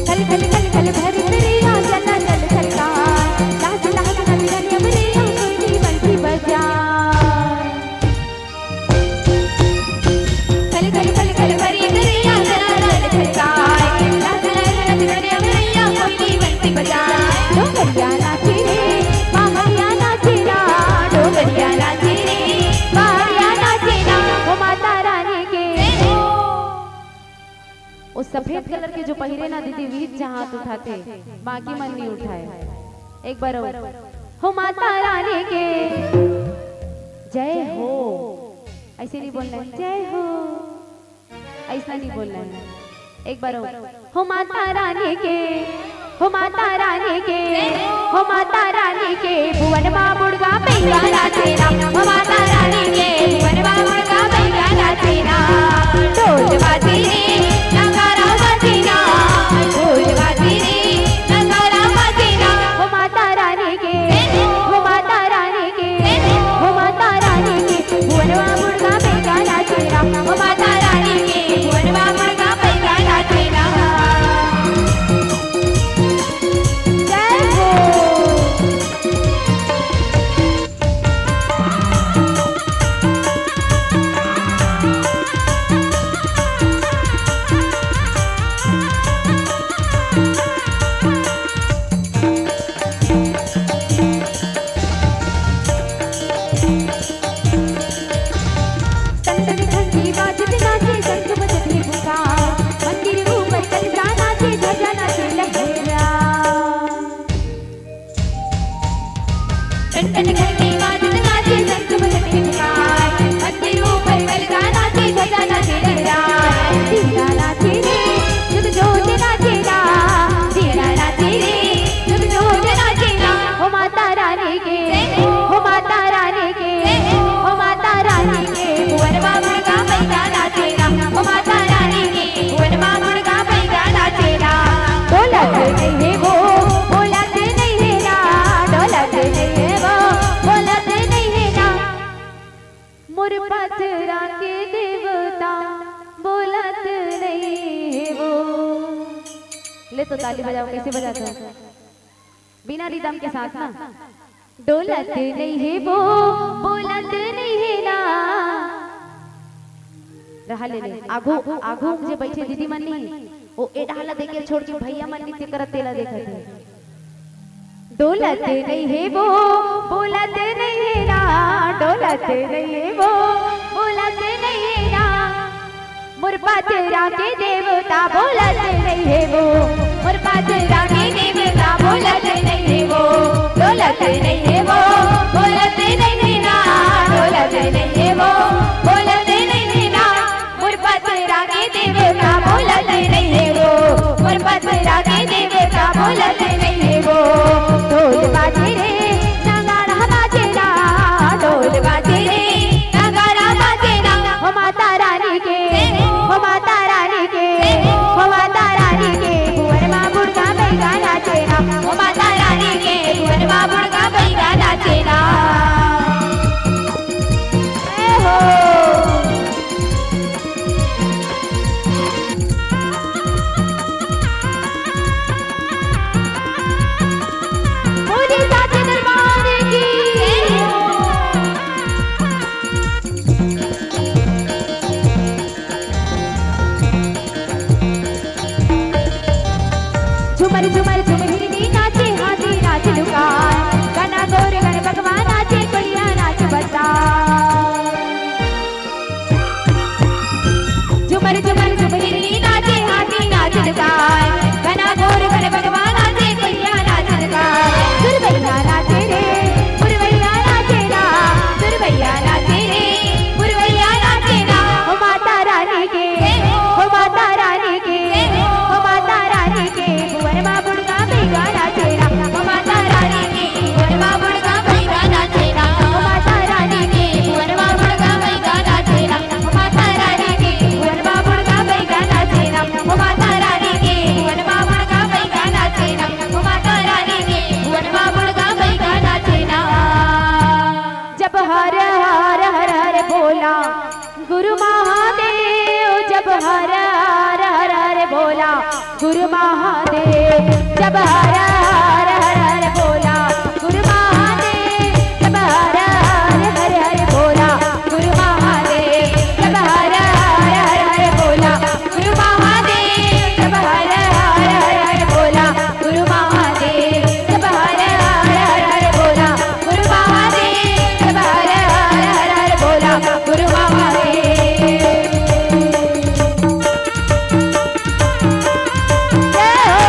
खल खल खल खल भर दरिया, चला चल सरकार। लाज लाज नच नच अबरिया, कोई बंसी बजा। खल खल खल खल भर दरिया, चला चल सरकार। लाज लाज नच नच अबरिया, कोई बंसी बजा। डोकरिया नाचे रे, बावरिया नाचे ना। डोकरिया नाचे रे, बावरिया नाचे ना। हो माता रानी के। वो सफेद कलर के जो पहिरे ना दीदी, वीच हाथ उठाथे, बाकी मन नहीं उठाए। एक बार और। हो माता रानी के जय हो। ऐसे नहीं बोलना है, जय हो। ऐसा नहीं बोलना है। एक बार और। हो माता रानी के, हो माता रानी के, हो माता रानी के, भुवन मा बुड़गा पे गाना तेरा, ओ माता रानी के, भुवन बाबा का भाई गाना तेरा। ढोल बाजे रे, नगाड़ा बाजे ना, ढोल बाजे रे, नगाड़ा बाजे ना। ओ माता रानी के, ओ माता रानी के, ओ माता रानी के, भुवन बाबा का भाई गाना तेरा। ओ माता रानी के, भुवन बाबा का भाई गाना तेरा। जय हो। टन टन घंटी बाजत नाचे, शंख बजत हे पुकार। मंदिर ऊपर कलसा नाचे, ध्वजा नाचे लहरा। टन टन घंटी बाजत नाचे, शंख बजत हे पुकार। मंदिर ऊपर कलसा नाचे, ध्वजा नाचे लहरा। दीया नाचे रे, जुग जोत नाचे ना। दीया नाचे रे, जुग जोत नाचे ना। ओ माता रानी के, ओ माता रानी के, ओ माता रानी के, भुवन बाबा का मैया नाचे ना। ओ माता रानी के, भुवन बाबा का मैया नाचे ना। डोलत नहीं है वो, बोलत नहीं है ना, डोलत नहीं है वो, बोलत नहीं है ना। मोर पथरा के देवता, बोलत नहीं है वो। ले तो ताली बजाओ, कैसे बजाते हो? बिना रिदम के साथ ना। डोलत नहीं है वो, बोलत नहीं है ना। रहा ले ले। आगू, आगू जे बैठे दीदी मन नहीं, वो ए डहला देखे छोड़ के भैया मन नृत्य करत तेला देखत है। डोलत नहीं है वो, बोलत नहीं है ना, डोलत नहीं है वो, बोलत नहीं है ना। मोर पाथरा के देवता बोलत नहीं है वो, मोर पाथरा के देवता बोलत नहीं है वो, डोलत नहीं है वो, बोलत नहीं है ना, डोलत नहीं है वो, बोलत नहीं है ना। मोर पाथरा के देवता बोलत नहीं है वो, मोर पाथरा के देवता बोलत नहीं है वो। ढोल बाजे रे, नगाड़ा बाजे ना, ढोल बाजे रे, नगाड़ा बाजे ना। ओ माता रानी के, ओ माता रानी के, ओ माता रानी के, भुवन मा बुड़का बैगा नाचे ना। ओ माता रानी के, भुवन मा बुड़का बैगा नाचे ना। ए हो। बोलिए साचे दरबार की। झुमर झुमर झुमहिरनी नाचे, हाथी नाच लुकाय, गना गोर गन भगवान नाचे, कोइया नाच बता। झुमर झुमर झुमहिरनी नाचे, हाथी नाच लुकाय, गना गोर गन भगवान नाचे, कोइया नाच लुकाय। सुरवैया नाचे रे, पुरवैया नाचे ना, सुरवैया नाचे रे, पुरवैया नाचे ना। ओ माता रानी के, ओ माता रानी के, ओ माता रानी के, भुवन मा बुड़का बैगा नाचे ना। ओ माता रानी के, भुवन मा बुड़का बैगा नाचे ना। ओ माता रानी के, भुवन मा बुड़का बैगा नाचे ना। ओ माता रानी के, भुवन मा बुड़का बैगा नाचे ना। ओ माता रानी के, भुवन मा बुड़का बैगा नाचे ना। ओ माता रानी के, भुवन मा बुड़का बैगा नाचे ना। जब हर हर हर हर बोला गुरु महादेव, जब हर हर हर हर बोला गुरु महादेव, जब हर हर हर हर बोला गुरु महादेव, जब हर हर हर हर बोला गुरु महादेव, जब हर हर हर हर बोला गुरु महादेव, जब हर हर हर हर बोला गुरु महादेव, जब हर हर हर हर बोला गुरु महादेव, जब हर हर हर हर बोला गुरु महादेव। जय हो।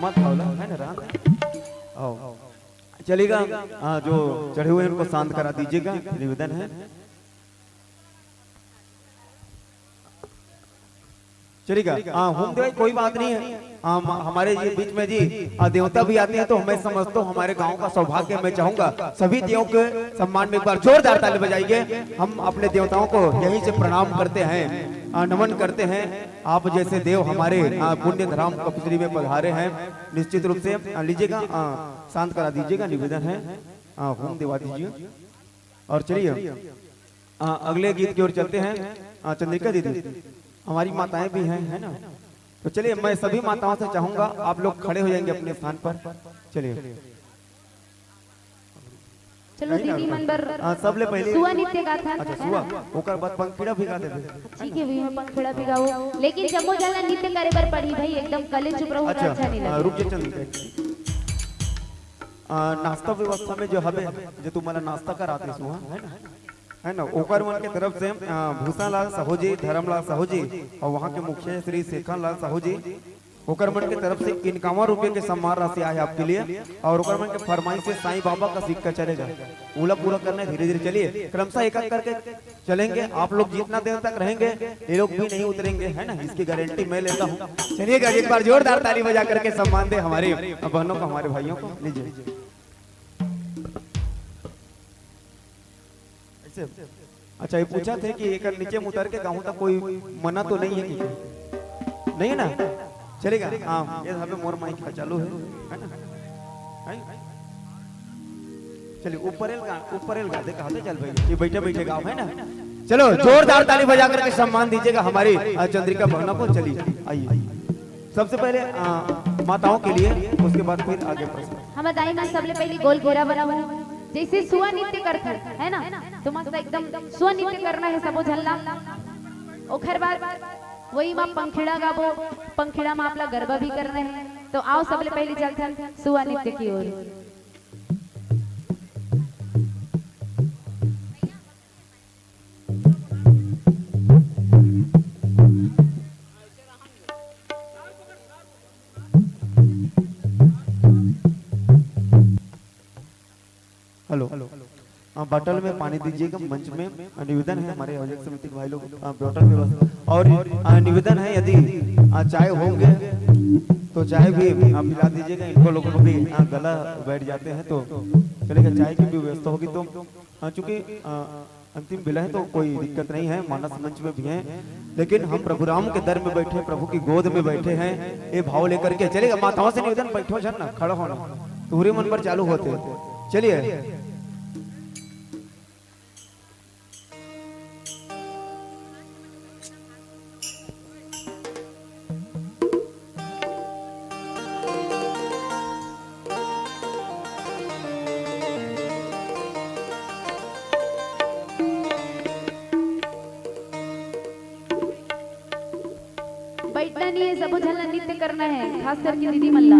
है ना, राम? आओ। चलेगा, आ, जो चढ़े हुए हैं उनको शांत करा दीजिएगा, निवेदन है। चलेगा, आ, होम देवाई कोई बात नहीं है। आ, म-, हमारे ये बीच में जी, आ, देवता भी आते हैं, तो मैं समझता हूँ हमारे गांव का सौभाग्य। मैं चाहूंगा सभी देवों के सम्मान में एक बार जोरदार ताली बजाइए। हम अपने देवताओं को यहीं से प्रणाम करते हैं, आ, नमन करते हैं। आप जैसे देव हमारे, आ, पुण्य धाम कपुसरी में पधारे हैं, निश्चित रूप से, आ, लीजिएगा, आ, शांत करा दीजिएगा, निवेदन है, आ, होम दिवा दीजिए। और चलिए, आ, अगले गीत की ओर चलते हैं। आ, चंद्रिका दीदी, हमारी माताएं भी हैं, है ना? तो चलिए, मैं सभी माताओं से चाहूंगा, आप लोग खड़े हो जाएंगे अपने स्थान पर। चलिए। चलो नहीं ना, दीदी, रुको। मन बर हाँ, सबले पहले सुआ नृत्य गाथन, अच्छा, है सुआ, ना? ओकर बाद पंखीड़ा भी गा देबे। ठीक है, वही में पंखीड़ा भी गाओ, लेकिन जम्मो जन ला नृत्य करे बर पड़ी भाई, एकदम कले चुप रहो, अच्छा, अच्छा नहीं हाँ, लगे। रुक जा, चल, रुक जा। आ, नाश्ता व्यवस्था में जो हबे, जो तुम्हारा नाश्ता कराते सुआ, है ना? है ना, ओकर मन के तरफ से, आ, भूषण लाल साहू जी, धर्मलाल साहू जी और वहाँ के मुखिया श्री शेखर लाल साहू जी, ओकर मन के तरफ से इक्यावन रुपये के सम्मान राशि आए आपके लिए। और ओकर मन के फरमाइश से साईं बाबा का सिक्का चलेगा, ओला पूरा करना है धीरे धीरे। चलिए, क्रमशः एक एक करके चलेंगे। आप लोग जितना देर तक रहेंगे, ये लोग भी नहीं उतरेंगे, है ना, इसकी गारंटी मैं लेता हूँ। चलिएगा, एक बार जोरदार ताली बजा करके सम्मान दे हमारे बहनों को, हमारे भाइयों को। लीजिए। ऐसे। अच्छा, ये पूछा थे कि एकर नीचे में उतर के गाऊं तक कोई मना तो नहीं है कि? नहीं है ना? चलेगा। हाँ, ये हमें मोर माइक का चालू है, है ना? है? चलिए, ऊपर एल गा, ऊपर एल गा दे, कहा दे, चल भाई, ये बैठे बैठे गाओ, है ना? चलो, जोरदार ताली बजा करके सम्मान दीजिएगा हमारी, अ, चंद्रिका बहना को। चलिए, आइए। सबसे पहले, अ, माताओं के लिए, उसके बाद फिर आगे प्रश्न। हमर दाई मन सबले पहली गोल घेरा बनाओ, जैसे सुआ नृत्य करथन, है ना? तो मस्त एकदम सुआ नृत्य करना है सबो झन ला। ओखर बाद वही मा पंखीड़ा गाबो, पंखीड़ा मा आप ला गरबा भी करना है। तो आओ, सबले पहली चलथन सुआ नृत्य की ओर। हेलो। हाँ, बॉटल में पानी दीजिएगा मंच में। निवेदन है हमारे आयोजक समिति के भाई लोग, हाँ, बॉटल में बस। और, हाँ, निवेदन है, यदि, हाँ, चाय होंगे तो चाय भी, हाँ, पिला दीजिएगा। इनको लोगों को भी, हाँ, गला बैठ जाते हैं, तो चलेगा, चाय की भी व्यवस्था होगी। तो, हाँ, चूंकि, हाँ, अंतिम बेला है तो कोई दिक्कत नहीं है, मानस मंच में भी हैं, लेकिन हम प्रभु राम के दर में बैठे, प्रभु की गोद में बैठे हैं, ये भाव लेकर के चलेगा। माताओं से निवेदन, बैठो झन ना, खड़ा होना, तुहरे मन पर चालू होते। चलिए। बैठना नहीं है, सबो झन ला नृत्य करना है, खास करके दीदी मन ला।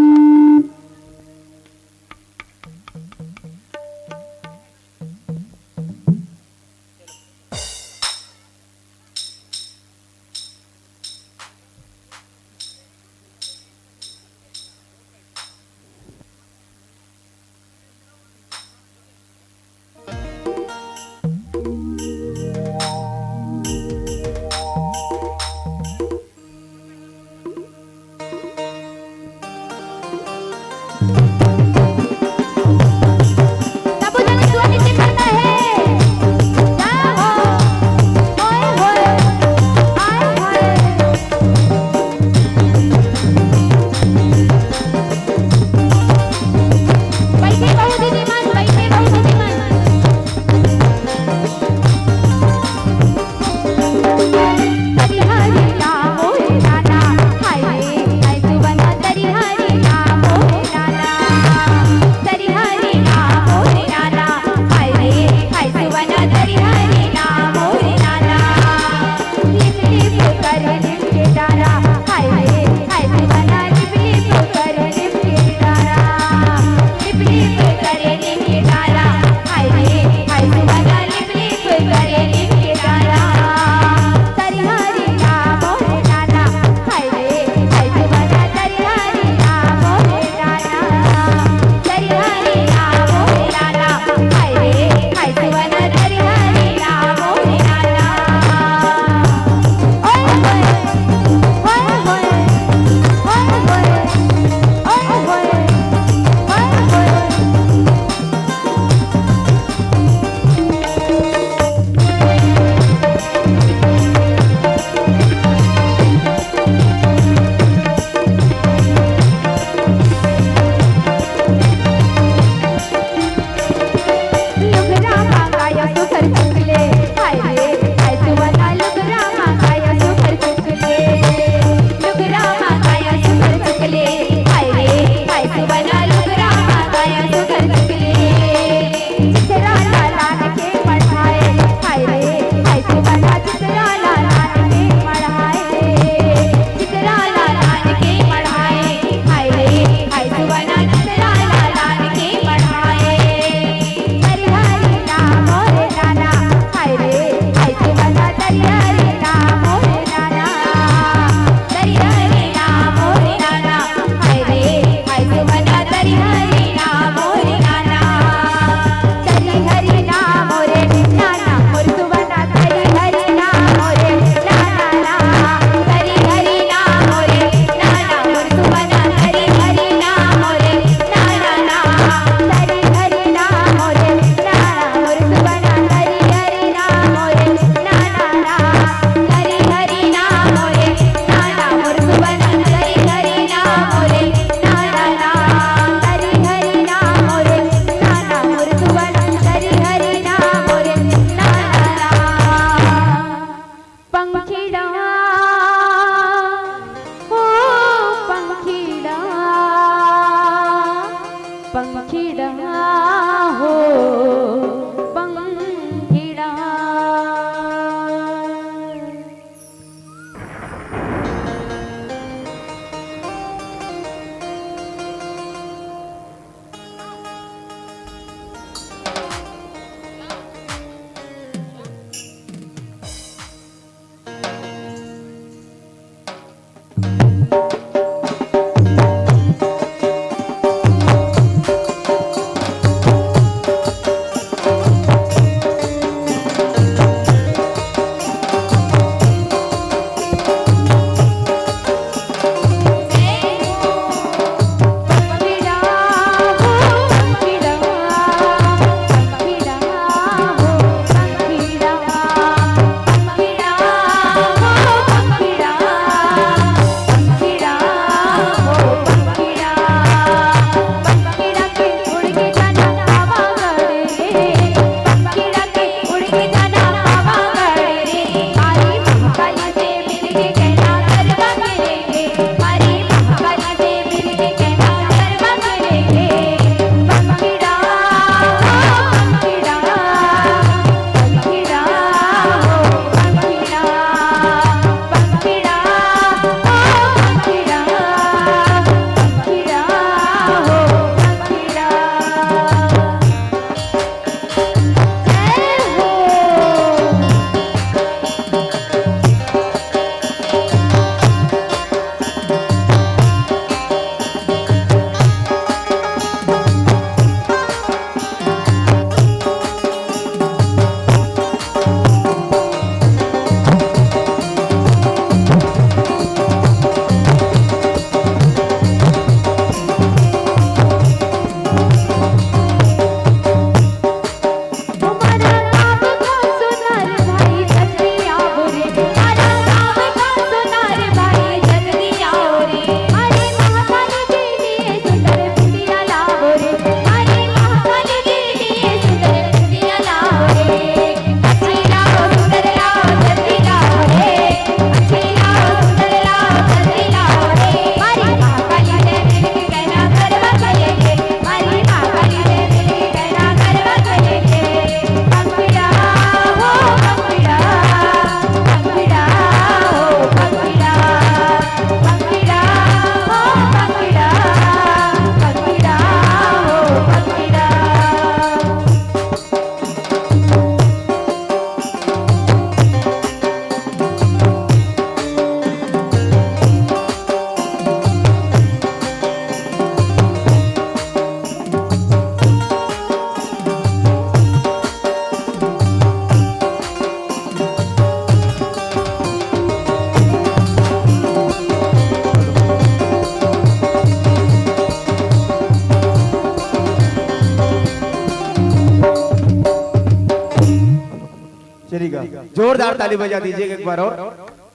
चलेगा, जोरदार ताली बजा दीजिएगा एक बार और।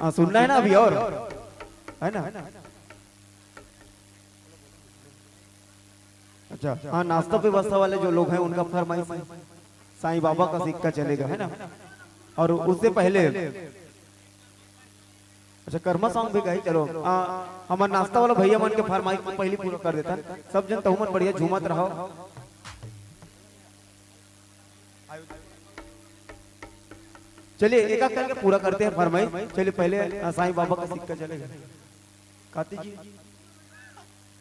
हाँ, सुनना है ना अभी और, है ना? अच्छा, हाँ, नाश्ता व्यवस्था वाले जो लोग हैं, उनका फरमाइश है, साईं बाबा का सिक्का चलेगा, है ना? और उससे पहले, अच्छा, कर्मा सॉन्ग भी गाई, चलो, आ, हमार नाश्ता वाला भैया मन के फरमाइश को पहले पूरा कर देता है। सब जन तहु मन बढ़िया झूमत रहो। चलिए, एक एक करके पूरा करते हैं फरमाइश। चलिए, पहले, आ, साईं बाबा का सिक्का चलेगा। काती जी,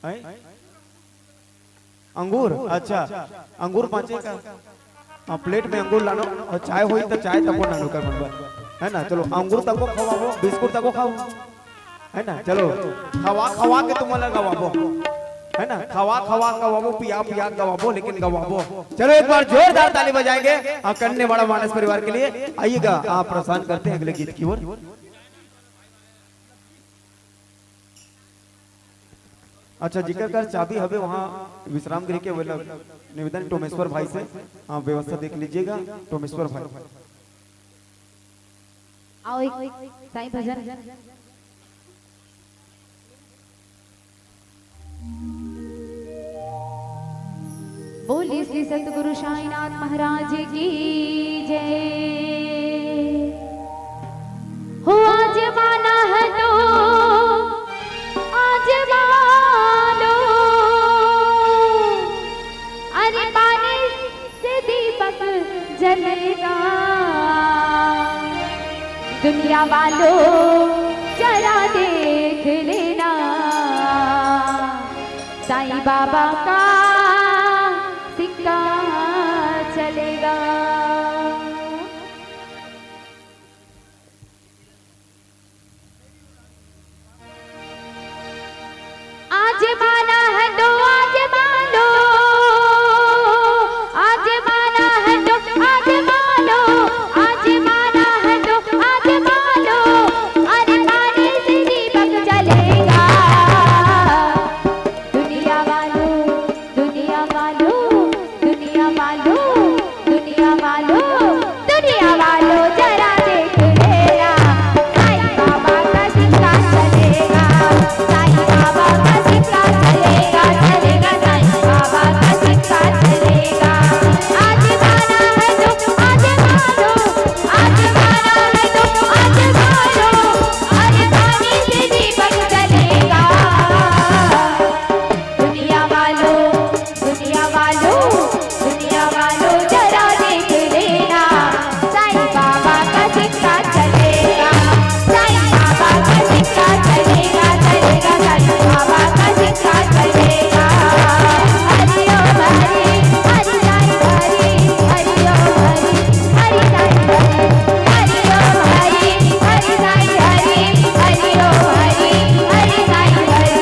हैं? अंगूर, अच्छा, अंगूर बांचे का? हाँ, प्लेट में अंगूर लानो और चाय होई तो चाय तको नानो कर मनबा, है ना? चलो, अंगूर तको खवाबो, बिस्कुट तको खाओ, है ना? चलो, खवा खवा के तुम अलग गवाबो, है ना? खवा खवा गवाबो, पिया पिया गवाबो, लेकिन गवाबो। चलो, एक बार जोरदार ताली बजाएंगे और कन्ने बड़ा मानस परिवार के लिए। आइएगा, आप प्रस्थान करते हैं अगले गीत की ओर। अच्छा, जिकर कर चाबी हवे वहाँ विश्राम गृह के, बोला निवेदन टोमेश्वर भाई से, हाँ, व्यवस्था देख लीजिएगा टोमेश्वर भाई। आओ एक साईं भजन। बोले श्री सतगुरु साईनाथ महाराज की जय। हो आज माना है तो आज मानो, अरे पानी से दीपक जलेगा। दुनिया वालों, जरा देख लेना, साईं बाबा का सिक्का चलेगा। आज माना है तो आज मानो, आज माना है तो आज मानो, आज माना है तो आज मानो। अरे पानी से दीपक जलेगा। दुनिया वालों, दुनिया वालों, दुनिया वालों, दुनिया वालों, दुनिया वालों, जरा देख लेना, साईं बाबा का सिक्का चलेगा, साईं बाबा का सिक्का चलेगा, चलेगा, साईं बाबा का सिक्का चलेगा। आज माना है तो आज मानो, आज माना है तो आज मानो, अरे पानी से दीपक जलेगा। दुनिया वालों, दुनिया वालों, दुनिया वालों, जरा देख लेना, साईं बाबा का सिक्का चलेगा, साईं बाबा का सिक्का चलेगा, चलेगा, साईं बाबा का सिक्का चलेगा। हरि ओम हरि, हरि साईं हरि, हरि ओम हरि, हरि साईं हरि, हरि ओम हरि, हरि, हरि साईं हरि, हरि ओम हरि, हरि साईं हरि।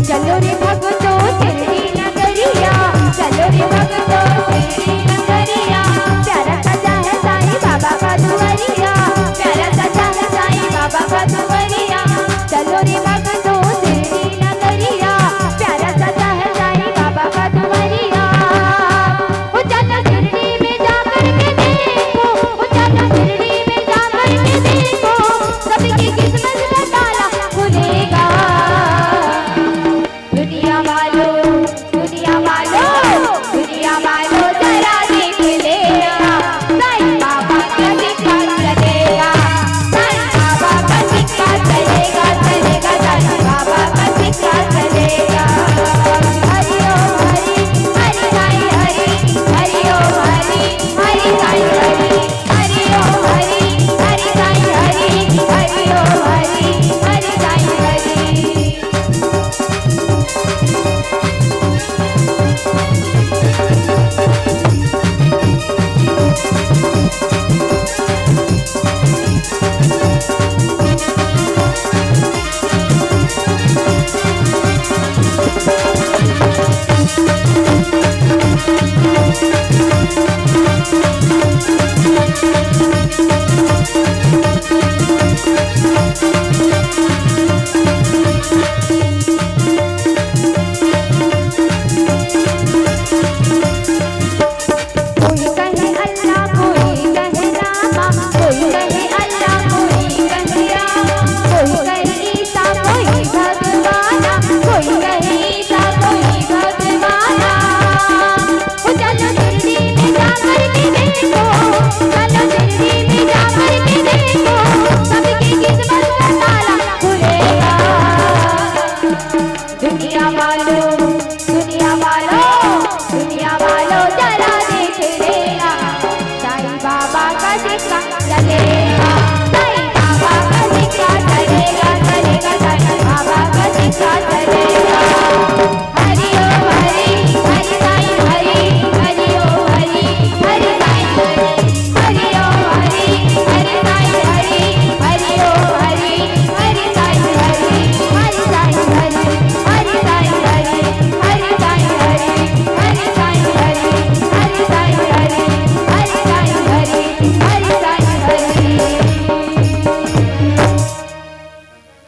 चलो रे भक्तों, शिरडी नगरिया, चलो रे भक्तों, शिरडी नगरिया, प्यारा सजा है साईं बाबा का दुआरिया, प्यारा सजा है साईं बाबा का दुआरिया। चलो रे भक्तों, शिरडी नगरिया, प्यारा सजा है साईं बाबा का दुआरिया। ओ चलो शिरडी में जा करके देखो, ओ चलो शिरडी में जा करके देखो, सबकी किस्मत का ताला खुलेगा। दुनिया वालों, दुनिया वालों, दुनिया वालों, जरा देख लेना, साईं बाबा का सिक्का चलेगा, साईं बाबा का सिक्का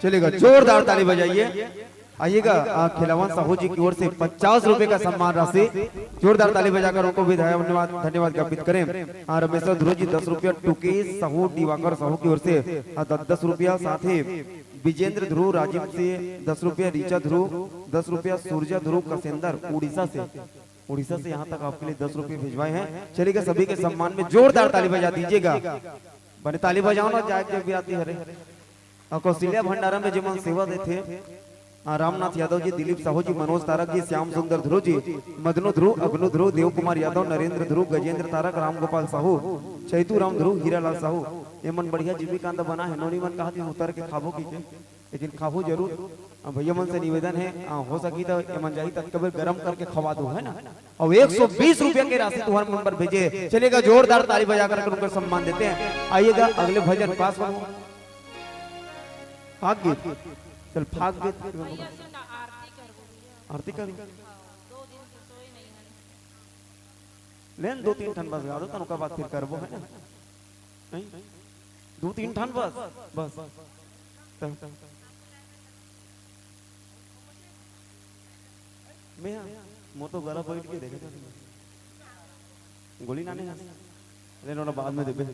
चलेगा, जोरदार ताली बजाइए। आइएगा, आ, खिलावन साहू जी की ओर से पचास रुपए का सम्मान राशि, जोरदार ताली बजाकर उनको भी धन्यवाद, धन्यवाद ज्ञापित करें। हाँ, रमेश्वर ध्रुव जी दस रुपया, टुकेश साहू, दिवाकर साहू की ओर से, हाँ, दस दस रुपया, साथ ही विजेंद्र ध्रुव राजिम से दस रुपया, ऋचा ध्रुव दस रुपया, सूर्या ध्रुव कसेंदर उड़ीसा से, उड़ीसा से यहाँ तक आपके लिए दस रुपये भिजवाए हैं। चलिएगा, सभी के सम्मान में जोरदार ताली बजा दीजिएगा। बने ताली बजाओ ना, जाए जब भी आती है रे। और कौशल्या भंडारा में जेमन सेवा देथे, आ, रामनाथ यादव जी, दिलीप साहू जी, मनोज तारक जी, श्याम सुंदर ध्रुव जी, मदनू ध्रुव, अगनू ध्रुव, देव कुमार यादव, नरेंद्र ध्रुव, गजेंद्र तारक, राम गोपाल साहू, चैतू राम ध्रुव, हीरालाल साहू, ये मन बढ़िया जिमीकांत बना है। नोनी मन कहा थी उतर के खाबो की के, लेकिन खाबो जरूर। आ, भैया मन से निवेदन है, आ, हो सकी तो ये मन जाही तब कभी गरम करके खवा दो, है ना। और एक सौ बीस रुपया की राशि तुम्हारे मन पर भेजे। चलिएगा, जोरदार ताली बजा करके उनको सम्मान देते हैं। आइएगा, अगले भजन पास हो। फाग गीत। चल, फाग गीत। आरती कर। लेन दो तीन ठन बस गा दो, तन ओकर बाद फिर करबो, है ना? नहीं? दो तीन ठन बस, बस। तब। मैं, मोर तो गला बैठ के देखे था। गोली नाने है। लेन ओला बाद में देबे।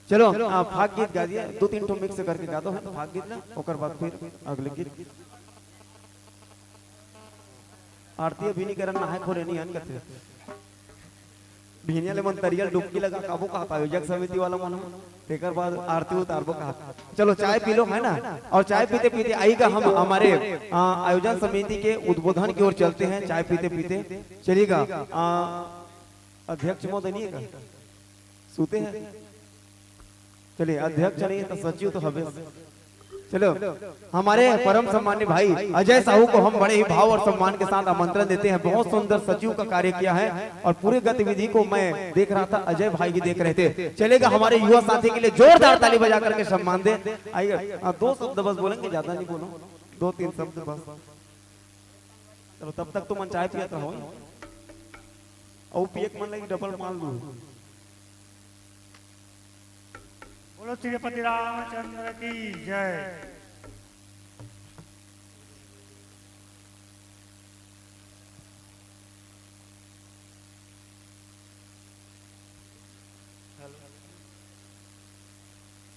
चलो, आ, फाग गीत गा दिया, दो तीन ठो मिक्स करके गा दो, है ना? फाग गीत ना, ओकर बाद फिर अगले गीत। आरती अभी नहीं करन, नहाए खोरे नहीं आन करते। भिनिया ले मन तरियल डुबकी लगा काबू कहा था आयोजक समिति वाला मन, तेकर बाद आरती उतारबो कहा। चलो, चाय पी लो, है ना? और चाय पीते पीते आइएगा, हम हमारे, आ, आयोजन समिति के उद्बोधन की ओर चलते हैं। चाय पीते पीते चलिएगा। आ, अध्यक्ष महोदय नहीं है का? सूते हैं। चलिए, अध्यक्ष नहीं तो सचिव तो हबे। चलो, हमारे परम सम्मान्य भाई अजय साहू को हम बड़े ही भाव और सम्मान के साथ आमंत्रण देते हैं। बहुत सुंदर सचिव का कार्य किया है और पूरी गतिविधि को मैं देख रहा था, अजय भाई भी देख रहे थे। चलेगा, हमारे युवा साथी के लिए जोरदार ताली बजा करके सम्मान दे। आइए, हाँ, दो शब्द बस बोलेंगे, ज्यादा नहीं बोलो, दो तीन शब्द बस। चलो, तब तक तुमन चाय पियत रहो, अउ पिए के मन लगी डबल माल लू। बोलो श्रीपति रामचंद्र की जय। हेलो।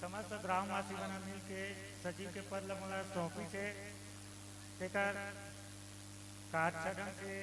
समस्त ग्रामवासी मन मिल के सचिव के पद ल मोला सौंपिस हे, तेकर कारज ढंग से